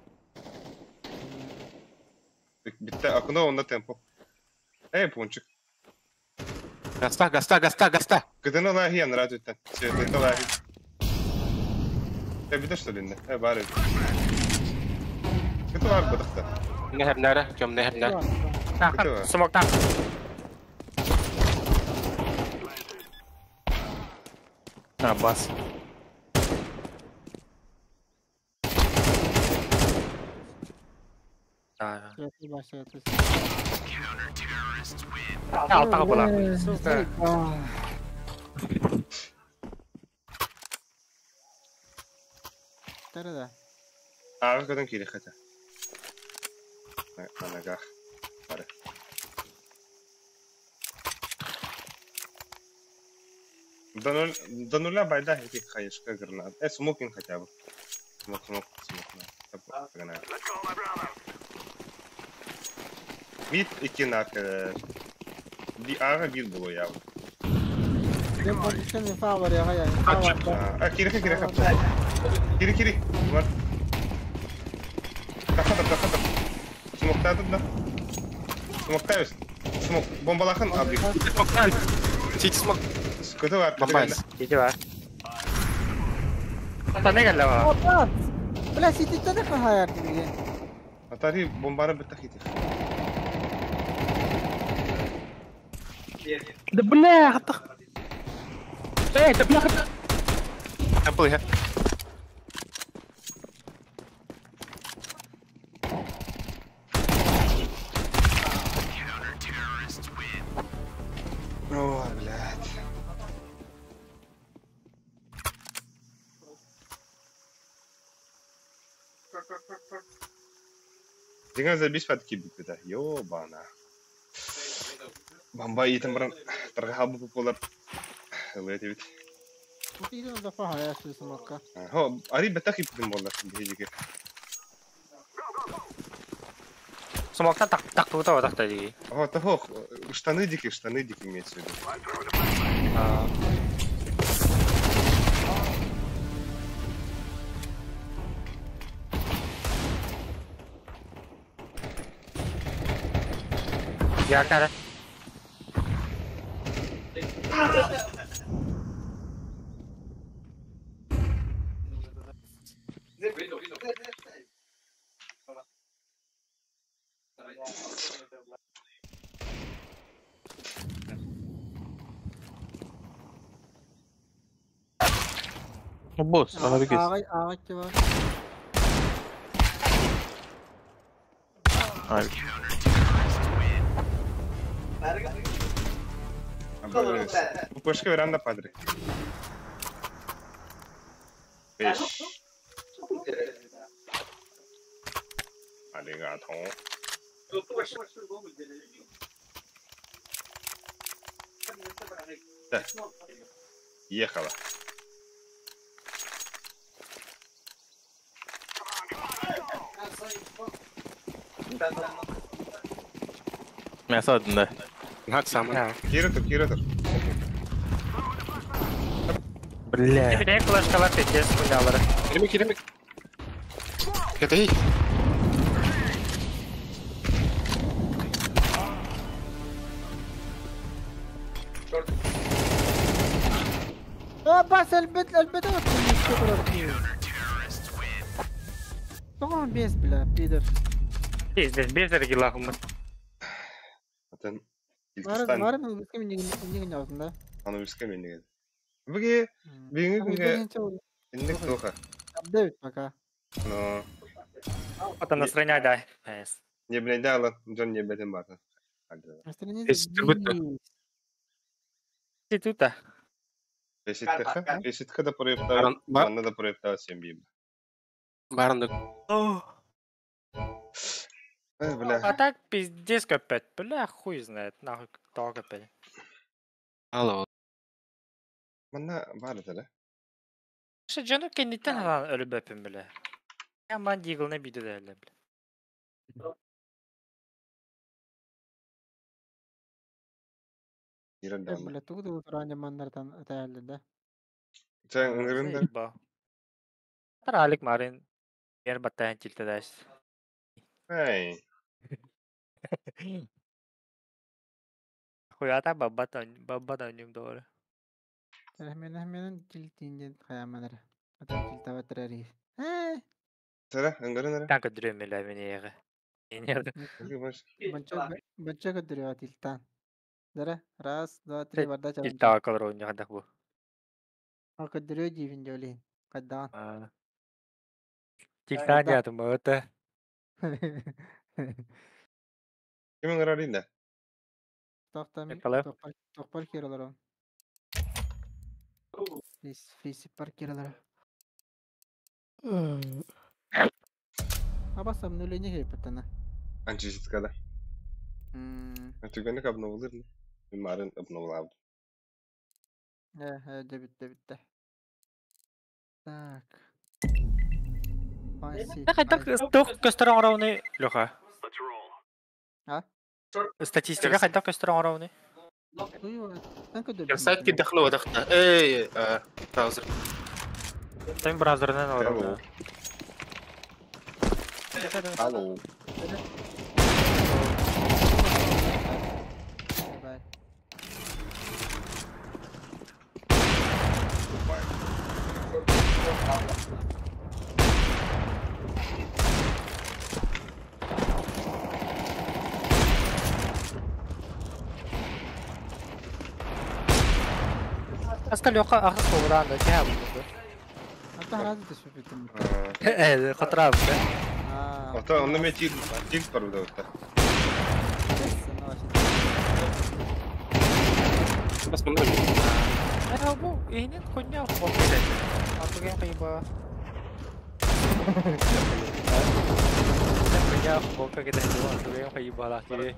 Битте окно онда темпо. Эй, пончик. Гаста, гаста, гаста, гаста. Кытына лахи анрат үттен. Светлыта лахи. Э, битэ что ли? Э, бары. Кыты бар быдыкта. Нехер нара, кем нехер нар. Смок там. А, бас. Алтаға бола. Сука. Да. Ага, көтөн кири хотя. На ногах. Пары. До нуля байда этих хаешка гранат. Смокинг хотя бы. Смок, смок, смок. Гранат. Мид и кинак. Би ага бит было явно. А, кири, кири, кири, кири. Вот. Тахатыр, тахатыр. Смоктадыр да. Смоктайбыз. Смок. Бомбалахын абдик. Сити смок. Көтө бар. Бомбайс. Сити бар. Ата не келди ба? Бля, сити тene хаяр диген. Атари бомбаны бит тахити. Да бля, Эй, да бля, Темпл иһэ. Ой, блядь. Диган забись фатки биппита. Ёбана. Бомба итем баран тарга хабы болар. Ылы бит. Идем да фаха я смокка. Хо, ари бетах иппитим болар биһиги. Смоктан так так тута так та дии. Хо, того, штаны дикие имеется в виду. Я кара. Босс, она бегает. Ағай, ағай тиба. Пушка веранда падре. Беш. Аригато. Да. Ехала. Мясо одна. Над самый. Кира тут, Кира тут. Бля. Тебе флешкалар пиздец хуйнялары. Киремик, киремик. Кэтэй. А, бас әлбет, әлбет Тоҕо бес, бля, пидор. Пиздец, без регилахымы. Атын Марын, Илтистан. марын үскә мин нигә алдым да. Аны үскә мин деген. Бүге бүгүнкү күнгө инник тоха. Девять пока. Но Это настроение да. не блядь, Джон не бетен бар. Настроение. Эс, Ты тут а. Беситтеха, беситка да проекта, манна да проекта семби. Барындык. Эй, бля. А так пиздец опять. Бля, хуй знает. Нахуй кто опять. Алло. Манна бар да. Ше жану кенниттен алан өлүп өпүм бля. Яман диглне биде дәле бля. Ирен Бля, тугу да ранее маннардан атаялды да. Сен ыңгырында. Таралик марин. Ер баттайын тилтедәш. Эй. Хуята баббатан баббатан юм doğru. Мен тилтинден хаяманар. Атам тилтава трари. Э. Сара, ыңгырын Так көдүрөм эле мени эге. Банча банча көдүрөм тилтан. Дара, раз, два, три, барда чалын. Тилтава калыр ойнагандак бу. А көдүрөө дивин жолин. Кайдан. Тилтан ятым өтө. Ким ыңгырар инде? Тохта мен тохпар киралар. Фейс фейс пар киралар. Абаса обновление хепетана. Анчиситкада. Түгөнүк обновылыр. Мен марын обновлабы. Э, дебит дебит. Так. Кайдак тох көстөрөң орауны Леха. А? Статистика кайдак көстөрөң орауны? Сайт ки дахлы вадахта. Эй, браузер. Тем браузерден орауны. Алло. Хаска Леха ахсыс буолан да кэһэ буолду. Ата харазы түспүтүм. Хотраабыта. Ата онно мен тир тир бар буда. Бас мында. Бу иһинен хуйня хуйня. Атыгын кыйба. Хуйня хуйка кете атыгын кыйба ла ти.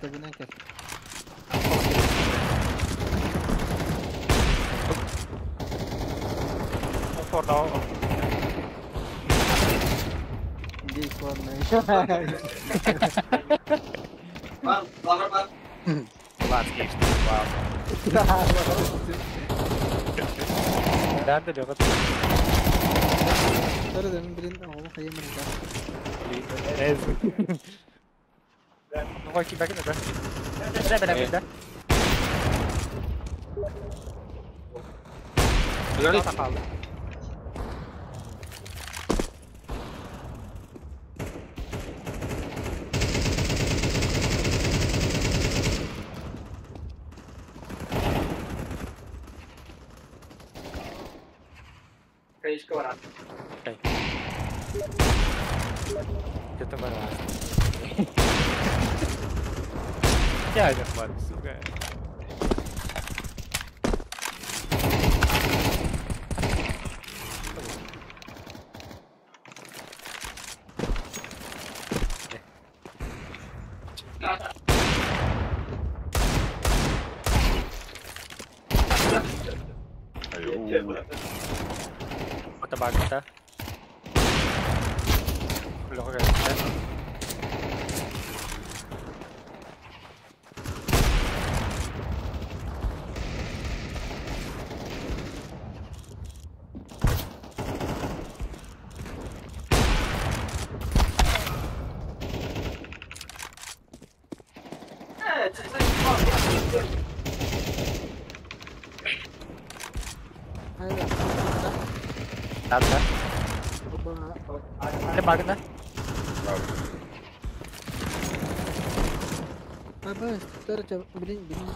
Тэбинэн кэл. Forno. Иди ладно. Ладский что вау. Да, да, Леха. Блин, оҕо хайымын да. Ну, какие бэки, да? Да, да, да. Говорит. Где-то барас. Я не хватит, сука. Айоо. Табакта. Леха Да. Багна. Блин, блин,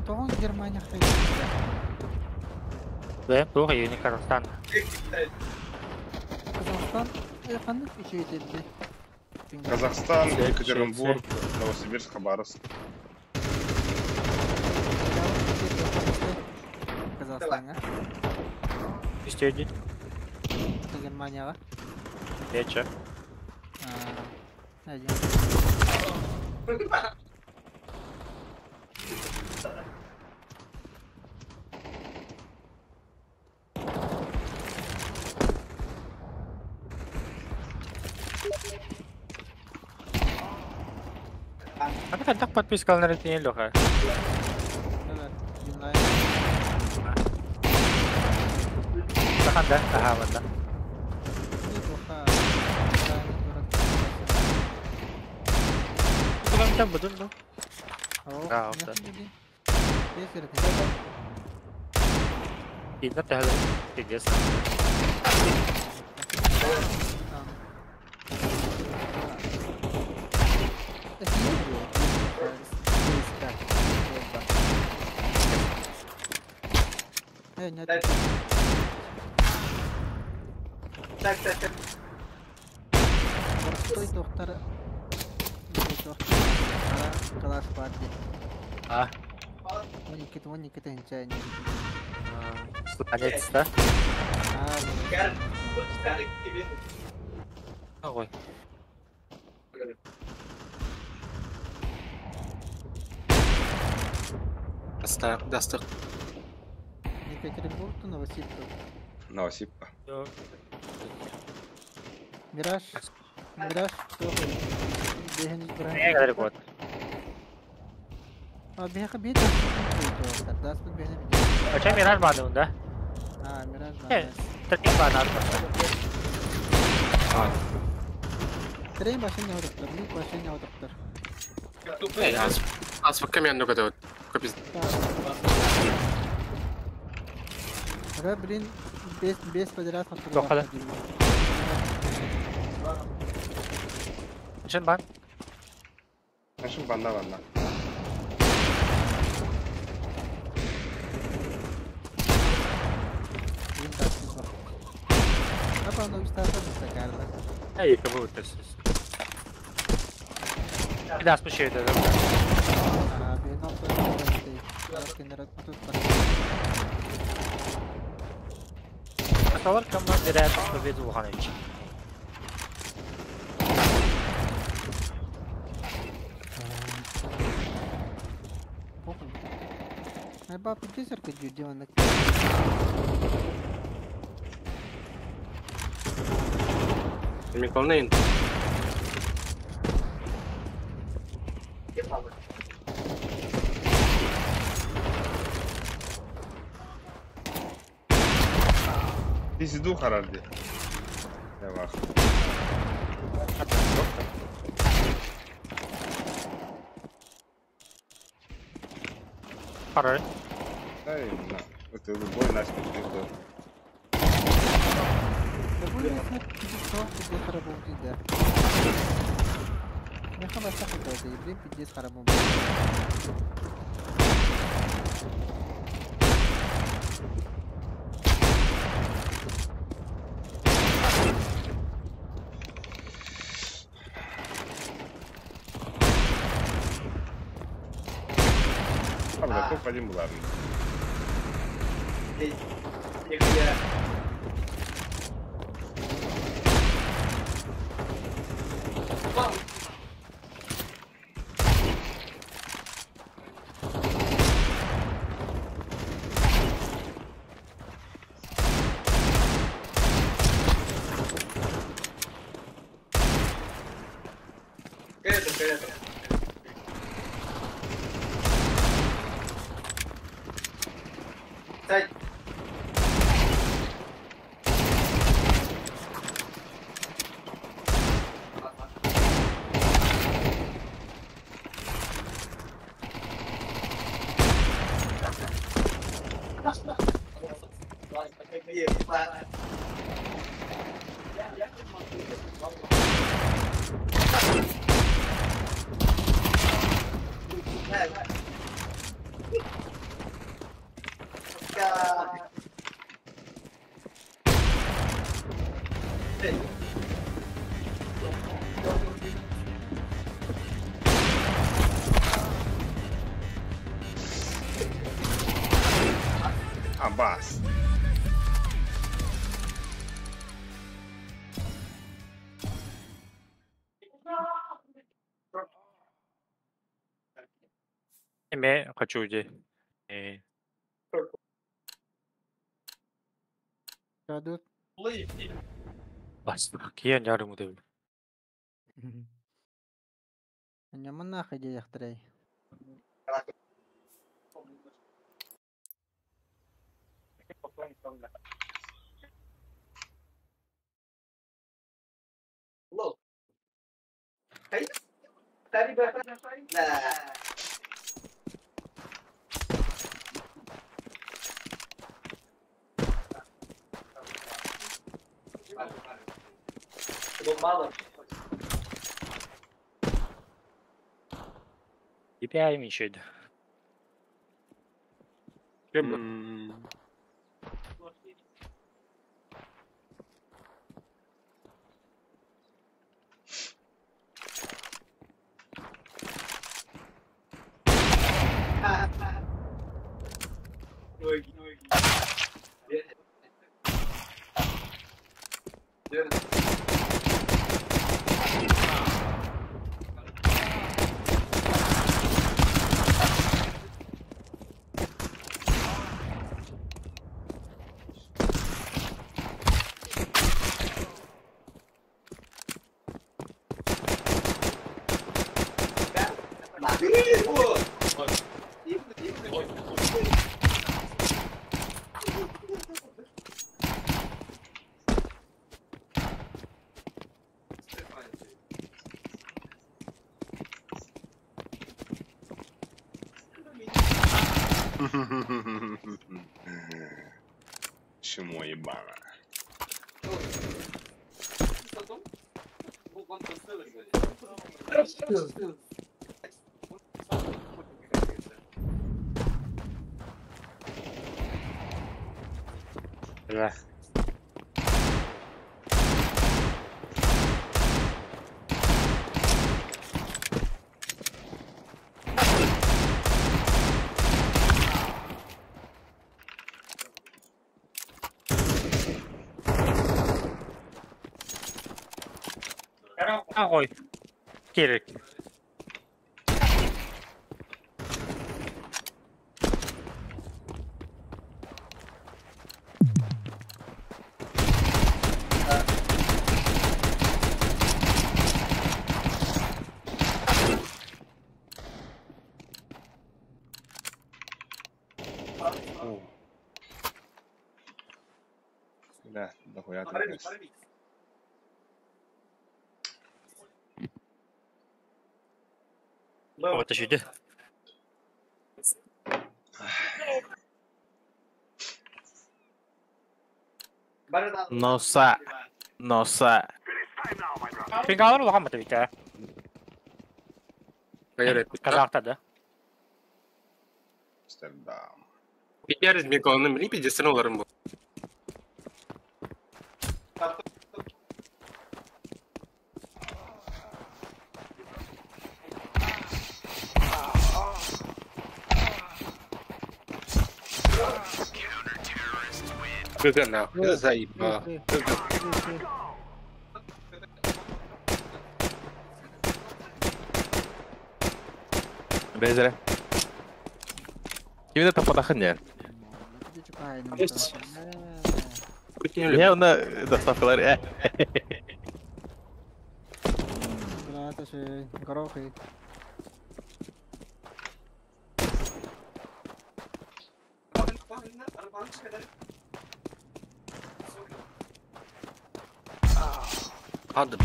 Это он Германия хайда. Да, туох не Казахстан. Казахстан, ханнык үчүгэй Казахстан, Екатеринбург, Новосибирск, Хабаровск. Казахстанга. Истердит. Германияга. Вечер. Один. Ano ka подписка на ретин Леха? Саханда, ага, вот да. Куда там будем, ну? А, да. Инна тахала, пиздец. Нет. Так, так, так. Простой доктор. Класс парти. А? Он никита ничего. Сланец, да? А. Ой. Дастық. Екатеринбург, Новосибирск. Новосибирск. Мираж. Мираж. Не говори вот. А беха бит. А чем Мираж баны да? А, Мираж баны. Трейн баны. Трейн башын не отырыптыр, лик башын не отырыптыр. Аз камен ну когда копиз. Ага, блин, без подряд. Тоқада. Шын бан. Шын банда банда. Эй, кого ты? Да, спущай это. Аталар команда победу Луханович. Ай, баб, дизерка дюдёнок. Миколнейн. Пизду харарди. Я вах. Харарди. Да, именно. Это любой наш пизду. А, бля, топ-1 была. Абас. Я хочу уйти. Бас, кия нярыму деп. Нямана хади яхтрей. Теперь еще. Чмо ебано. Бля. Ой, Кирик. Бля, дохуя ты. Вот еще иди. Носа. Носа. Пингалар улахан бата бит. Казахта да. Амстердам. Пиздец, мен колонным билин пиздецтен оларым бу. Кыгы нахуй, заебал. Кыгы. Безре. Кимде таппатахын не? Я уна доставкалар. Горохи. Hadi.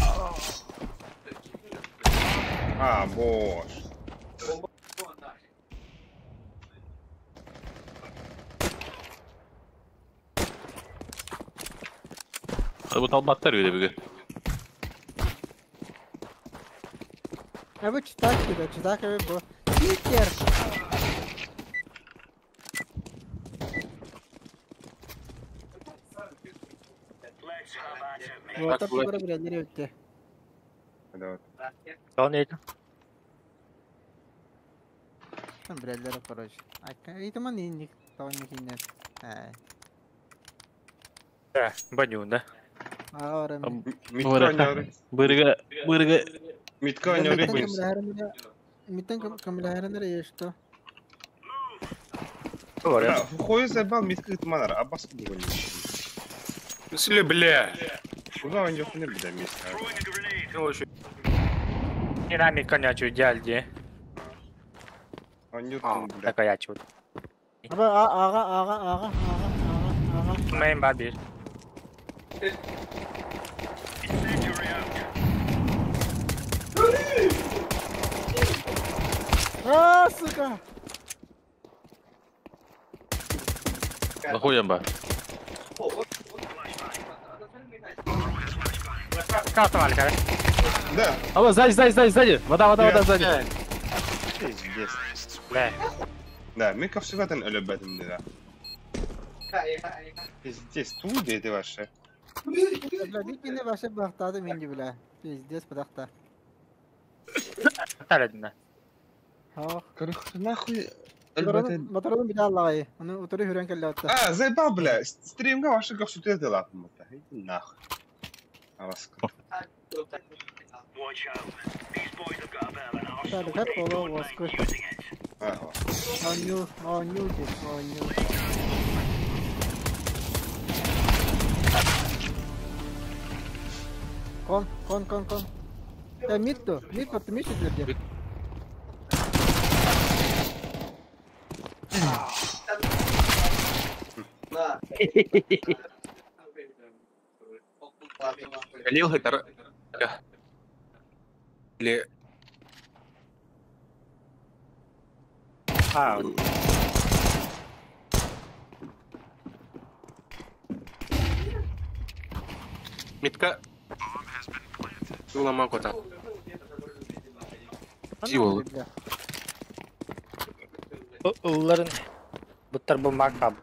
А, боже. Bu talbattар öyle bir gün. А вы читаки, да, читаки вы бо. Питер! Вот так скоро бренд. Он это. Там бреллер, короче. А это ман не то не кинет. Да, баню, да. Бырга, бырга. Митка не рыбы. Митен камляренер есть что? Хуй заебал митка манара, а бас куда не. Если бля. Куда он идет не бля митка? Не на митка не чуть дяльди. Он идет бля. Такая чуть. Ага, ага, ага, ага, ага, ага. Мейн бабир. А, сука! Нахуя ба? Да. А вот сзади, сзади, сзади, сзади. Вода, вода, вода, сзади. Пиздец. Да, Мика всегда там любит да. Пиздец, тут это ваше. Бля, бикини ваше бахтады минди, бля. Пиздец, подахта. Тарадна. Короче, нахуй. Моторон бля лай. Он утри хүрэн кэллээтэ. А, заебал, бля. Стримга ваше как что ты лапом. Иди нахуй. Араска. Так, как поло воску. Ага. Оню, оню, оню. Кон, кон, кон, кон. Да, мид то, мид вот мид где? Лил хытар. Или А, Митка. Лама кота. Дивол. Ылларын буттар бу макап.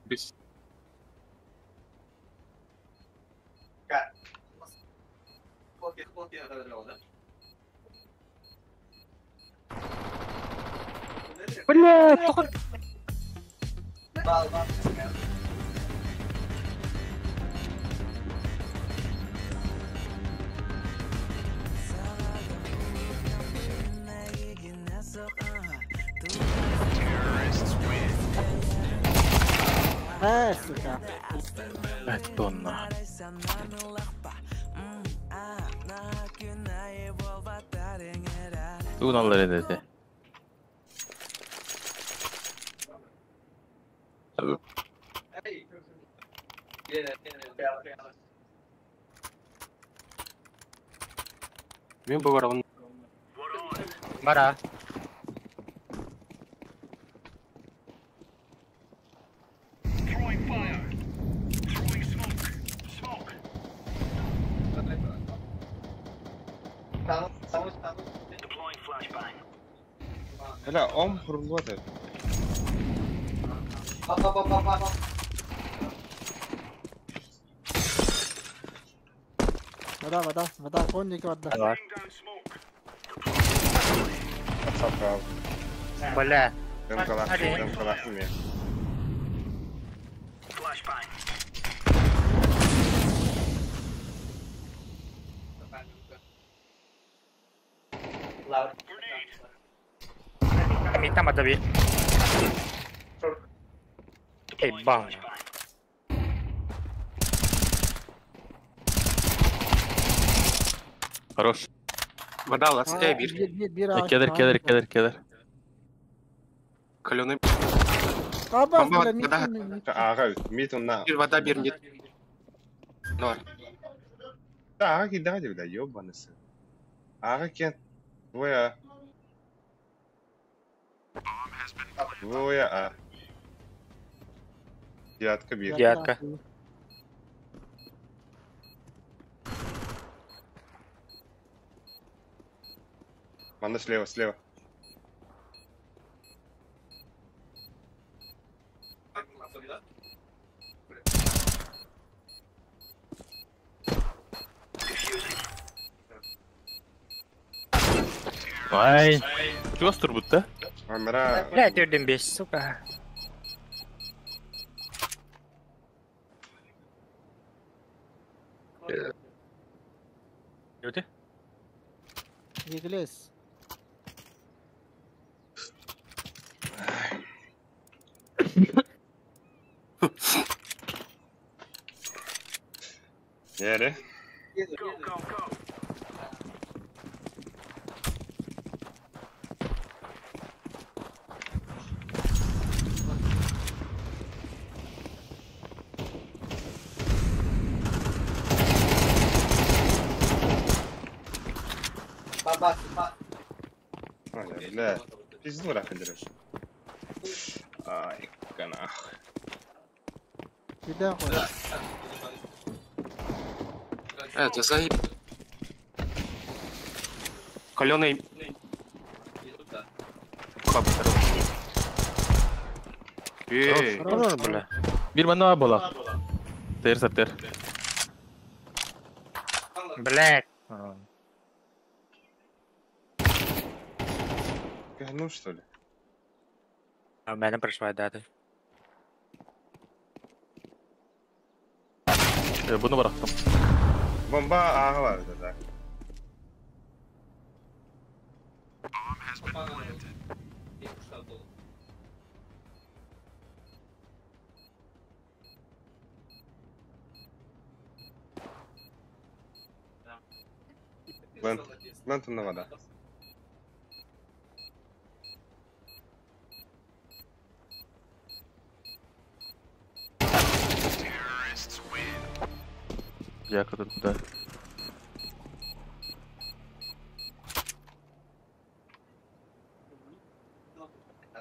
Бис. Бля, тоқыр. А, сука. Тонна. Тугун аллар эдете. Мен бу бар. Бара. Бля, ом хурулуот. Вода, вода, вода, конник вода. Бар. Отсапрал. Бля. Дымкалах, дымкалах мне. Мита мадаби. Эй, бам. Хорош. Вода ластя бир. Бир, бир, бир. Кедер, кедер, кедер, кедер. Каленый. Аба, Бомба, бля, вода. мит. Ага, мит он на. Бир вода бир нет. Нор. Да, ага, кидай, бля, ёбаный сын. Ага, кен. Двое А. Двое А. Девятка бир. Девятка. Манда слева, слева. Ай. Чугас турбут да? Амара. Бля, төрден бес, сука. Өте? Еглес. Нere? Ай, бля, пизду нахуй дерешь. Ай, нахуй. Куда хуй? Это заеб. Каленый. Эй, Хорош, бля. Бир манна була. Тер сатер. Бля. Ну что ли? А мене прийшла дати. Bunu bıraktım. Бомба ага var да. Лент, лент на вода. Жака туда.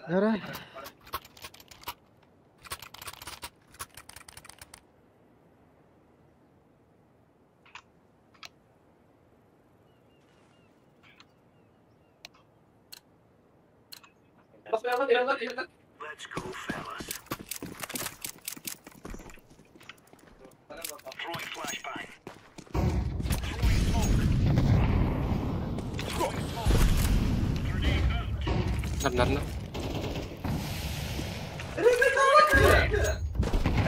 Nere? Let's go, fellas. Throwing flashbang. Throwing smoke. Throwing smoke. Grenade out. Нар.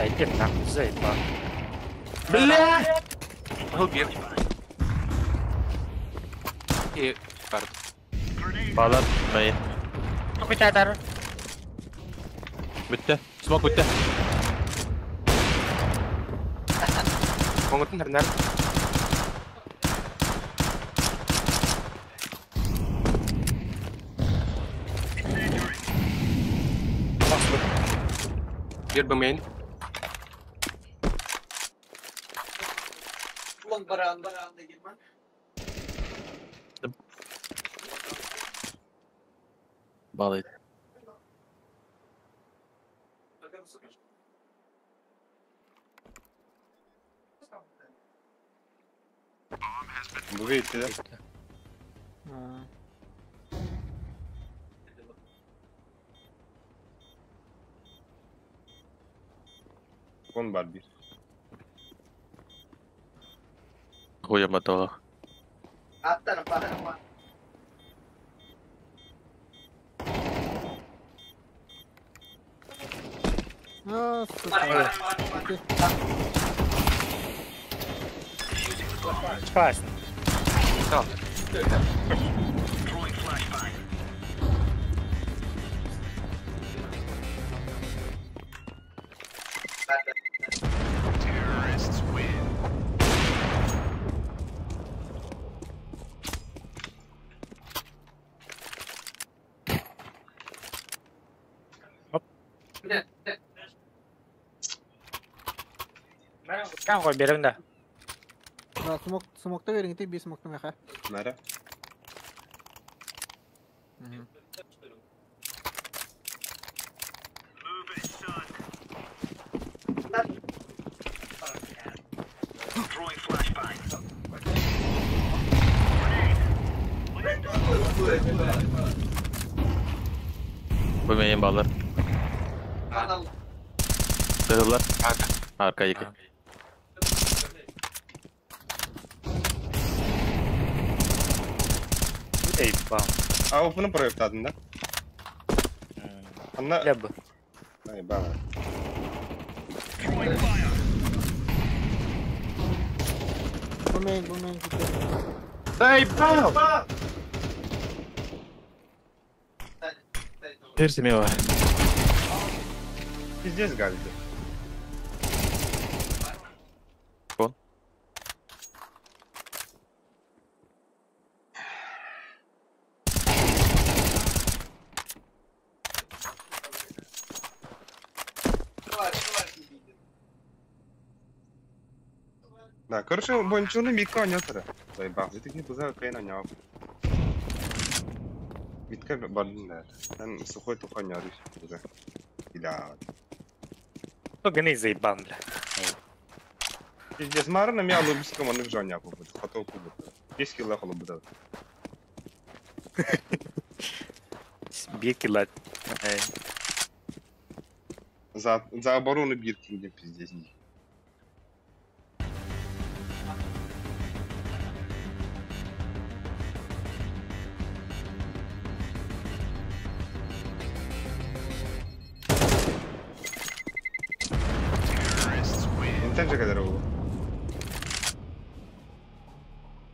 Иди нахуй, заебал. Бля! Был бир. И карт. Bağlar neyi? Çok Bitti. Smoke bitti. Koňutun нар. Bir б main. Bağlayın. Bu gitti. Кон бар бир. Хуя мотола. А, сука. Классно. Throwing flashbang. Terrorists win. Kan koy berim de. Да, смок, смокта verin bir смокта meha. Nere? Move it, son. Throwing flashbang. Bu main bağlar. Sığırlar. Arka yıkı. Eyvah. А bunu проектадın da. Anla. Бля bu. Ay bana. Throwing fire. Bu main, bu main gitti. Эй, бау! Tersi var. Пиздец galdi. Кон. Да, короче, бончуну митка онятара. Заебал. Это не буза кайна няв. Митка бардын да. Там сухой тухай нярыш. Буза. Иля. Гны заебал, бля. Пиздец, марна мя лубиском он в жоня будет. Хотел кубит. 10 кило холо будет. Bir kilo. За оборону бирки где пиздец. Интен же kadar oldu.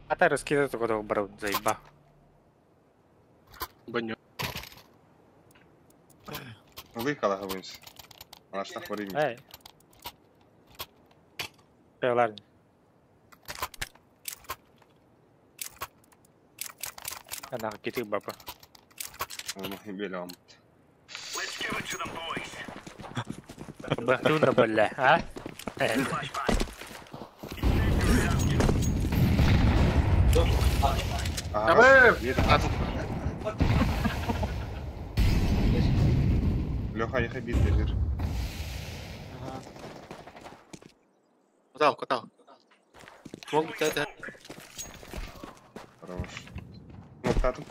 Ата раскидать только брал, заеба. Баню. Выехала говоришь. Она ж так время. Эй. Э, ладно. Она киты баба. Let's give it to them, boys. Бахтуна, бля, а? Flashbang. Леха, ехай бит бер. Ага. Катал, катал. Смог это. Хорош. Ну, тату.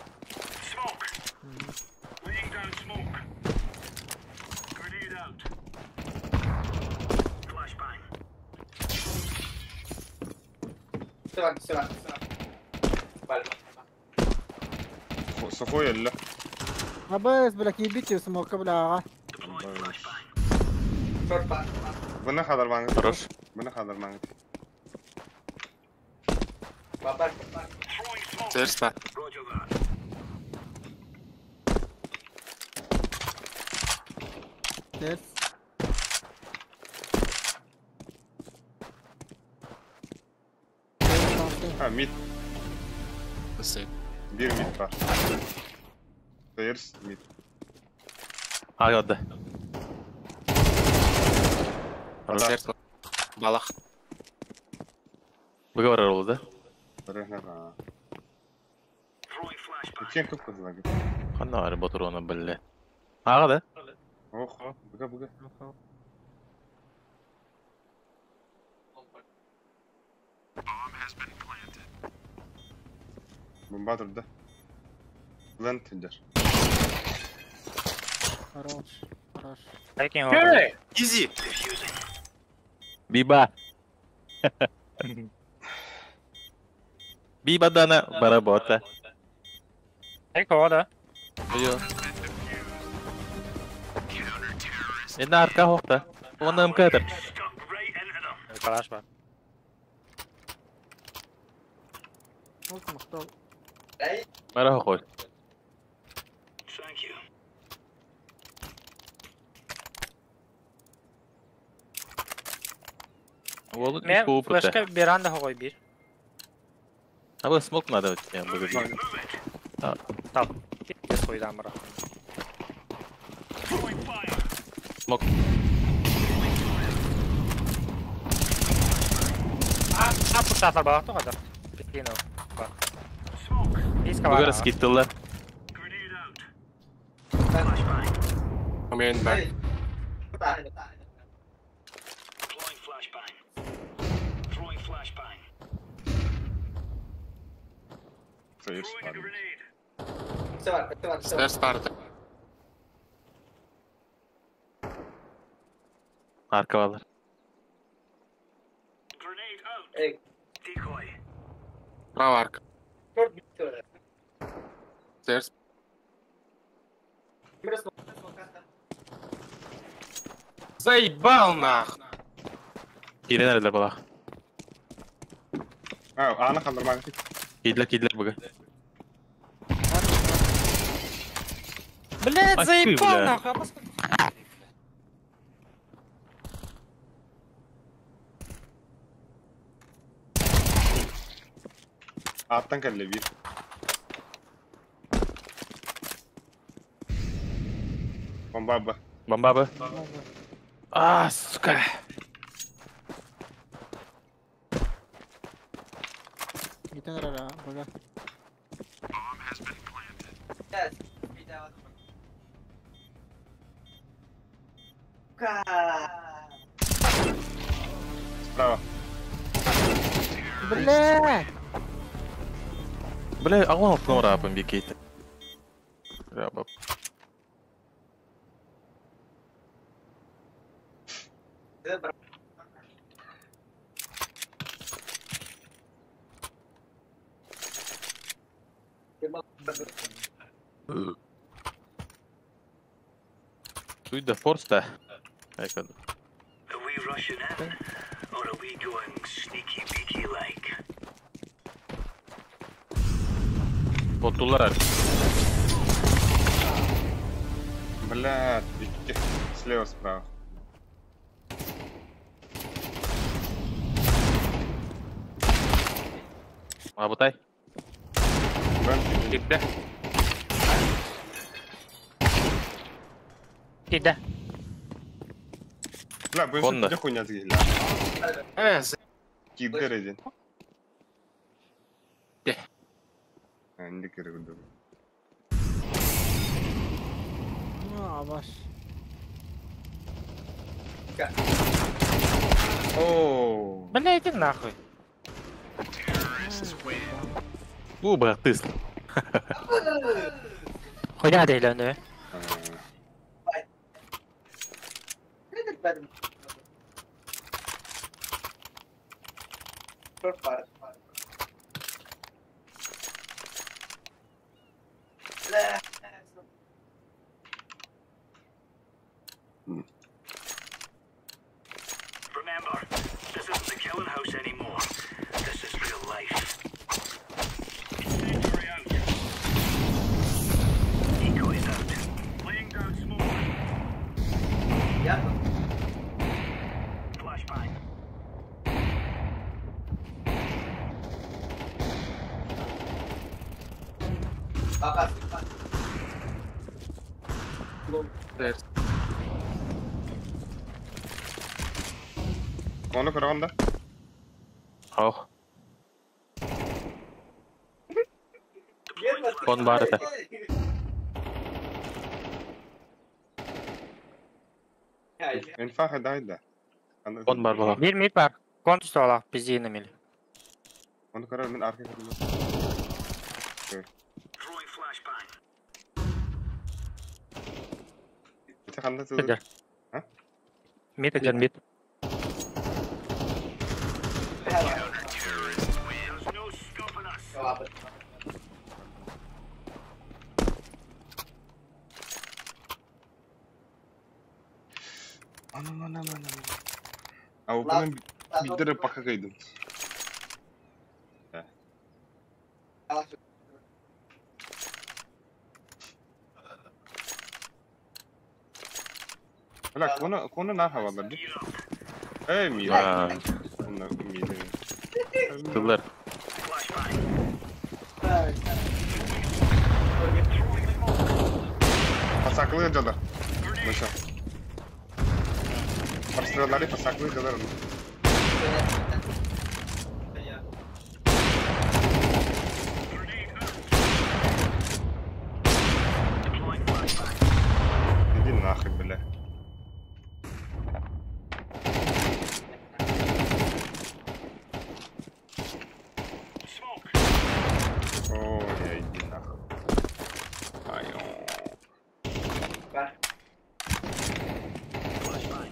Se van, se van, se van. Vale. Сухой или? Абас, бля, ебите смока, бля. Bunu kadar bana. Хорош. Bunu kadar bana. Сэрс ба. Ters. Ha mid. Сэр. Bir mid var. Stairs mid. Ага, да. Сэрс. Балах. Выговор ол, да? Рехна. Чем как кызлагы? Ханна бар ботурона билле. Ага, да? Ох, буга буга. Бомба турда. Лент дер. Хорош, хорош. Изи. Биба. Биба дана баработа. Эй, да? Йо. Это арка хохта. Он нам катер. Калаш бар. Вот махтал. Мара хохой. Ол Мен иску флешка беранда хогой бир. А вы смок надо я буду. Тап. Без хуйдан бара. Смок. А пушатар бар то кадар. Пино. Бар. Иска Бугар бар. скиттылар. Мен ба. Stairs var. Se van, se van, se van. Сэрс бар. Арка балар. Эй, Право арка. Сэрс. Заебал нах. Кирен балах. А, аны калдырмагы. Кидлер кидлер буга. Блядь, Ай, заебал бля. нахуй. а посмотри. Аттан кэлле bir. Бомба б. Бомба бы. А, сука. Giten rara, бага. Справа. Бля! Бля, аллах алтын рапын бекейт. Рабап. Суй да форс да. Айкад. Боттулар artık. Бля, икки. Слева, справа. Абытай. Бен, Китте. Киде. Бля, бу Конно. не хуйня згилля. Э, Кидер един. Де. Инди киргүдү. А, ваш. Оо. Бля, иди нахуй. У, бырахтыс. Хуйня дейли Remember, this isn't the killing house anymore. This is real life. Incendiary out. Decoys out. Laying down smoke. Flashbang. Onu kırağında. Oh. Кон бар это. Инфаха дайда. Кон бар була. Bir mid бар. Кон стола, пизди на мили. Onu kırar мен арка кырдым. Throwing flashbang. Ити ханда тылы. А? Мид один, мид. There's no stopping us. Анам анам анам. А bunu bildirip baka kaydım. Бля, кону кону нар хавалар ди. Эй, ми. А, Онна ми. Тыллар. Pasaklı diyorlar. Mesela. Parçaları pasaklı diyorlar onu. Deploying flashbang. Иди нахуй, бля. Smoke. Ой, я иди нахуй. Ай, о. Flashbang.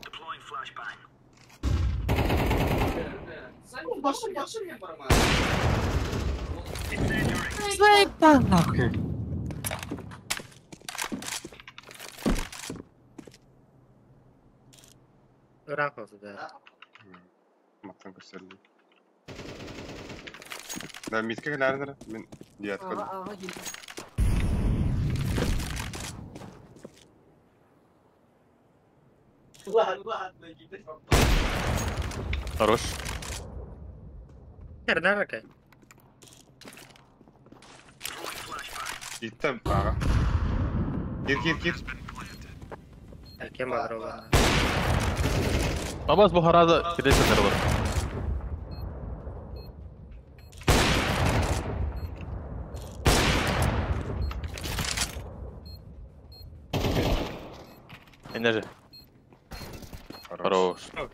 Deploying flashbang. Incendiary. Заебал нахуй. Ранг да. Маттан көрсөрдү. Да, митке келәрдер. Мен дият Ага, кылдым. ага, кил. Хорош. Хер, какая? Throwing flashbang. Итте ага. Кир, кир, кир. Кем багрова? Абас бу хараза кидесен бар. Энерджи. Хорош. Хорош.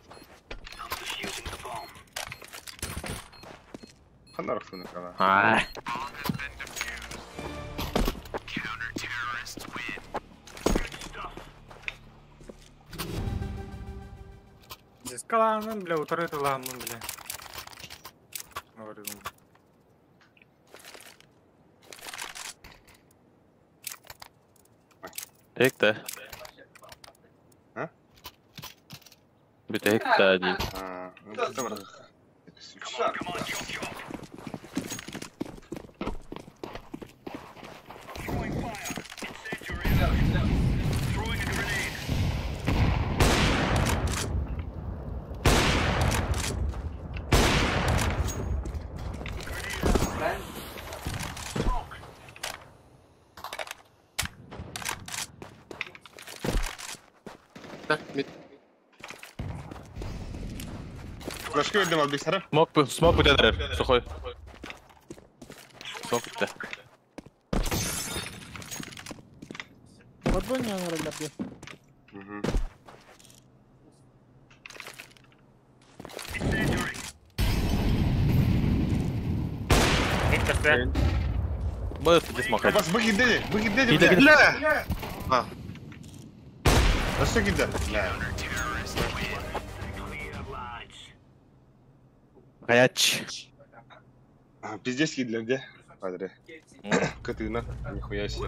I'm defusing the bomb. Ханар хтуны кала. А. Stuff. Скаланын, бля, утары тыламын, бля. Говорю. Тек-те. А? Бүтек-те ди. А, ну это бар. Come on, come on, chop chop. Throwing fire. Incendiary out. Throwing a grenade. Grenade out. Smoke. Так, мид. Флешка бердим албик сара. Смок бүтэн сухой. Смок бүтті. Подбой не оҥороллор дии. Мид көстө. Б где смок? Бас бу кирди, бу кирди, Киирдэ, бля. Бля! А. Өссө кирди. Бля. Горяч. А, Пиздец кирдилер де. Падре. Кытына. Нихуя себе.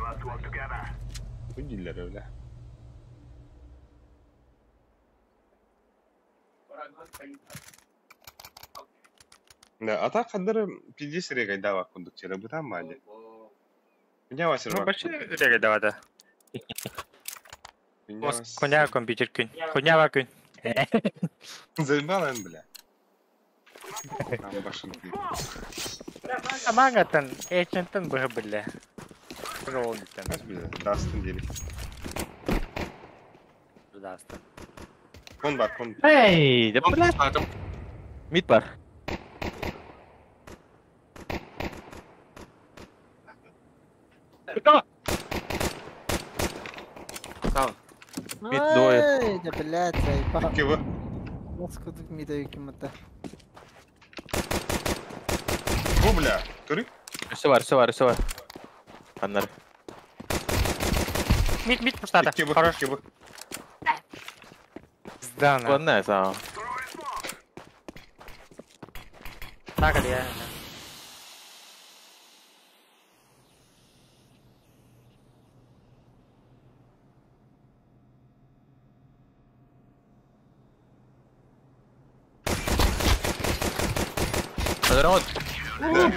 Кирдилер, бля. Да, а так хаддар пиздец регай дава кондуктера бутан мали. Меня вас Ну, бачи реге давада. Коня компьютер күн. Коня күн. Заебал он, бля. Там башенки. Амангаттан, эчентен быһы билле. Ролл диттен. Нас, бля, Дастан дели. Дастан. Кон бар, кон. Эй, да бля. Мид бар. Мид двое. Ай, да блядь, заебал. Кого? Лоскуток мида юкимата. О, бля. Көрі? Өссө бар, өссө бар, өссө бар. Аннар. Мид, мид пустата. Кебы, Хорош. кебы. Сдана. Ладно, сам. Так ли я? Народ.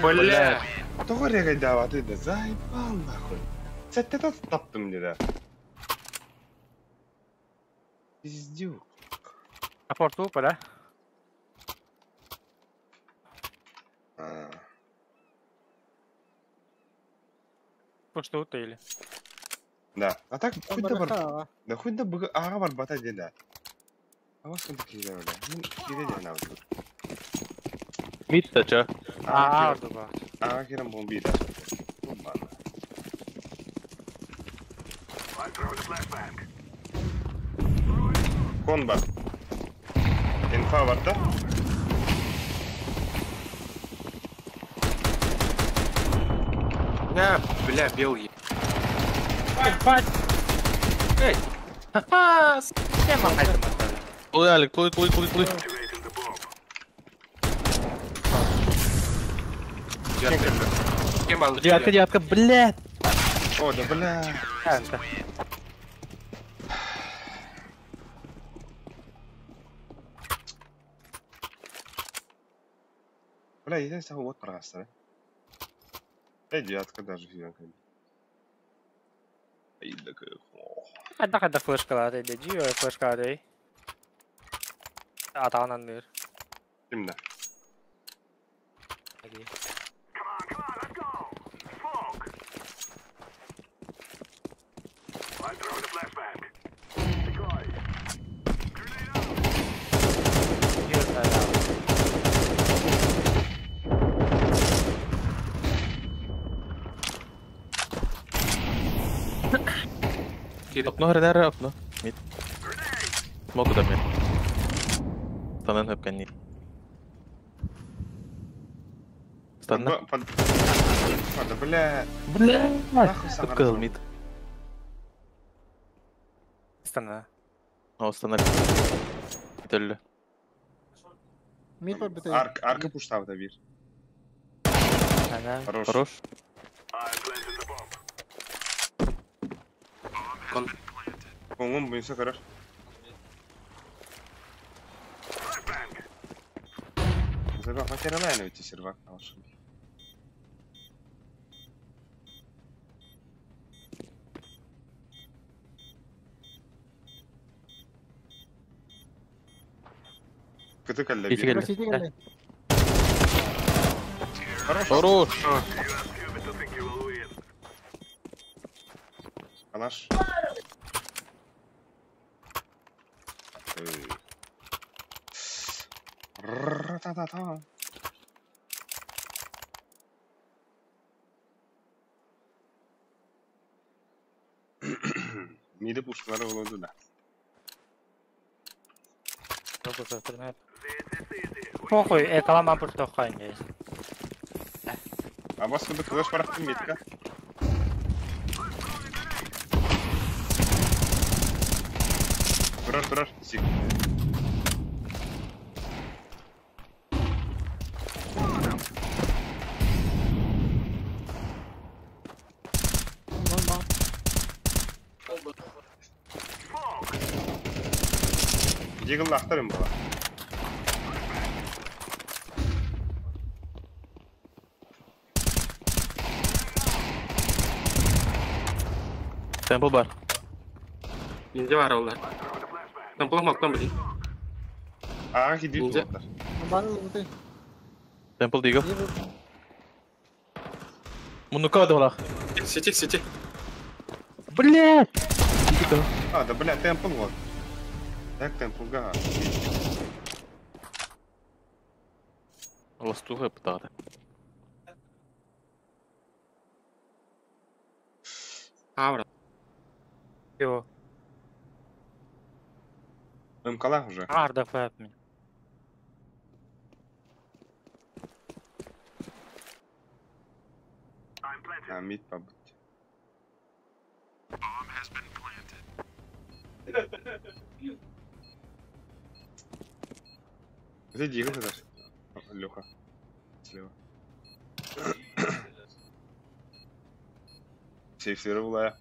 Бля! Тоҕо регайдаабаты да заебал нахуй. Сәттә таптым диде. Пиздюк. Апорту, да? А, Пушту или? Да. А так Там хоть да бар. бараха, Да хоть да быгы ага бар бата диде. А вас куда кире бля. Мин кире дә на. Мид та чё? А, дуба. Ага кирем бомби да. Бомба. Кон бар. Инфа бар да? На, бля, белый. Ебать! Эй! Ха-ха! Тема қайтым Плый, Алик, плый, плый, плый, плый. Девятка. Кем был? Девятка, девятка, блядь. О, да бля. Бля, я сам вот просто. Да, девятка даже фиганка. Ай, да как. Қайда қайда флешкалар еді, жио флешкалар ей. Атағынан ныр. Именно. Окно, РНР, окно. Мид. Смок да мид. Станан хөпкән Станна. Да бля. Бля. Нахуй саған. Кып мид. Станна. О, станна. Төллө. Мид бар бітті. Арк, арка пуштав да бир. Ана. Хорош. Хорош. Оңын буйынса хорош. Забав, материально ведь сервак наушен. Кыты калля Ити бир. кэллэ. Простите, кэллэ. Хорош. Хорош. Анаш. Та-та-та-та. Миди пушкалары oldu да. Похуй, экалама пуртохайн есть. А вас куда кылыш барахтын метка? Турар, турар, сик. Дигл ахтарым была. Темпл бар. Нинде бар олар. Темпл мактан блин. Ага, хидит олар. Темпл дигл. Мунука да Сети, сети. Блядь! А, да бля, темпл вот. Так, темпл га. Ластуга птата. Аура. Йо. МКЛ уже. Арда фэп ми. А, мид побыть. Где Дигл даже? Леха. Слева. Сейф-сервер.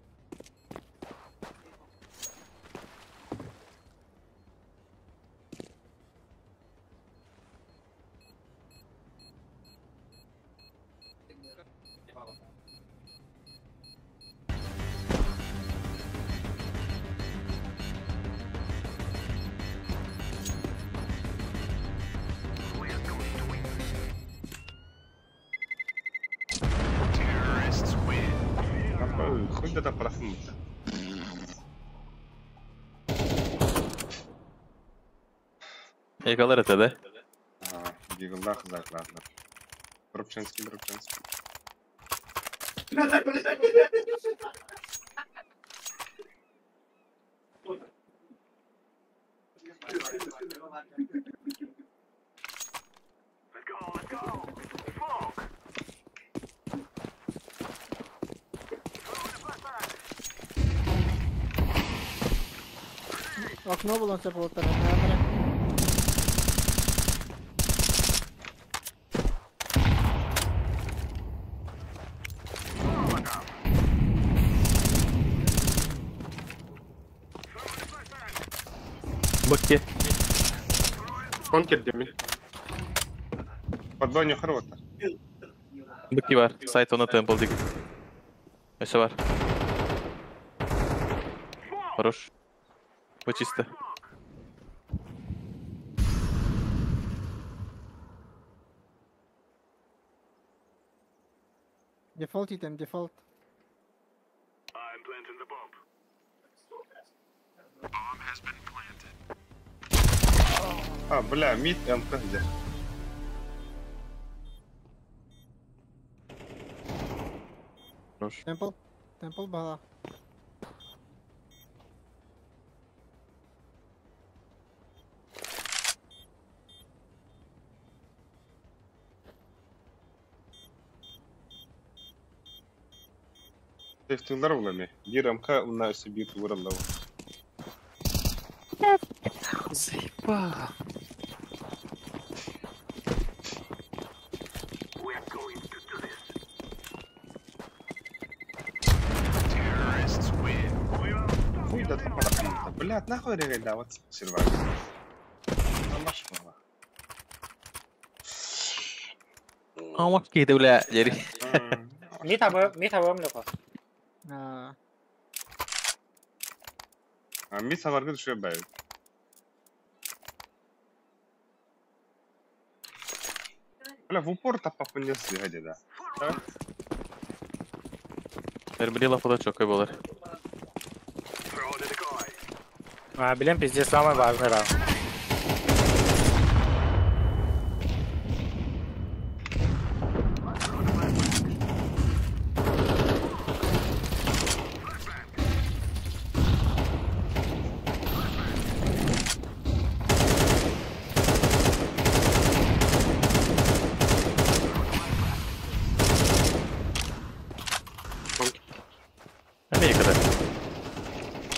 Хоть это проснулся. Ekalar это, да? Ага, диглах закладно. Дропченский, дропченский. Окно было все полутора. Баке. Конкер деми. Под броню хорвата. Баки бар. Сайт она темпл дигл. Еще бар. Хорош. Почисто. Дефолт итем, дефолт. А, бля, мид МК где? Хорош. Темпл. Темпл бала. Сейфтылар улами. Бир МК у нас бир выраллау. Заебал. Хуй да ты пора. Блядь, нахуй реально вот сервак. Amak gitu lah jadi. Mid habım Леха. А мид саварга düşüyor бай. Бля, в упор тапап не съеди, да. Эрбрила подачок и болар. А, блин, пиздец, самый важный раунд.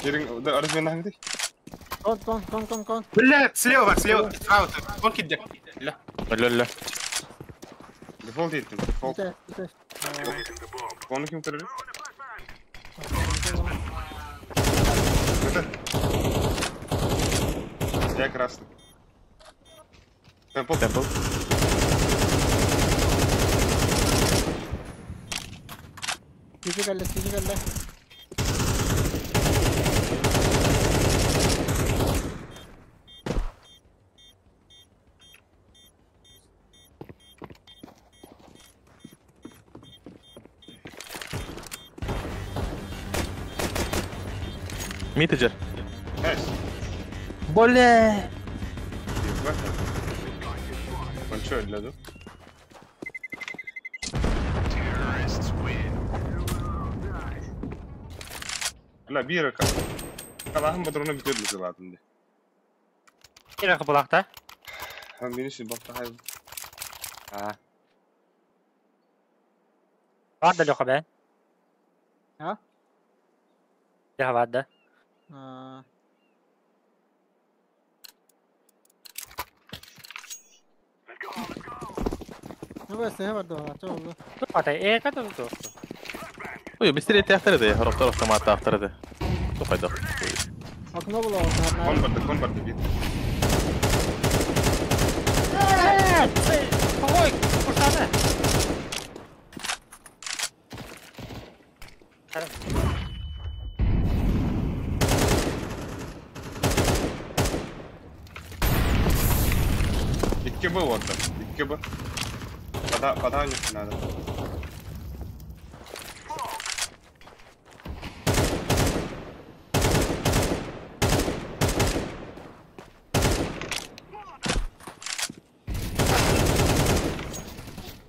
Разминахты. Кон, кон, кон, кон, кон. Бля, слева, слева, справа. Кон кидде. Бля. Өлө. Дефолт еттим, дефолт. Кону ким көрөр? Я красный. Темпл. Темпл. Сизи кэллэ, сизи кэллэ. Митеджер. Найс. Боле. Большой для, да? Бля, бира как. Калахым патроны битер бізі. Кирах булакта. Ха, мені син бакта хай. А. Варда Леха, бе. А? Леха варда. А. Ну бе, сеhe варда, чо oldu? Ата, э, ката ту. Ой, быстрее тяхтырды, хороптор автомат тахтырды. Тухайда. Окно было, Кон барды, кон барды бит. Ой, кушады. Икки Б вот там, икки Б. Пода не надо.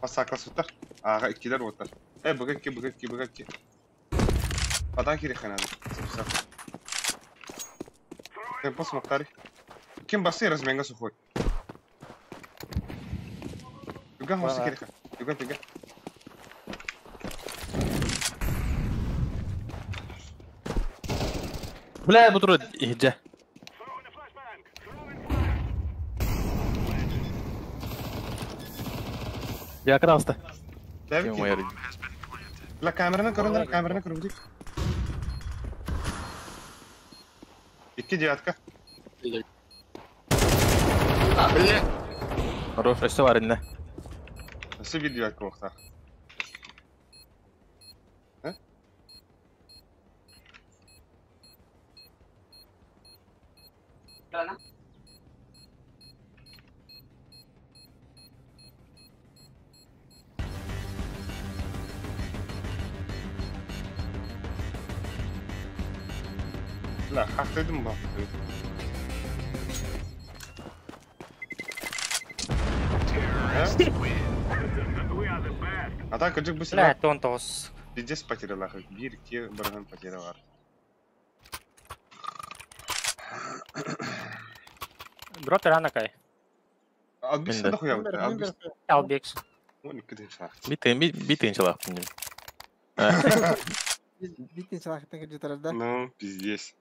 Пасакла сутар. Ага, иккилер оттар. Быгакки, быгакки, быгакки. Пода кириха надо. Темпо смактари. Ким басы разменга сухой. Юган хосы кириха. Юган, юган. Бля, бутур ихджа. Я красный. Бля, камераны көрүндер, камераны көрүндүк. Икки девятка. Бля. Хорош, өссө бар инне. Өссө бир девятка уақта. Бля, хақтайдым ба? А так, кыжык быстрее. Бля, тон тоғыз. Пиздец потеряла, бир, ке, барган потеря бар. Дроп рано кай. Албекс Мен де. дохуя вот, Албекс. Албекс. 12 шах. Битин чалак. Битин чалактан кирди да. Ну, пиздец.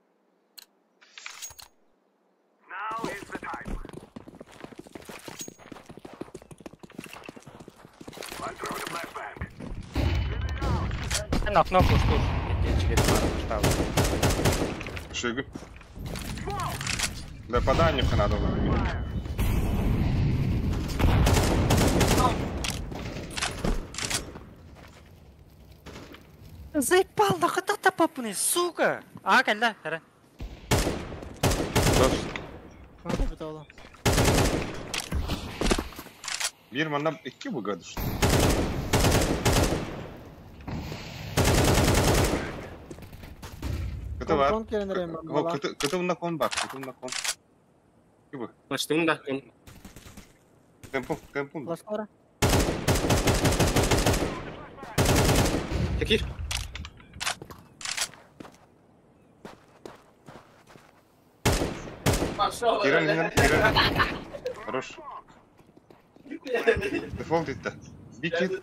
На окно пушту. Шигу. Да подай надо было. Заебал, нахуй та папуны, сука! А, кэллэ, хара. Бир манна икки буга düştü. Кыты бар. Кыты мында кон бар, кыты мында кон. Кыбы. Баштым да. Темпо, темпо. Баштара. Таких. Кирен, Кирен, Кирен. Хорош. Дефолт итті. Бикет.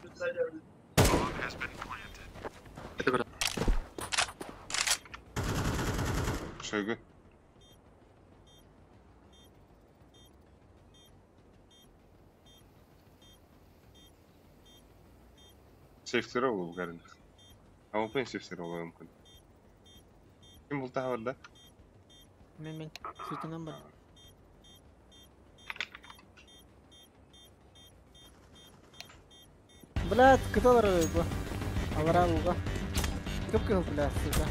Шойгу. Сейфтері ол бұғарын. Ауылпен сейфтері олуы мүмкін. Ким бұл тағы бар да? Мен. Сүтінен бар. Блядь, кыталар bu. Алара уга. Көп кыл, блядь, сука.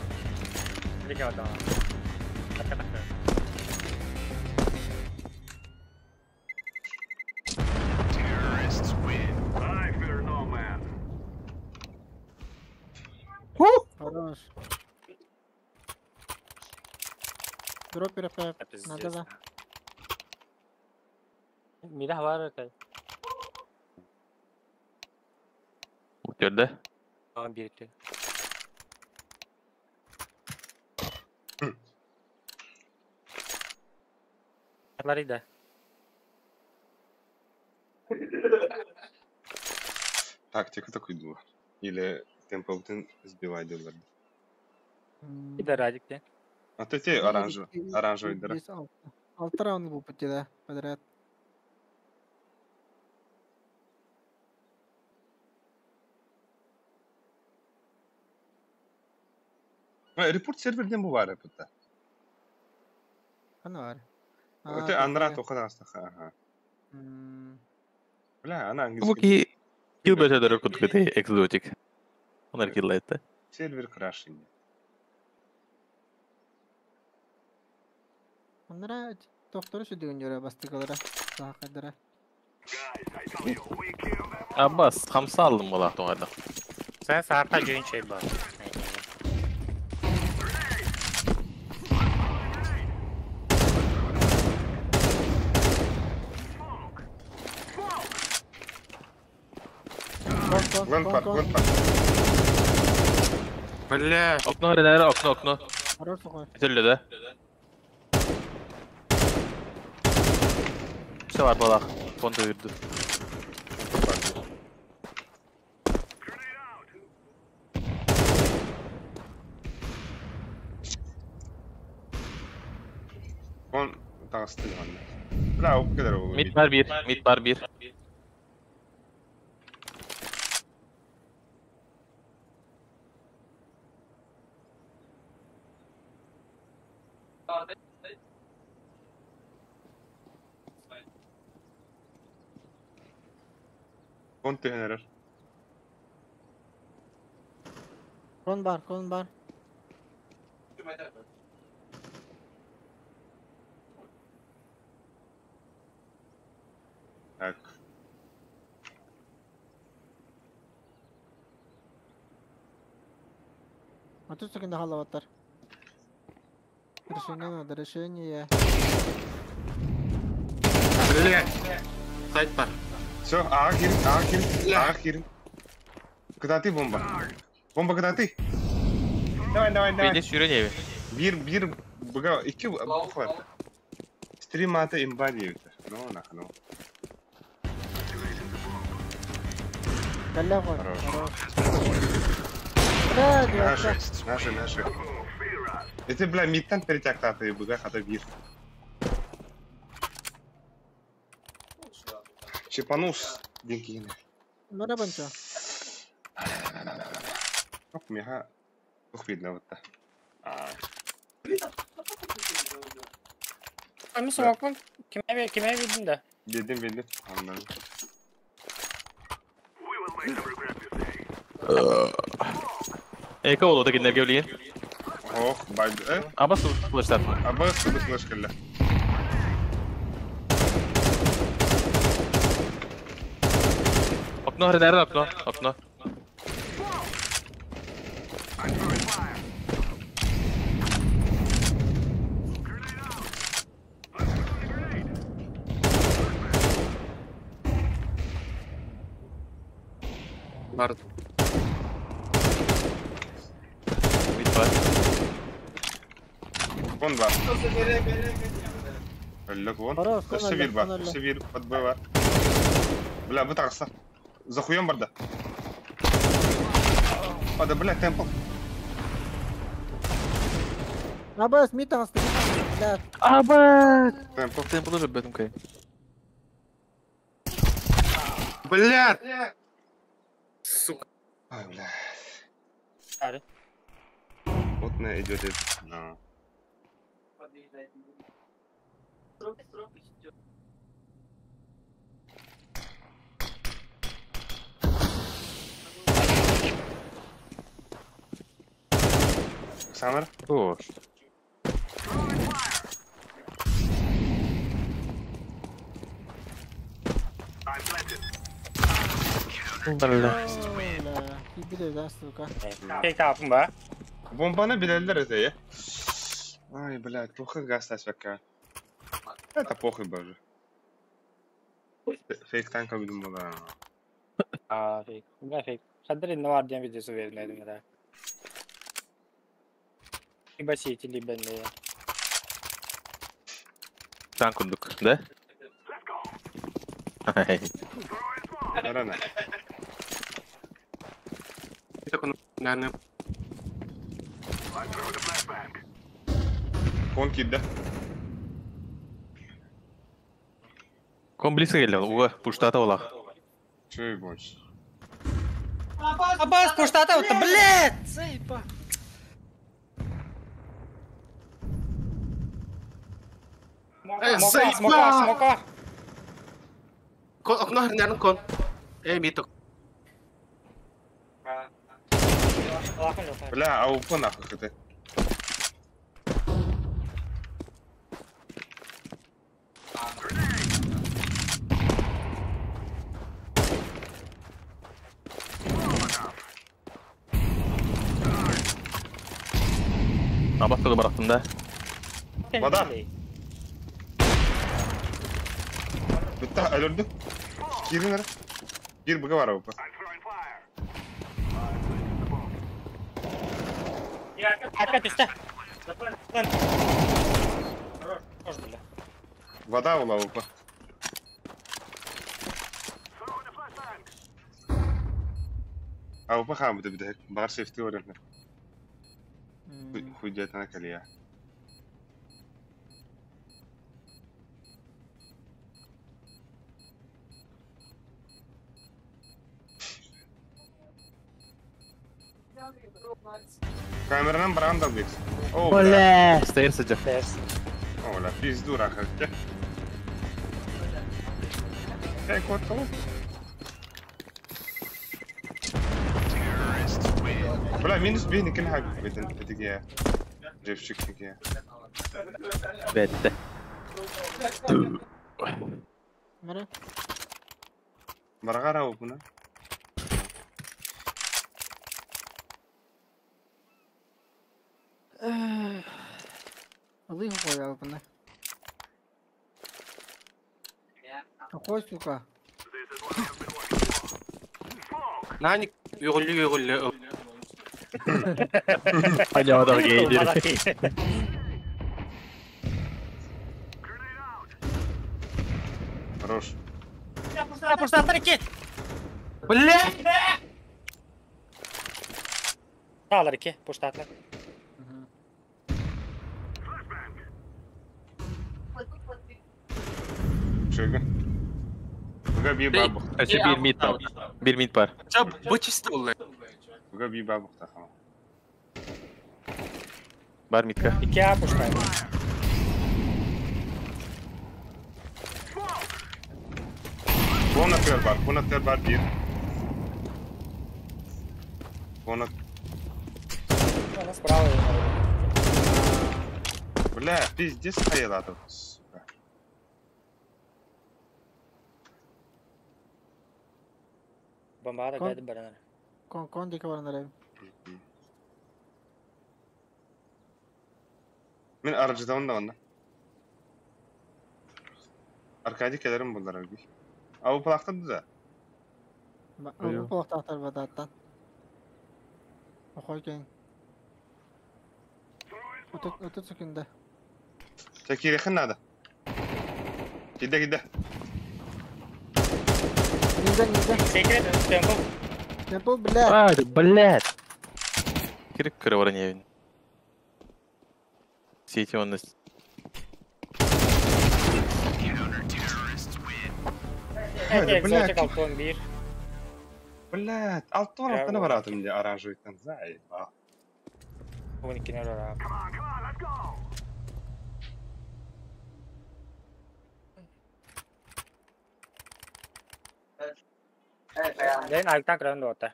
Лига да. Так. Хорош. Дропер ФФ. Надо да. Мира бар это. Өтерді. А, берді. Ларида. Тактика такой дула. Или темпоутын сбивай делар. Ида Радик те. А то те оранжевый, оранжевый дыра. Алты раунд был пути, да, подряд. Репорт серверден бу бар это. Аны бар. Это Анра тоқы астаха, ага. Бля, ана Бу английский. ки кил бөтөдөрө куткыты экзотик. Онар киллайтты. Сервер крашение. Анра тохтору сүдүгүн жөрө бастыгалара, саакадара. Аббас, хамса алдым була тоңайда. Sen саарта жүйін шей бар. Вон пар, вон пар. Бля, Окно ренere окно окно. Хорош такой. Өтөллө да. Все бар балак. Фонда үрдү. Он тағысты ғана. Бля, оп кедер ол. Mid бар bir, mid бар bir. Он тегенерер. Кон бар, кон бар. Так. А тут секунда халаваттар. Решение надо, решение. бля. Сайт бар. Все, аға кирин, аға кирин, аға кирин. Куда ты бомба? Бомба куда ты? Давай, давай, давай. Бейде сүйрен эби. Bir, быга, iki бух бар. Стрим аты имба дейбит. Ну, нахуй, ну. Калля кой. Хорош. Хорош. Бля, Наши, наши, наши. Это, бля, мидтан перетяктаты, быга хата бир. Чипанус, динкини. Мара банча. Ох, меха. Ух, видно вот так. Ами смокпун. Киме киме билдим да. Bildim, bildim. Anladım. Эко болду киндерге билген. Ох, байды. Аббас флештат. Абас флеш келді. Окно ренere окно, окно. Бар. Mid бар. Вон бар. Өллік вон. Хорош, кон Өсі өллі, бір бар, кон өллі. өсі бір подбой бар. Бля, bu тағыса. Захуем бар да. А, да, бля, темпл. Абас, мид таҕыста, мид таҕыста, блядь. Абат! Темпл. Темплы өлбөтүм кэй. Блядь! Сука. Ай, бля. Аре. Вот на идет этот. На. Саммер? О, Бля. Бля, киирбит да, сука. Фейк таапын ба. Бомбаны билэллэр этэ, е. Ай, блядь, плохо газ пока. Это похуй боже. Фейк танка видим была. А, фейк. Бля, фейк. Хадыр инне бар диэн видеосу берин этим да. Либо сети, либо не. Танк курдук, да? Ай. Рано. Наверное, Кон кидда. Кон близко келди, уга, пуштата олах. Че и больше. Абас, пуштата, вот, блядь! Заеба. Смока, смока, смока. Кон, окно, наверное, кон. Эй, миток. Бля, а УП нахуй это. Абас тылы бараттым да. Вода. Бітті, өлөрдү. Кирин ара. Кир быга бар УП. Опять үсте. Хорош, бля. Вода була УП. А УП хаам бит бит. Бар сейфти орын. Хуйдетана калия. Камеранан баран да бит. О, бля. Бля. Стоер сыджа. О, бля, пизду рахат. Эй, кот того. Бля, минус бей, никин хаг. Битин, Джевчик нике. Бетте. Мара. Баргара опуна. Алый хуй опуна. Какой, сука? Наник, югулли, югулли. Понятно, гейдер. Хорош. Пуштата, ракет! Бля! Тал ракет, пуштата. Чего? Буга би бабух. Өчө бир мид бар. Бир мид бар. Ча, бычисто булла. Буга би бабух тахама. Бар мидка. Икеа пуштай. Конатер бар, конатер бар бир. Конат. Она справа. Бля, пиздец стояла тут, сука. Бомба да гайд барана. Кон кон дике барана. Мен aracıdan da onda. Arkadaki kelerim bunlar abi. Abi plakta da. Bu plakta atar vadattan. Oxoy Өтө секунда. Çekil nada. Gide gide. Нельзя, нельзя. Секрет, темпл. Темпл, блядь. А, блядь. Кирик кыры бар не. Сити он нас. Экзотик алтон бир. Блядь, алтон алтыны баратым де оранжевыйдан заебал. 12 ора. Ден алтан кран дота.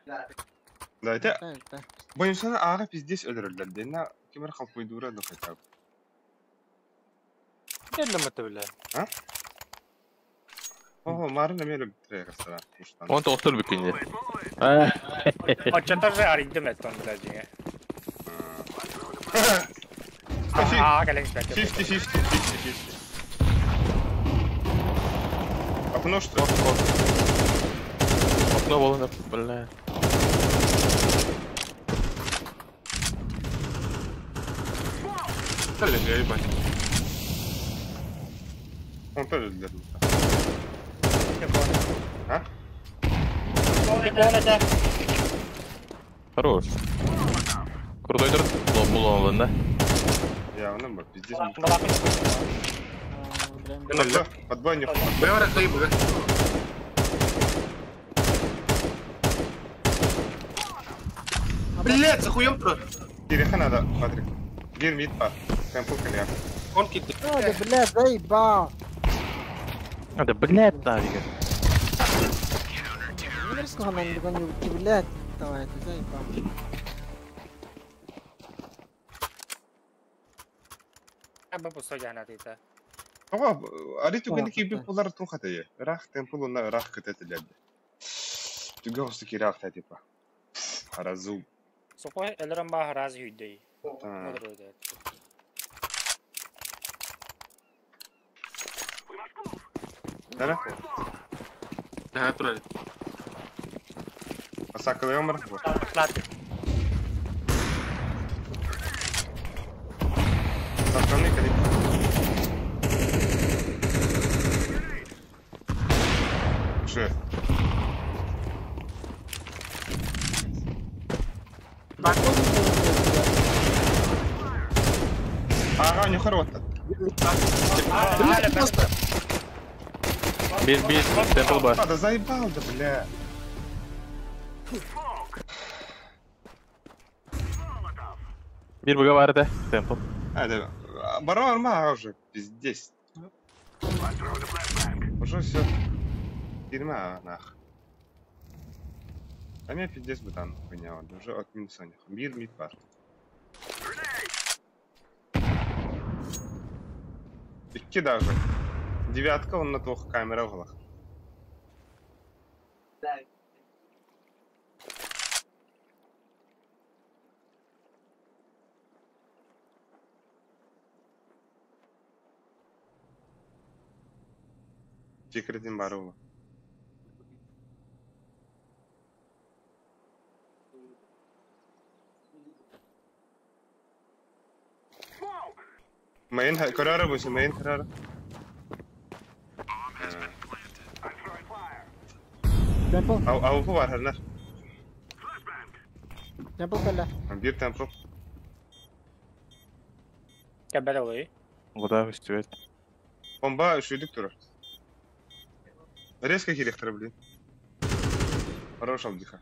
Да, это... Боюсь, ага, пиздец өлөрөллөр. Дена кимер халпойдура да хотя бы. Келдим это бля. А? Ого, Марина меле битре кастара. Он тоқтор бүкінде. Оччотор же аридым эттон бля жиңе. А, кэлэн 50 50 50 50. Окно что? Окно болын, бля. Я ебать. Он тоже для. А? Хорош. Крутой дыр. Лоб да? Явно, б, пиздец. Подбой не. Блять, за хуем трое. Кириха надо, Патрик. Гир мид па. Темпл кальян. Он кидает. Да, блядь, заебал. Да, блядь, нафиг. Блядь, давай, ты заебал. Ари түгені кейбі бұлар тұнқаты е. Рақ темпл онна рақ күтәтілерді. Түгі осы керақ та типа. Харазу. Сокой элерен ба хараз үйдей. Да? Да, турали. Асакалы омар. Саканы кали. Ше. Ага, не хорошо. Бир, бир, темпл бар. Да заебал, да, бля. Бир буга бар да, темпл. А, да. Барон ма уже пиздец. Уже все. Дерьма, нах. А меня пиздец бы там хуйня, уже от минуса них. Бир, мид пар. Икки даже. Девятка, он на двух камерах в Секретин барула. Мейн карара буси, мейн карара. Темпл. Ау бар хернер. Темпл кэллэ. Бир темпл. Кэбэлэ олой. Куда үстүбэт. Бомба үшүйдүк турар. Резко киректор, блин. Хорош алдиха.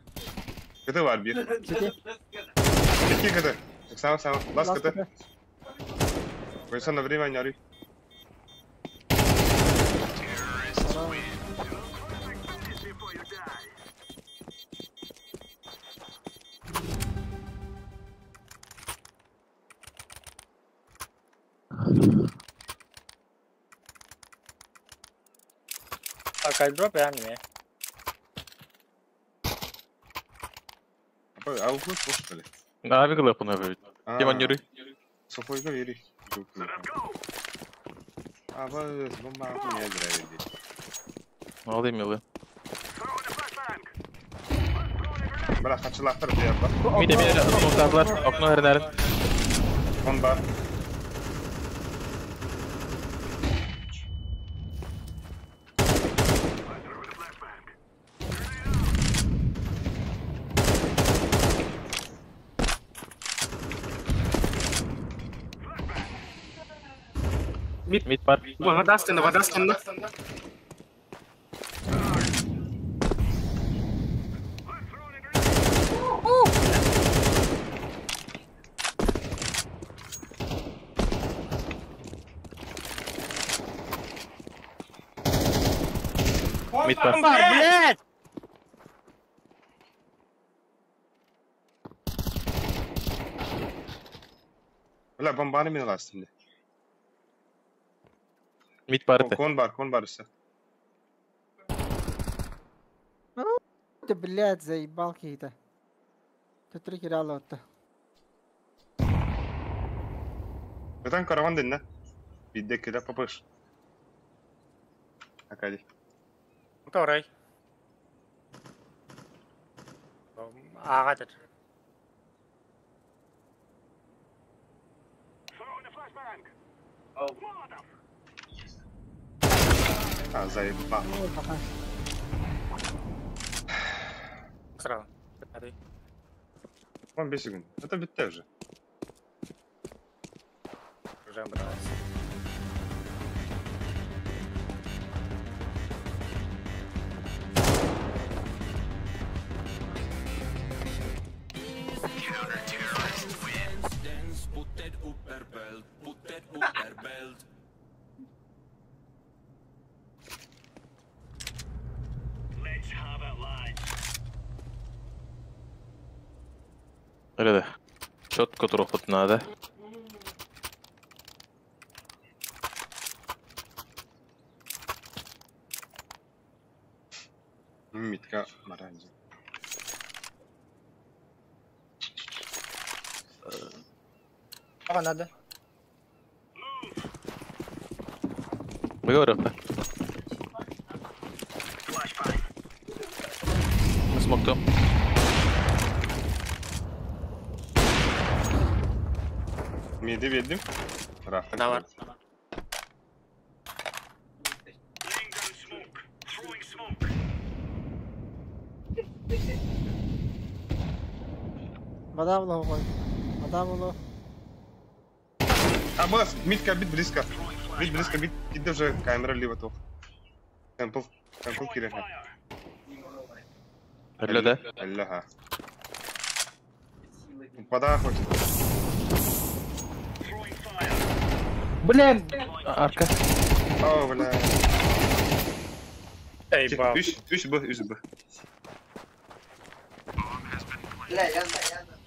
КТ бар бир. Какие КТ? Сам, сам. Лас КТ. Койса на время не ори. Кайдроп я не. А вы слушали? Да, выиграл я по Тема не ры. Сухой говори. А вы бомба не зря. Молодые милые. Бля, хачылақтар деп бар. Миде, миде, окно окно эрнер. Он бар. Мид. Мид бар. Вода стена, вода стена. Мид бар. Блять! Бля, бомбаны мен аластым. Мид бар. Кон бар, кон бар все. Ты, блядь, заебал какие-то. Ты три кирала вот. Там караван день, да? Виде, когда попыш. Акади. Торай. Ага, А, заебал. Сразу. Он 5 секунд. Это битте уже. Уже брался. Öyle de. Четко трохот надо. Митка маранжа. Ага, надо. Выговорил-то. Смог то. Midi bildim. Да var. Вода в лого. Вода в лого. А, бас, мидка, бит близко. Бит близко, бит, иди уже камера либо то. Темпл, темпл киреха. Öyle de. Аллаха. Вода хочет. Блин! Арка. О, бля. Заебал. 3 Б, 3 Б. Бля, я знаю, я знаю.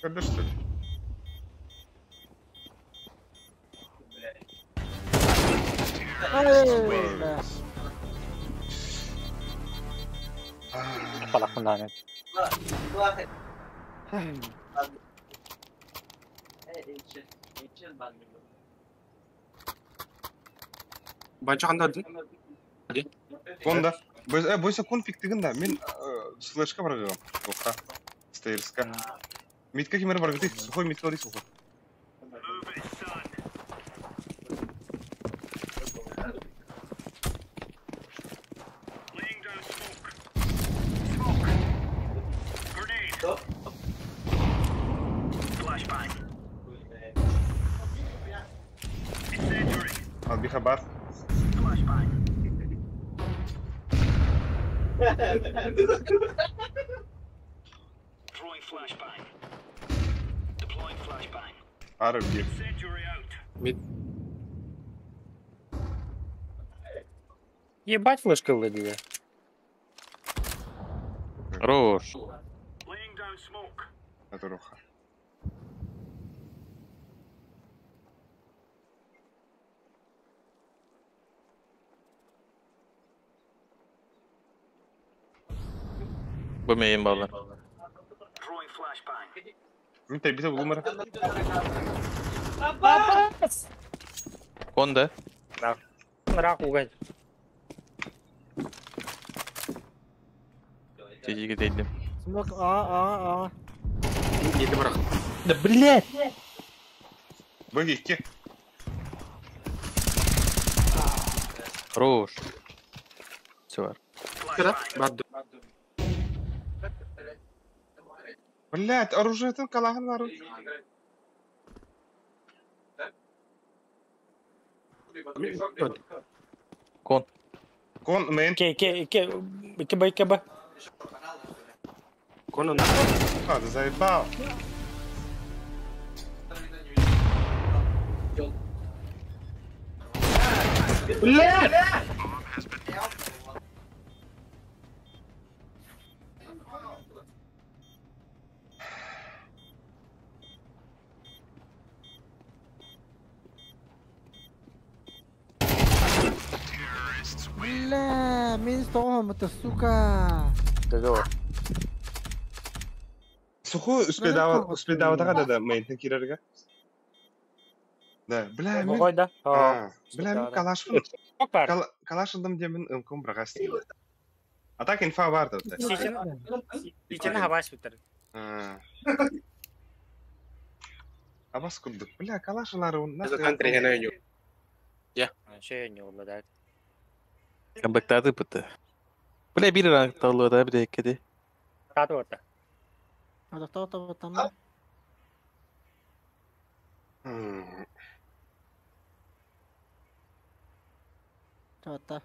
Когда что ли? Ай, бля. Palak Банча ханда Конда. Бойса кон пиктигин да. Мен слэшка баргам. Тоха. Стейрска. Митка кимер баргы сухой митка ори сухой. Al bir haber. Араб bir. Мид. Ебать флешка выглядит. Хорош. Это руха. Bu main ballar. Митай бите булмар. Конда. Рак угать. Тежиге дейдим. Смок А, А, А. Не брах. Да блять! Б2. Хорош. Все var. Бадду. Блять, оружие там калахан var. Кон. Кон, мейн. Ке, ке, ке, КБ, КБ. Кон он. А, ты заебал. Блять! Бля, минус того, это сука. Да. Суху успедава да да мейнтен кирерге. Да, бля, мен... Ой, да. Бля, мен калашын. Калашындым демин ымкым брагас. А так инфа бар да. Ичен хабаш битер. Абас курдук. Бля, калашылары он. Я. Şey ne oldu da. Камбэктады быты. Бля, бир ранг таллы да бир экеди. Таты орта. А то то там. Чата.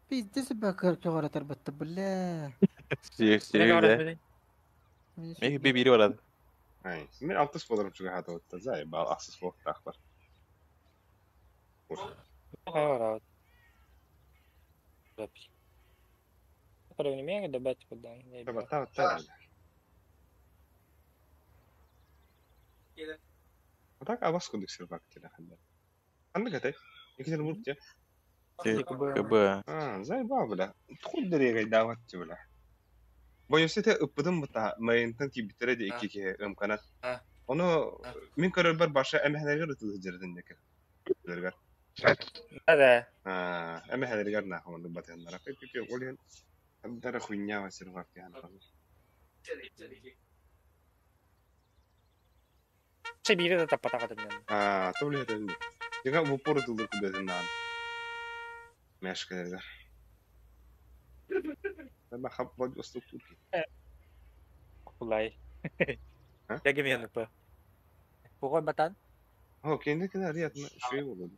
Пиздец бакыр чоғаратар бітті, бля. Сүйек сүйек. Мен bir biri var adı. Ay, мен алтыс боларым чуга хата отта. Заебал, асыс болуп бар. Так, а вас куда сервак телеханда? Анда катай. Екатеринбург те. КБ. А, заебал, бля. Хуй дырегай давать, бля. Боюсь, это ыппыдым бута, майынтан кибитере де икки ымканат. Оны мен көрөр баша эмехнергер ытылы жерден неке. Дергер. Да. А, эмехнергер нахуй онды батыгыннара. Пи-пи-пи, олен. Дара хуйня ва сервак яна. Şey biri de tapata kadın. А, то блядь, это. Яга в упор ытылды кудатын нан. Мяшкалердер. Лама хап Владивосток турки. Кулай. Я гемени па. Бугой батан? О, кенде кенде рият шуй болду.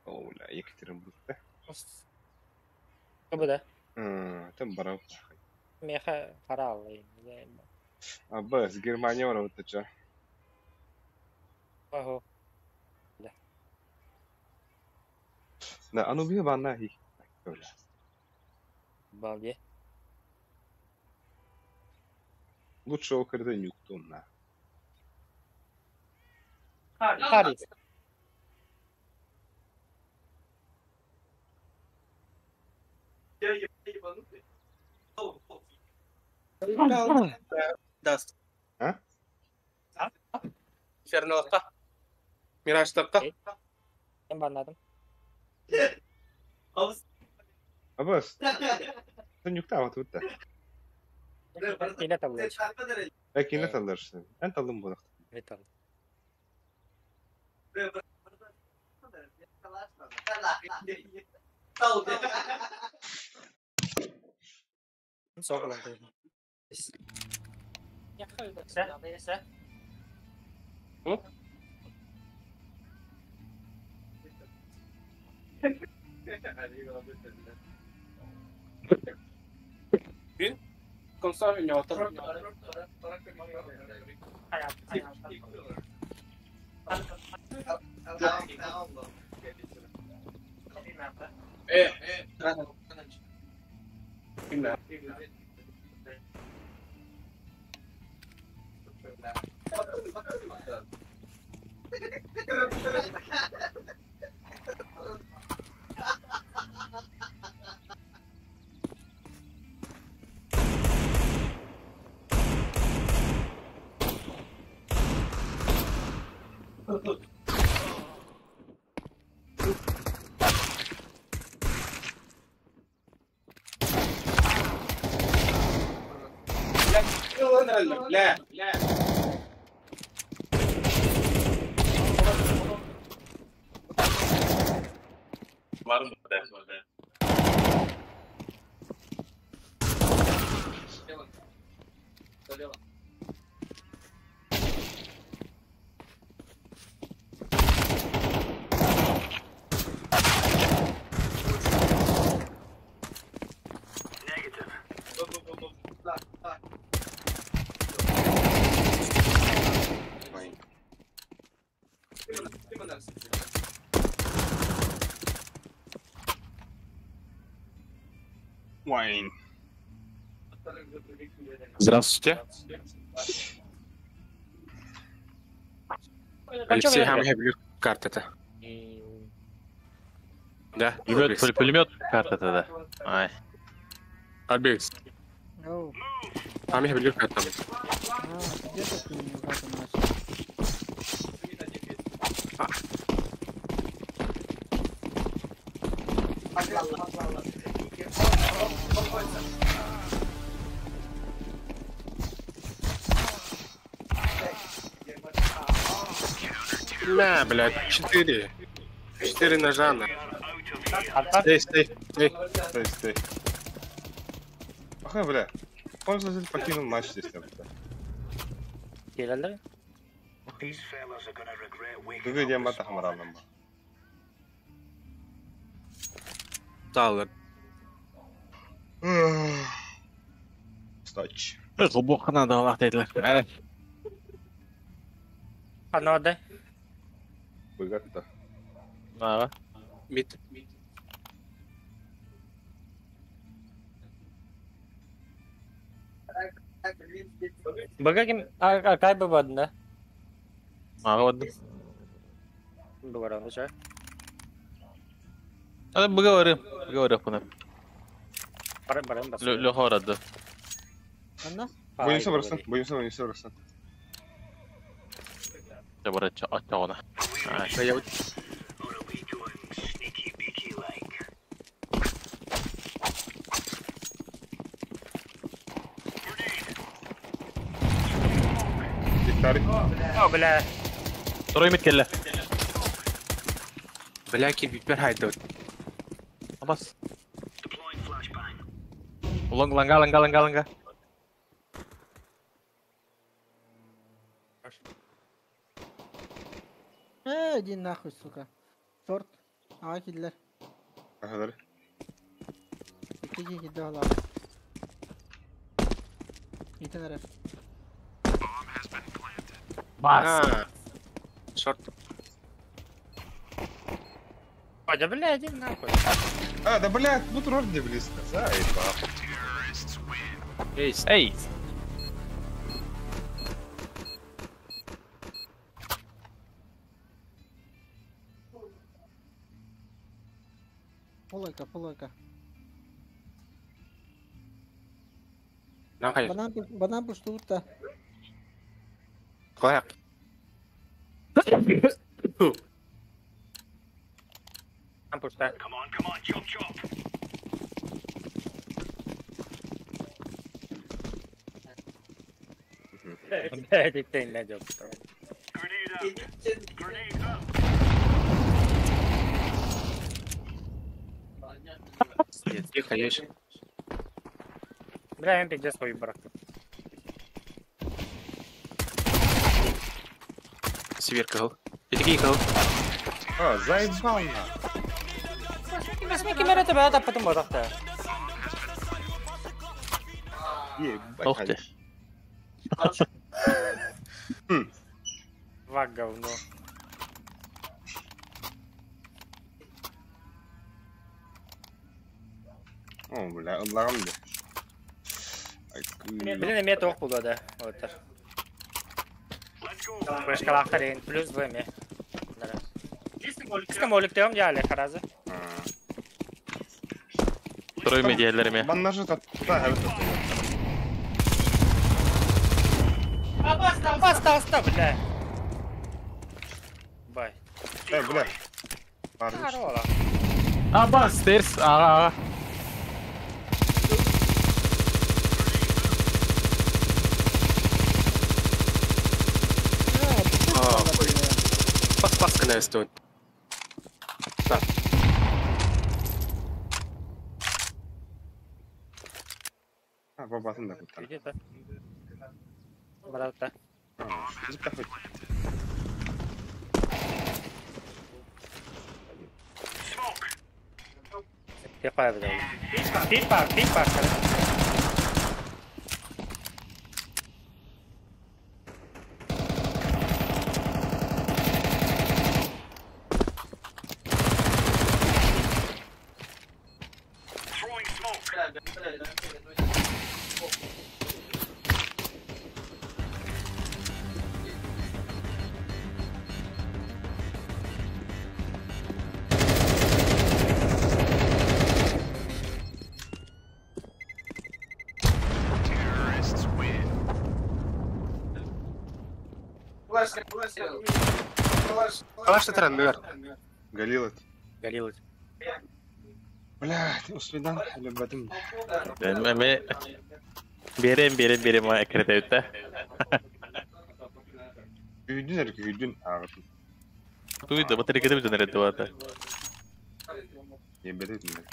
О, ла, Екатеринбургта. Кабы да? Там барап. Меха харал. А, бс, Германия бар вот ча. Ого. Да, ану бия банна хи. Балде. Лучше окрыды нюктун на. Харис. Даст. А? Ферналыққа. Мираштыққа. Ben banladım. Абас. Sen нюкта вот вот. Yine tablo. Ләкин не талдарсың. Ән талдым бу вакытта. Ne tablo? Soğuk. Hı? Comme ça, il y aura Бля, бля. Wayne. Здравствуйте. Алексей Хамхе, карта-то. Да. Пулемет, пулемет карта тогда. Ай. Альбекс. Хамхе, карта. А, где ты мне карту начал? На, блядь, 4. 4 ножа на. Стой, стой, стой. Стой, стой. Ах, бля. Пользователь покинул матч здесь. Келелер? Бүгүн диэн бата хамараалан ба. Таллар. Стач. Глубоко надо лахтайлар. Анада. Быгатта. Ага. Мид. Бага ким а кай бабадында? Ага вот. Бага чай. Hadi быга барым. Быга барым куна. Барым барым бас. Леха барады. Анна? Боюнса барсын, боюнса, боюнса барсын. Я барача аттагына. Я вот. Виктор. О, бля. Второй мид келле. Бля, кирпич хайдут. Бас. Лонг ланга ланга ланга ланга. Иди нахуй, сука. Сорт. А, киллер. Ага, Иди, иди, да, Иди, наверх. Бас. Шорт. Ой, да бля, иди нахуй. А, да бля, тут роль не близко. Заебал. Эй, Эй. Полойка, полойка. Нахай. Банан, банан пуштута. Клэп. Там пусто. Блядь, ты не идёт. Тихо, я еще. Бля, я пиздец свой брат. Сверка гол. Иди гол. А, заебал на. Возьми камеру, тебя это потом вот так. Ебать. Ух ты. Два говно. О, бля, ыллагам да. Блин, имеет ох было, да. Вот так. Флешка плюс 2 ме. Ким оликтем дьяли харазы. Второй мид диэллерме. Баннажы татта, evet. Баста, баста, бля. Бай. Э, бля. Барыш. Харола. А, бас, стерс. Ага, ага. Кынайстон. А, бабатын да куттан. Где-то. Брата. Пик пар, пик пар. Калаш тренер. Галилот. Галилот. Блядь, успедан, любим. Берем, берем, берем, экретейтте. Күйдүн эрэ күйдүн ааҕытын. Туйда, батарейкада бүтэн эрэ дуата. Ебетет мин.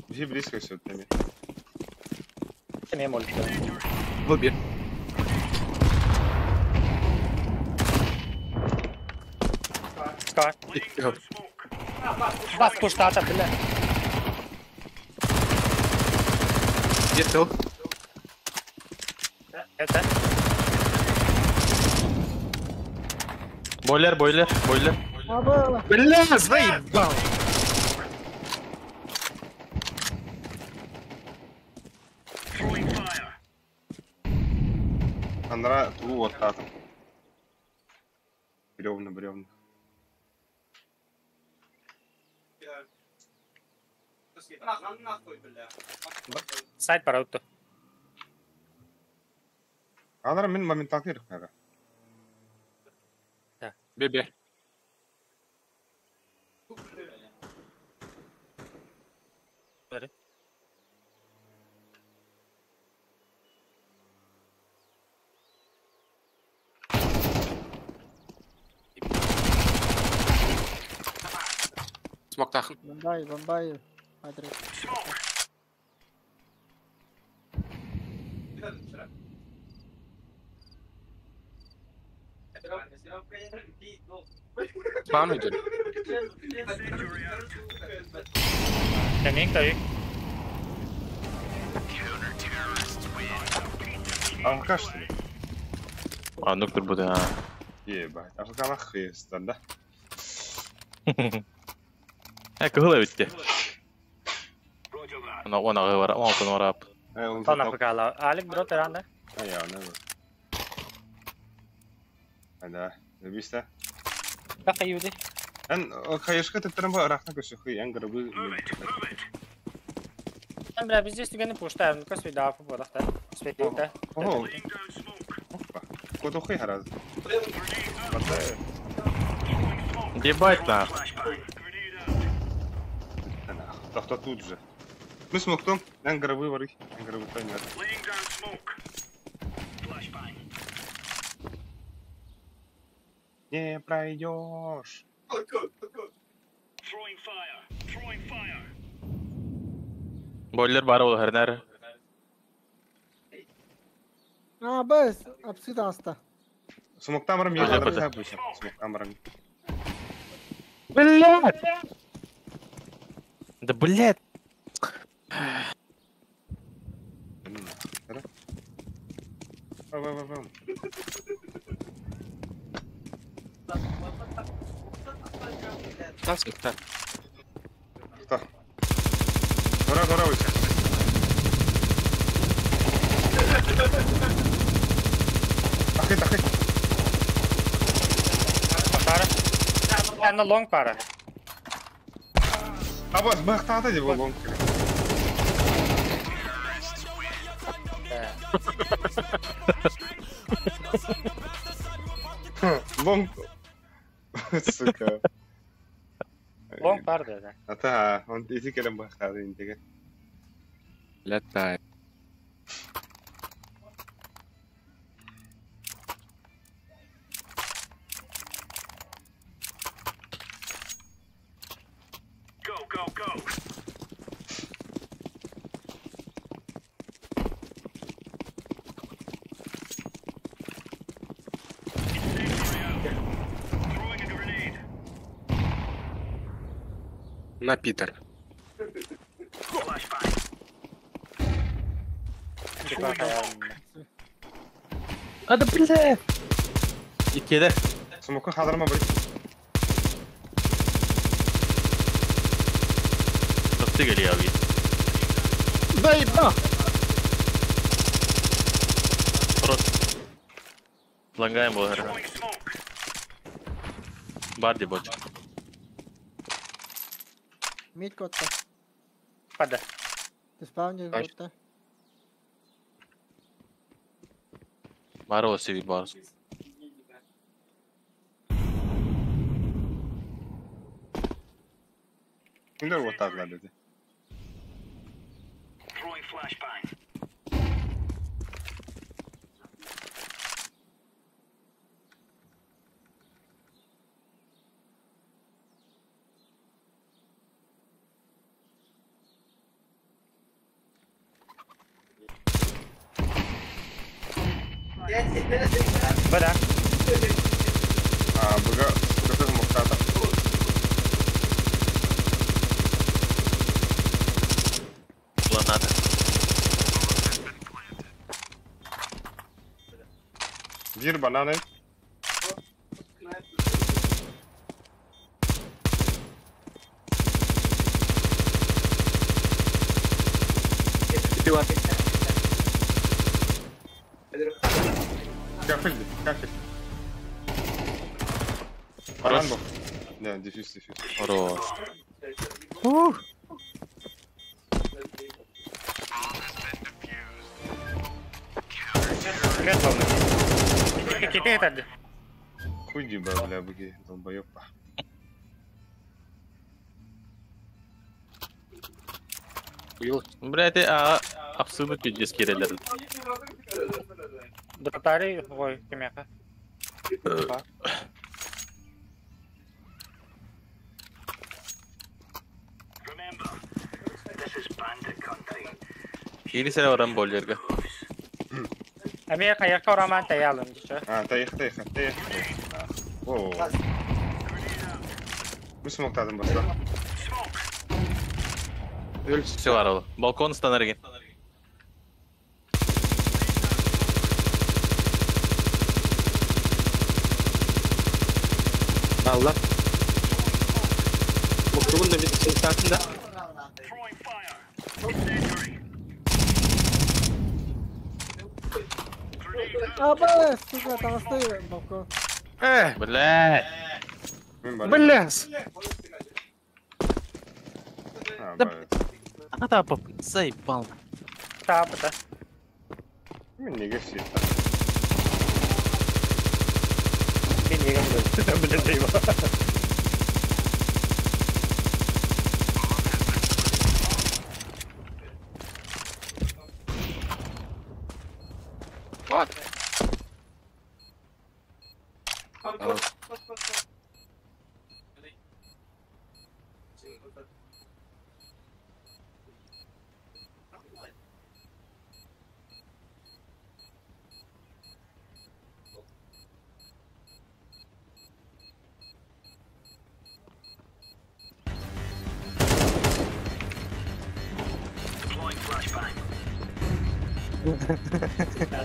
Биһи близко все теми. Эмиэ молит. Выбер. Скар. Бас пуштата, бля. Где тыл? Это? Бойлер, бойлер, бойлер. Бля, заебал! Андра туу оттаатым. Бревна, бревна. Сайт параутто. Андра мин моменталка ирэх. Бебе. Бери. Смок тахын. Бомбай, бомбай. Адрес. Бан өйдөн. Кемин тайы. Алкаш что ли? А, ну кто будет, а. Ебать, алкалах хыйыстар, да? Э, кыһыл эбитти. Она он ағы бар, он алтын барап. Тана фыкала. Алик бро теранда. А я, не Да, забиста. Как юди? Эн хаешка теттерен ба рахна көсө хый эн грабы. Эн бля, здесь түгәне пуштаем, ну-ка свида по бодахта. Светилте. Ого. Опа. Кото хый хараз. Ебать на. Тохто тут же. Мы смоктом, эн грабы вары, эн грабы таймер. Не пройдешь. Бойлер бар ол хернер. А, бес, апсид аста. Смоктан барам, Ага, я бата. Смоктан барам. Блядь! Да блядь! Бам-бам-бам. Тас так. Кто? Гора, гора, выше. Ахы, ахы. Пара. Эн лонг пара. А вот, бахтата деп лонг. Лонг. Сука. Лонг пар да. Ата, он ити келем бахтата интеге. Летай. На Питер. А да бля! Иккиде. Смоку хадырма бір. Топты geliyor abi. Заебал! Просто. Лангаем был. Барди бочка. Мид котта. Пада. Ты спавнишь Ай. котта. Баро сиви бар. Kimler оттадылар dedi. Бада. А, быга, быга смоктата. Ланата. Bir banana. Кафель, кафель. Хорош. Баран Да, дефьюз, дефьюз. Хорош. Привет, главный. Китай это. Хуй диба, бля, быги, долбоёб. Бля, ты а абсолютно пиздец кирелер. Дратари, ой, кемяха. Или сен баран болерге. Америка якка роман таялым диче. А, таих, таих, таих. О. Мы смоктадым баста. Все барыл. Балкон станарген. Allah. Oturumun da bir şey da. Аба, сука, там оставил балкон. Бля. Бля! А, Да. бля. А да, пап, заебал. Тапта. Мен неге все Мен неге буду. Бля, заебал. What?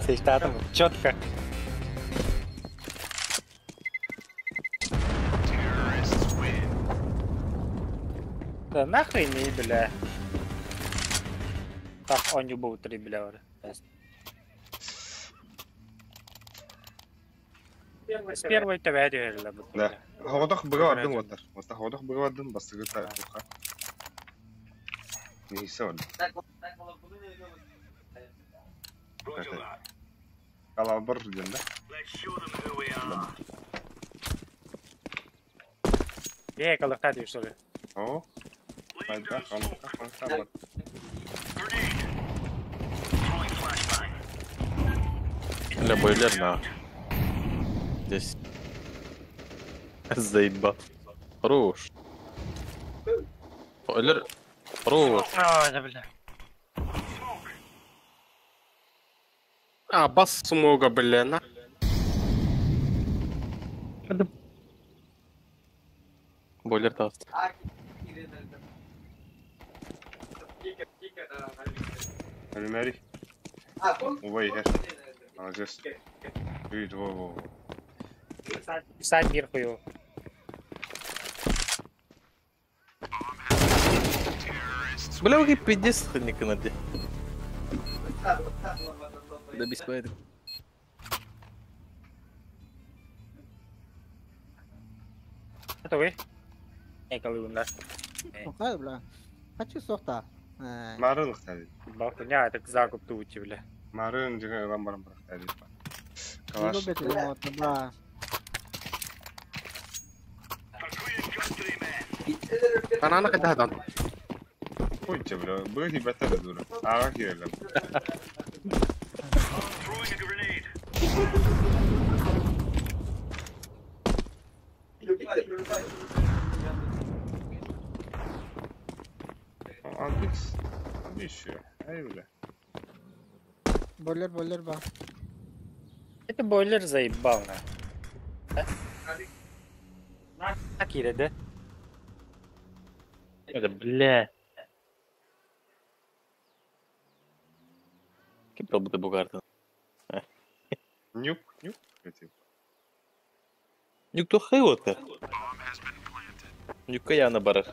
Сечтатым четко. Да нахуй не, бля. Так, он не был три, бля. С первой тебя дверь, Да. Хоғодох быга бардым отар. Ота хоғодох быга бардым бастыгы та туха. Нейсе бар. Калабыр ден да. Е, калахта ты что ли? О. Пайда, ханка, ханка бар. Бля, бойлер на. Здесь. Заебал. Хорош. Өлөр. Хорош. А, да бля. А, бас смога, бля, на. Бойлер тағысты. Ölmeri. Увай хер. Молодец. Үйт, во, во, во. Сайт бир хуёв. Бля, вы пиздец не канаде. Да беспорядок. Это вы? Эй, колы да. Тоқай, бля. Хочу соқта. Марын ықтады. Балконя, это закуп тути, бля. Марын деген ламбарам барам барақтады. Калаш. Ананы қайда Қойчы, бля. Бұл бәтті дура. Аға келелі. Андикс. Еще. Ай, бля. Бойлер, бойлер ба. Это бойлер заебал, на. На, Кира, да? Это, бля. Кем был бы Бугарта? Нюк, нюк. Нюк то хайота. Нюкка я на барах.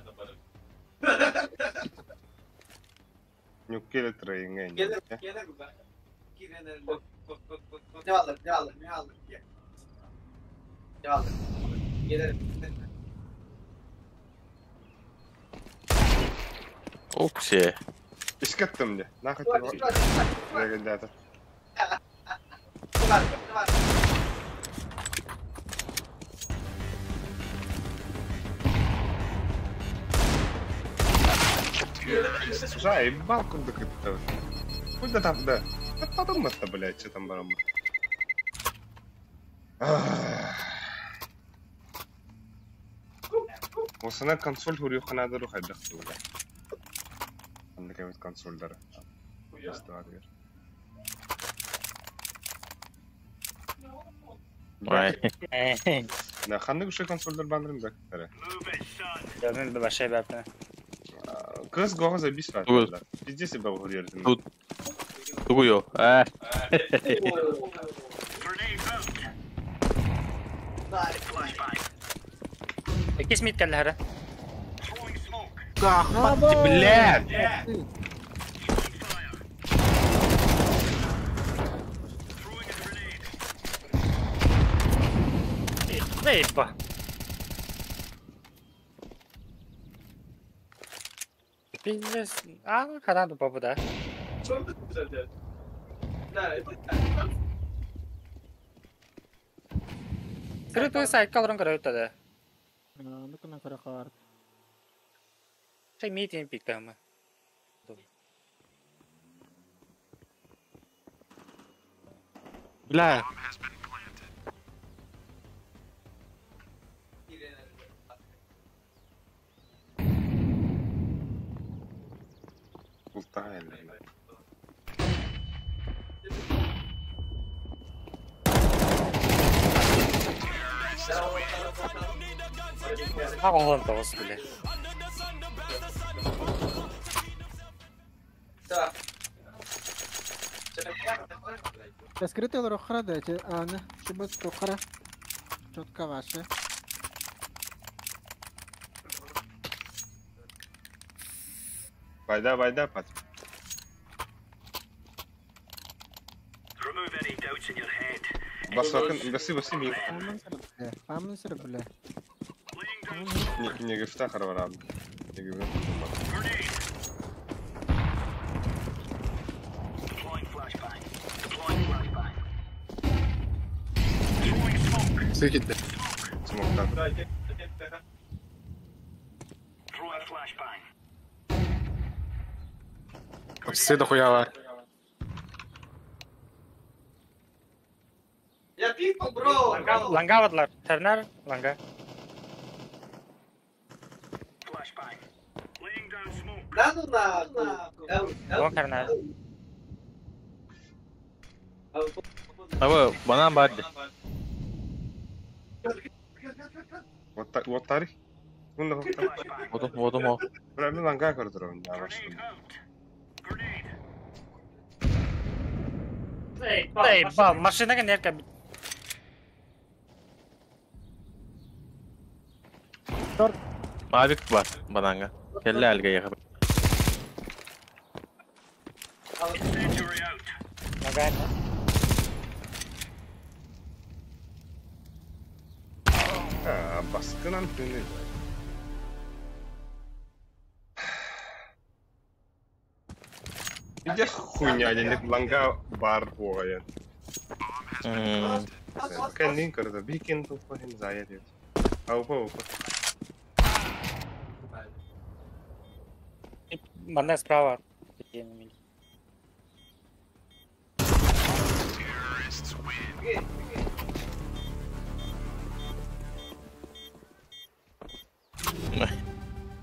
Нюк келе трейнге. Оксе. Искаттым де. Нахуй Регендата. Заебал куда это. Куда там, да? Да подумай-то, блядь, что там барам. Осына консоль хурьюханада рухайдах дула. Анда кемет консольдары. Да, ханды күші консольдар бандырым да. Да, мен бі башай бәпті. Кыз гоға забис var. Пиздец себя хурьердин. Тут. Тугуё. Кес мит кәлләре. Блядь! Заеба. Пиздец. А, Канаду попада. Скрытый сайт калрын көрөттөдө. Ну-ка на карахар. Шай митин пиктамы. Бля. Оғлан тоғыз, бля. Скрытый рохра, дайте, Анна, чтобы тохра. Четко ваша. Байда, байда, пат. Басакын, басы, басы, ми. Амын сыр, бля. Не гифта харварам. Не гифта. Секитте. Смоктан. Все дохуя var. Я пикнул, бро! Ланга вадлар. Тернер, ланга. Вон карнал. Аба, банан барды. Вот тарих. Водум, водум о. Бля, мен ланга көрдөрөм, да, Эй, бал, машинага нерка. Мавик бар, бананга. Келле әлге яхы. Нагай. А, баскынан түнү. Где хуйня, денег ланга бар бугая. Кендин көрдө, бикин тупо хим зая дейт. Аупа, опа. Манна справа.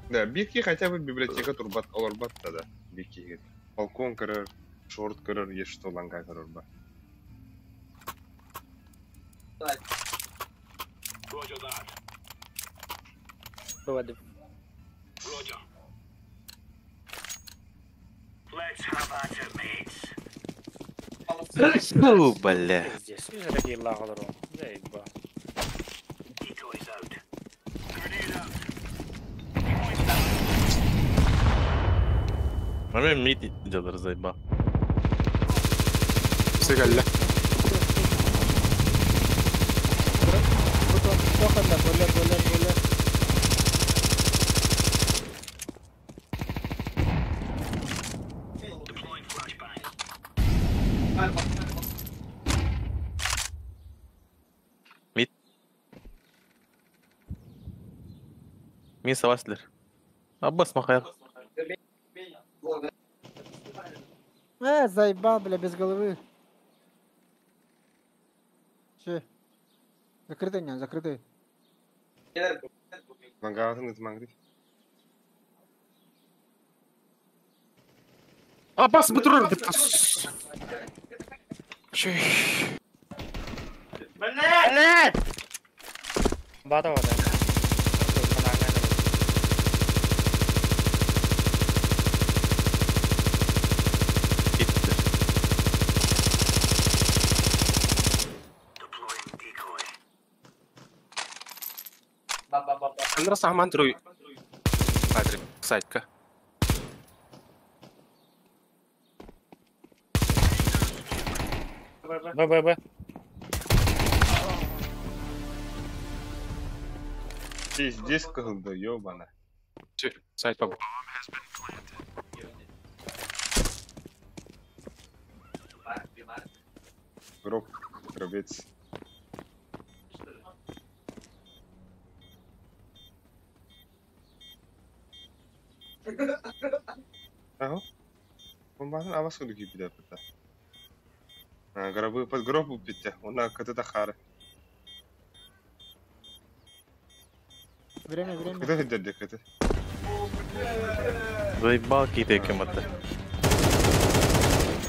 Да, бики хотя бы библиотека турбат олорбат да. Бики. Балкон көрөр, шорт көрөр, есть что ланга көрөр ба. Бывает. Фу, бля. Здесь такие лагалары. Заеба. Маме мид делар заеба. Сыгалла. Боля, боля, боля. Мид. Мин саваслер. Аббас махаяр. Заебал, бля, без головы. Че? Закрытый, не, закрытый. Лангатын ытмаңды. Абас бутурар деп. Шей. Блядь! Бата вот. Андра сахман туруй. Патрик, сайтка. Б, Б, Б. Пиздец кылды, ёбана. Сайт по. Гроб, гробец. Ага. Бомбанын абас күндү кийип бит. Гробы под гроб битте. Она кытыта хары. Время, время. Кыты хиддерде кыты. Заебал какие-то кем-то.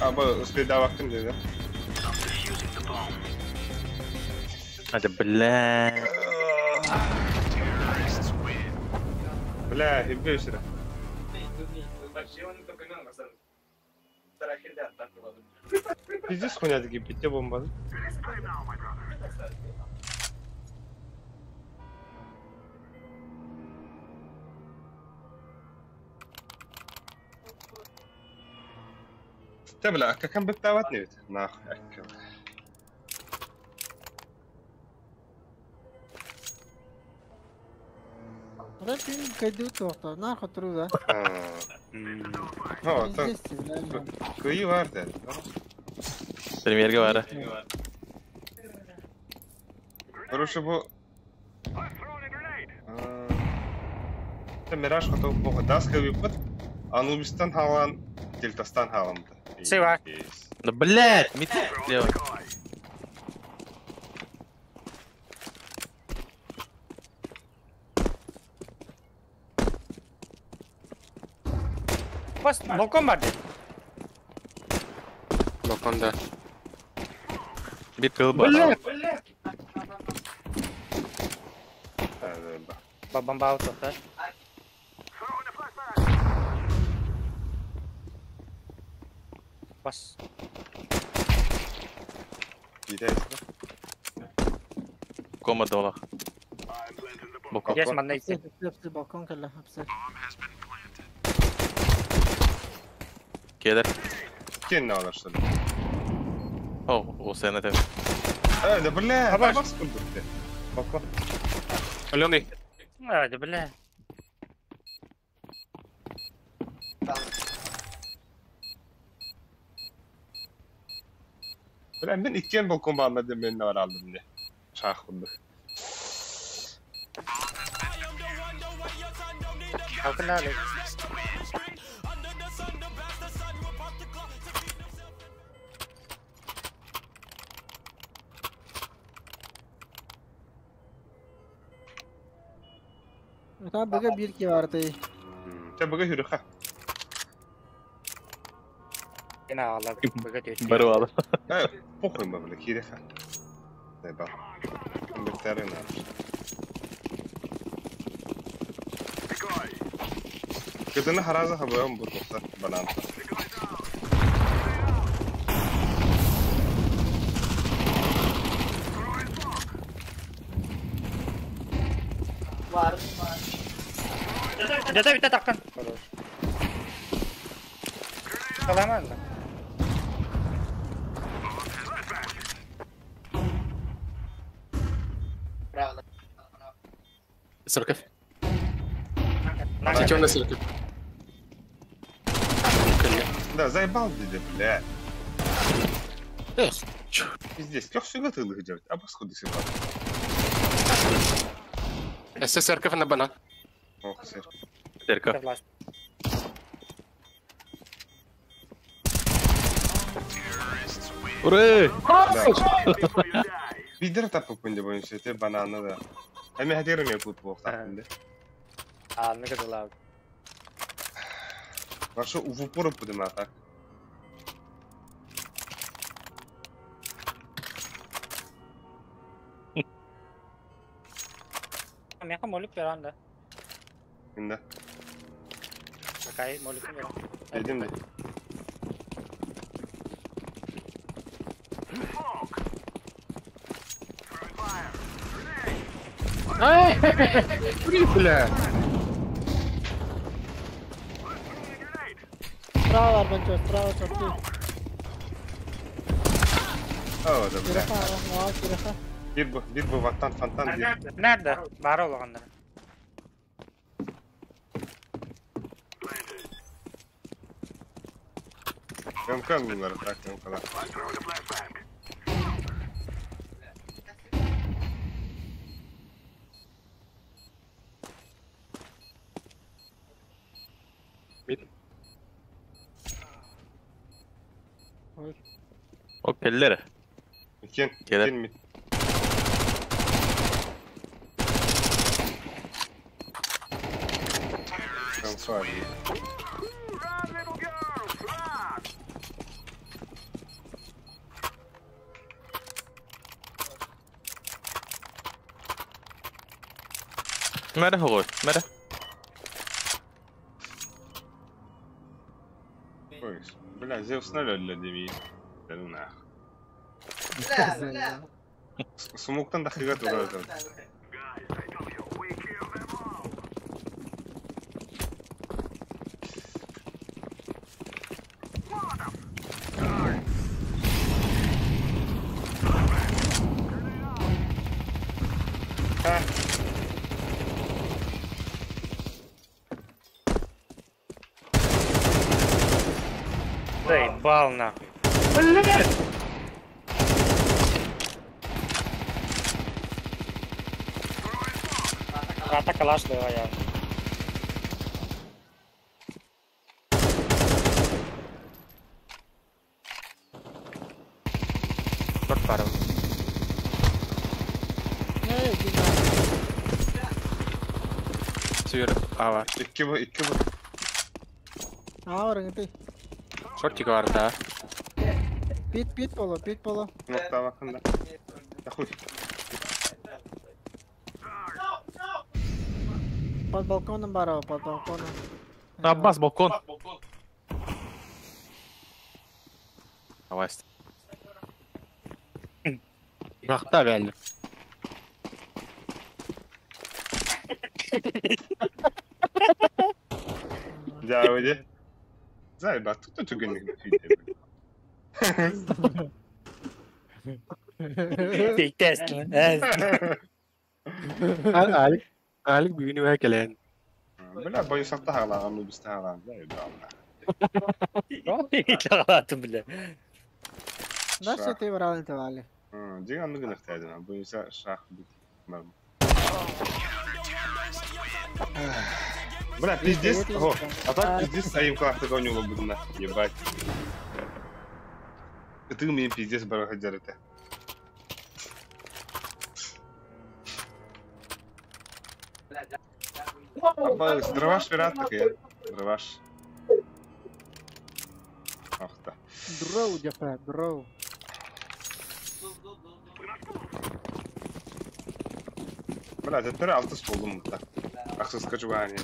Аба успеда вакытын деди. Это бля. Бля, хиббе. Пиздец хуйня таки битте бомбаны. Та бля, как он быктават не ведь? Нахуй, акка. Да ты кайду то, нахуй труда. О, там. Кыйы бар да. Премьерге бар. Короче, бу... Мираж хотел бога даска выпад, Анубистан халан, Дельтастан халан. Сыва. Да блять, мид слева. Бас, балкон бар дии. Балкон да. Bir кыл бар. Бомба тоқтар. Бас. Кома дола. Балкон. Есть манна идти. Балкон кэллэ, апсы. Келер. Кенне алар что ли? О, о сен это. Да бля, бас курдук. Балкон. Аленый. А, да бля. Бля, мен иккен балкон бармады мен бар алдым де. Шах курдук. Балкон алып. Там быга бир ки барды. Те быга хүрүхэ. Кена алар быга төт. Барып алды. Э, похуй ма бля, киреха. Дай ба. Инвентарь на. Кытыны хараза хабыам бу тохта банан. Дата бите таққан. Саламан. Церковь. Темная церковь. Да, заебал деде, бля. Эх, чё? Пиздец, как всегда ты делать, а посходы сюда. СС церковь на банан. Ох, церковь. Церковь. Ура! Бидер тапып күнде бойынша те бананы да. Эми хәтер ме күп вакытта. А, ну кызылау. Вашу в упор будем а так. Меха молик беран да. Инде. Такай молик беран. Дедим де. Ай, бля. Справа, Арбанчо, справа, чорты. О, да бля. Bir bu vatan фонтан bir. Nerede? Бар олғанда. МК bunları так МК. Мид. О, келлер. Кен, Келер. кен мид. Мәрі ғой, мәрі. Бля, Зевс ноль для деви. Да ну нах. Смоктан да хига тура. Заебал нахуй. Блядь! Ата калаш дала я. Бір пара. Сүйір, ава. İki bu, iki bu. Aa, ты. Шортик бар да. Пит, пит поло, пит поло. Nokta bakın da. Хуй. Под балконом барова, под балконом. Аббас, балкон. Давай. Рахта бәлі. Дяводи. Зайба, тут түгенник Тест. Алик. Алик бүгүн үһэ кэлэн. Бля, боюсь аттаһалаҕан, убистаһалаҕан. Зайба. Чаҕалаатым бля. Да, все ты брал это вали. Диган анныгын ыхтайдын, боюсь шах бит. Бля, пиздец. О, а так пиздец айым клахты гонюла будна. Ебать. Ты мне пиздец барахадер это. Аббас, дроваш пират такая. Дроваш. Ах та. Дроу, дяпа, дроу. Бля, это алтыс болдум да. Ахсыз качугани.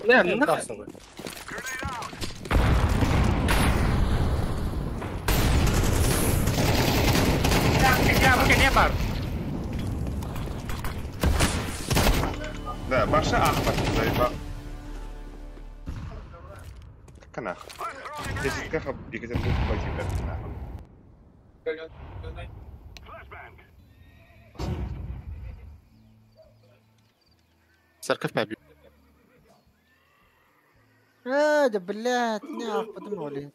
Не, нахуй. Да, баша ахпат, заебал. Как нахуй? Десять каха Екатеринбург платит, нахуй. Церковь побил. А, да блядь, не ах, подумали.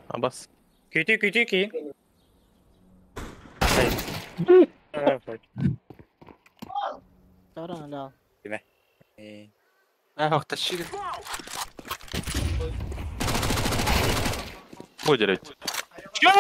Аббас. Күтү күтү ки. Таран, ля. Ах, тащи. Выделить. Че?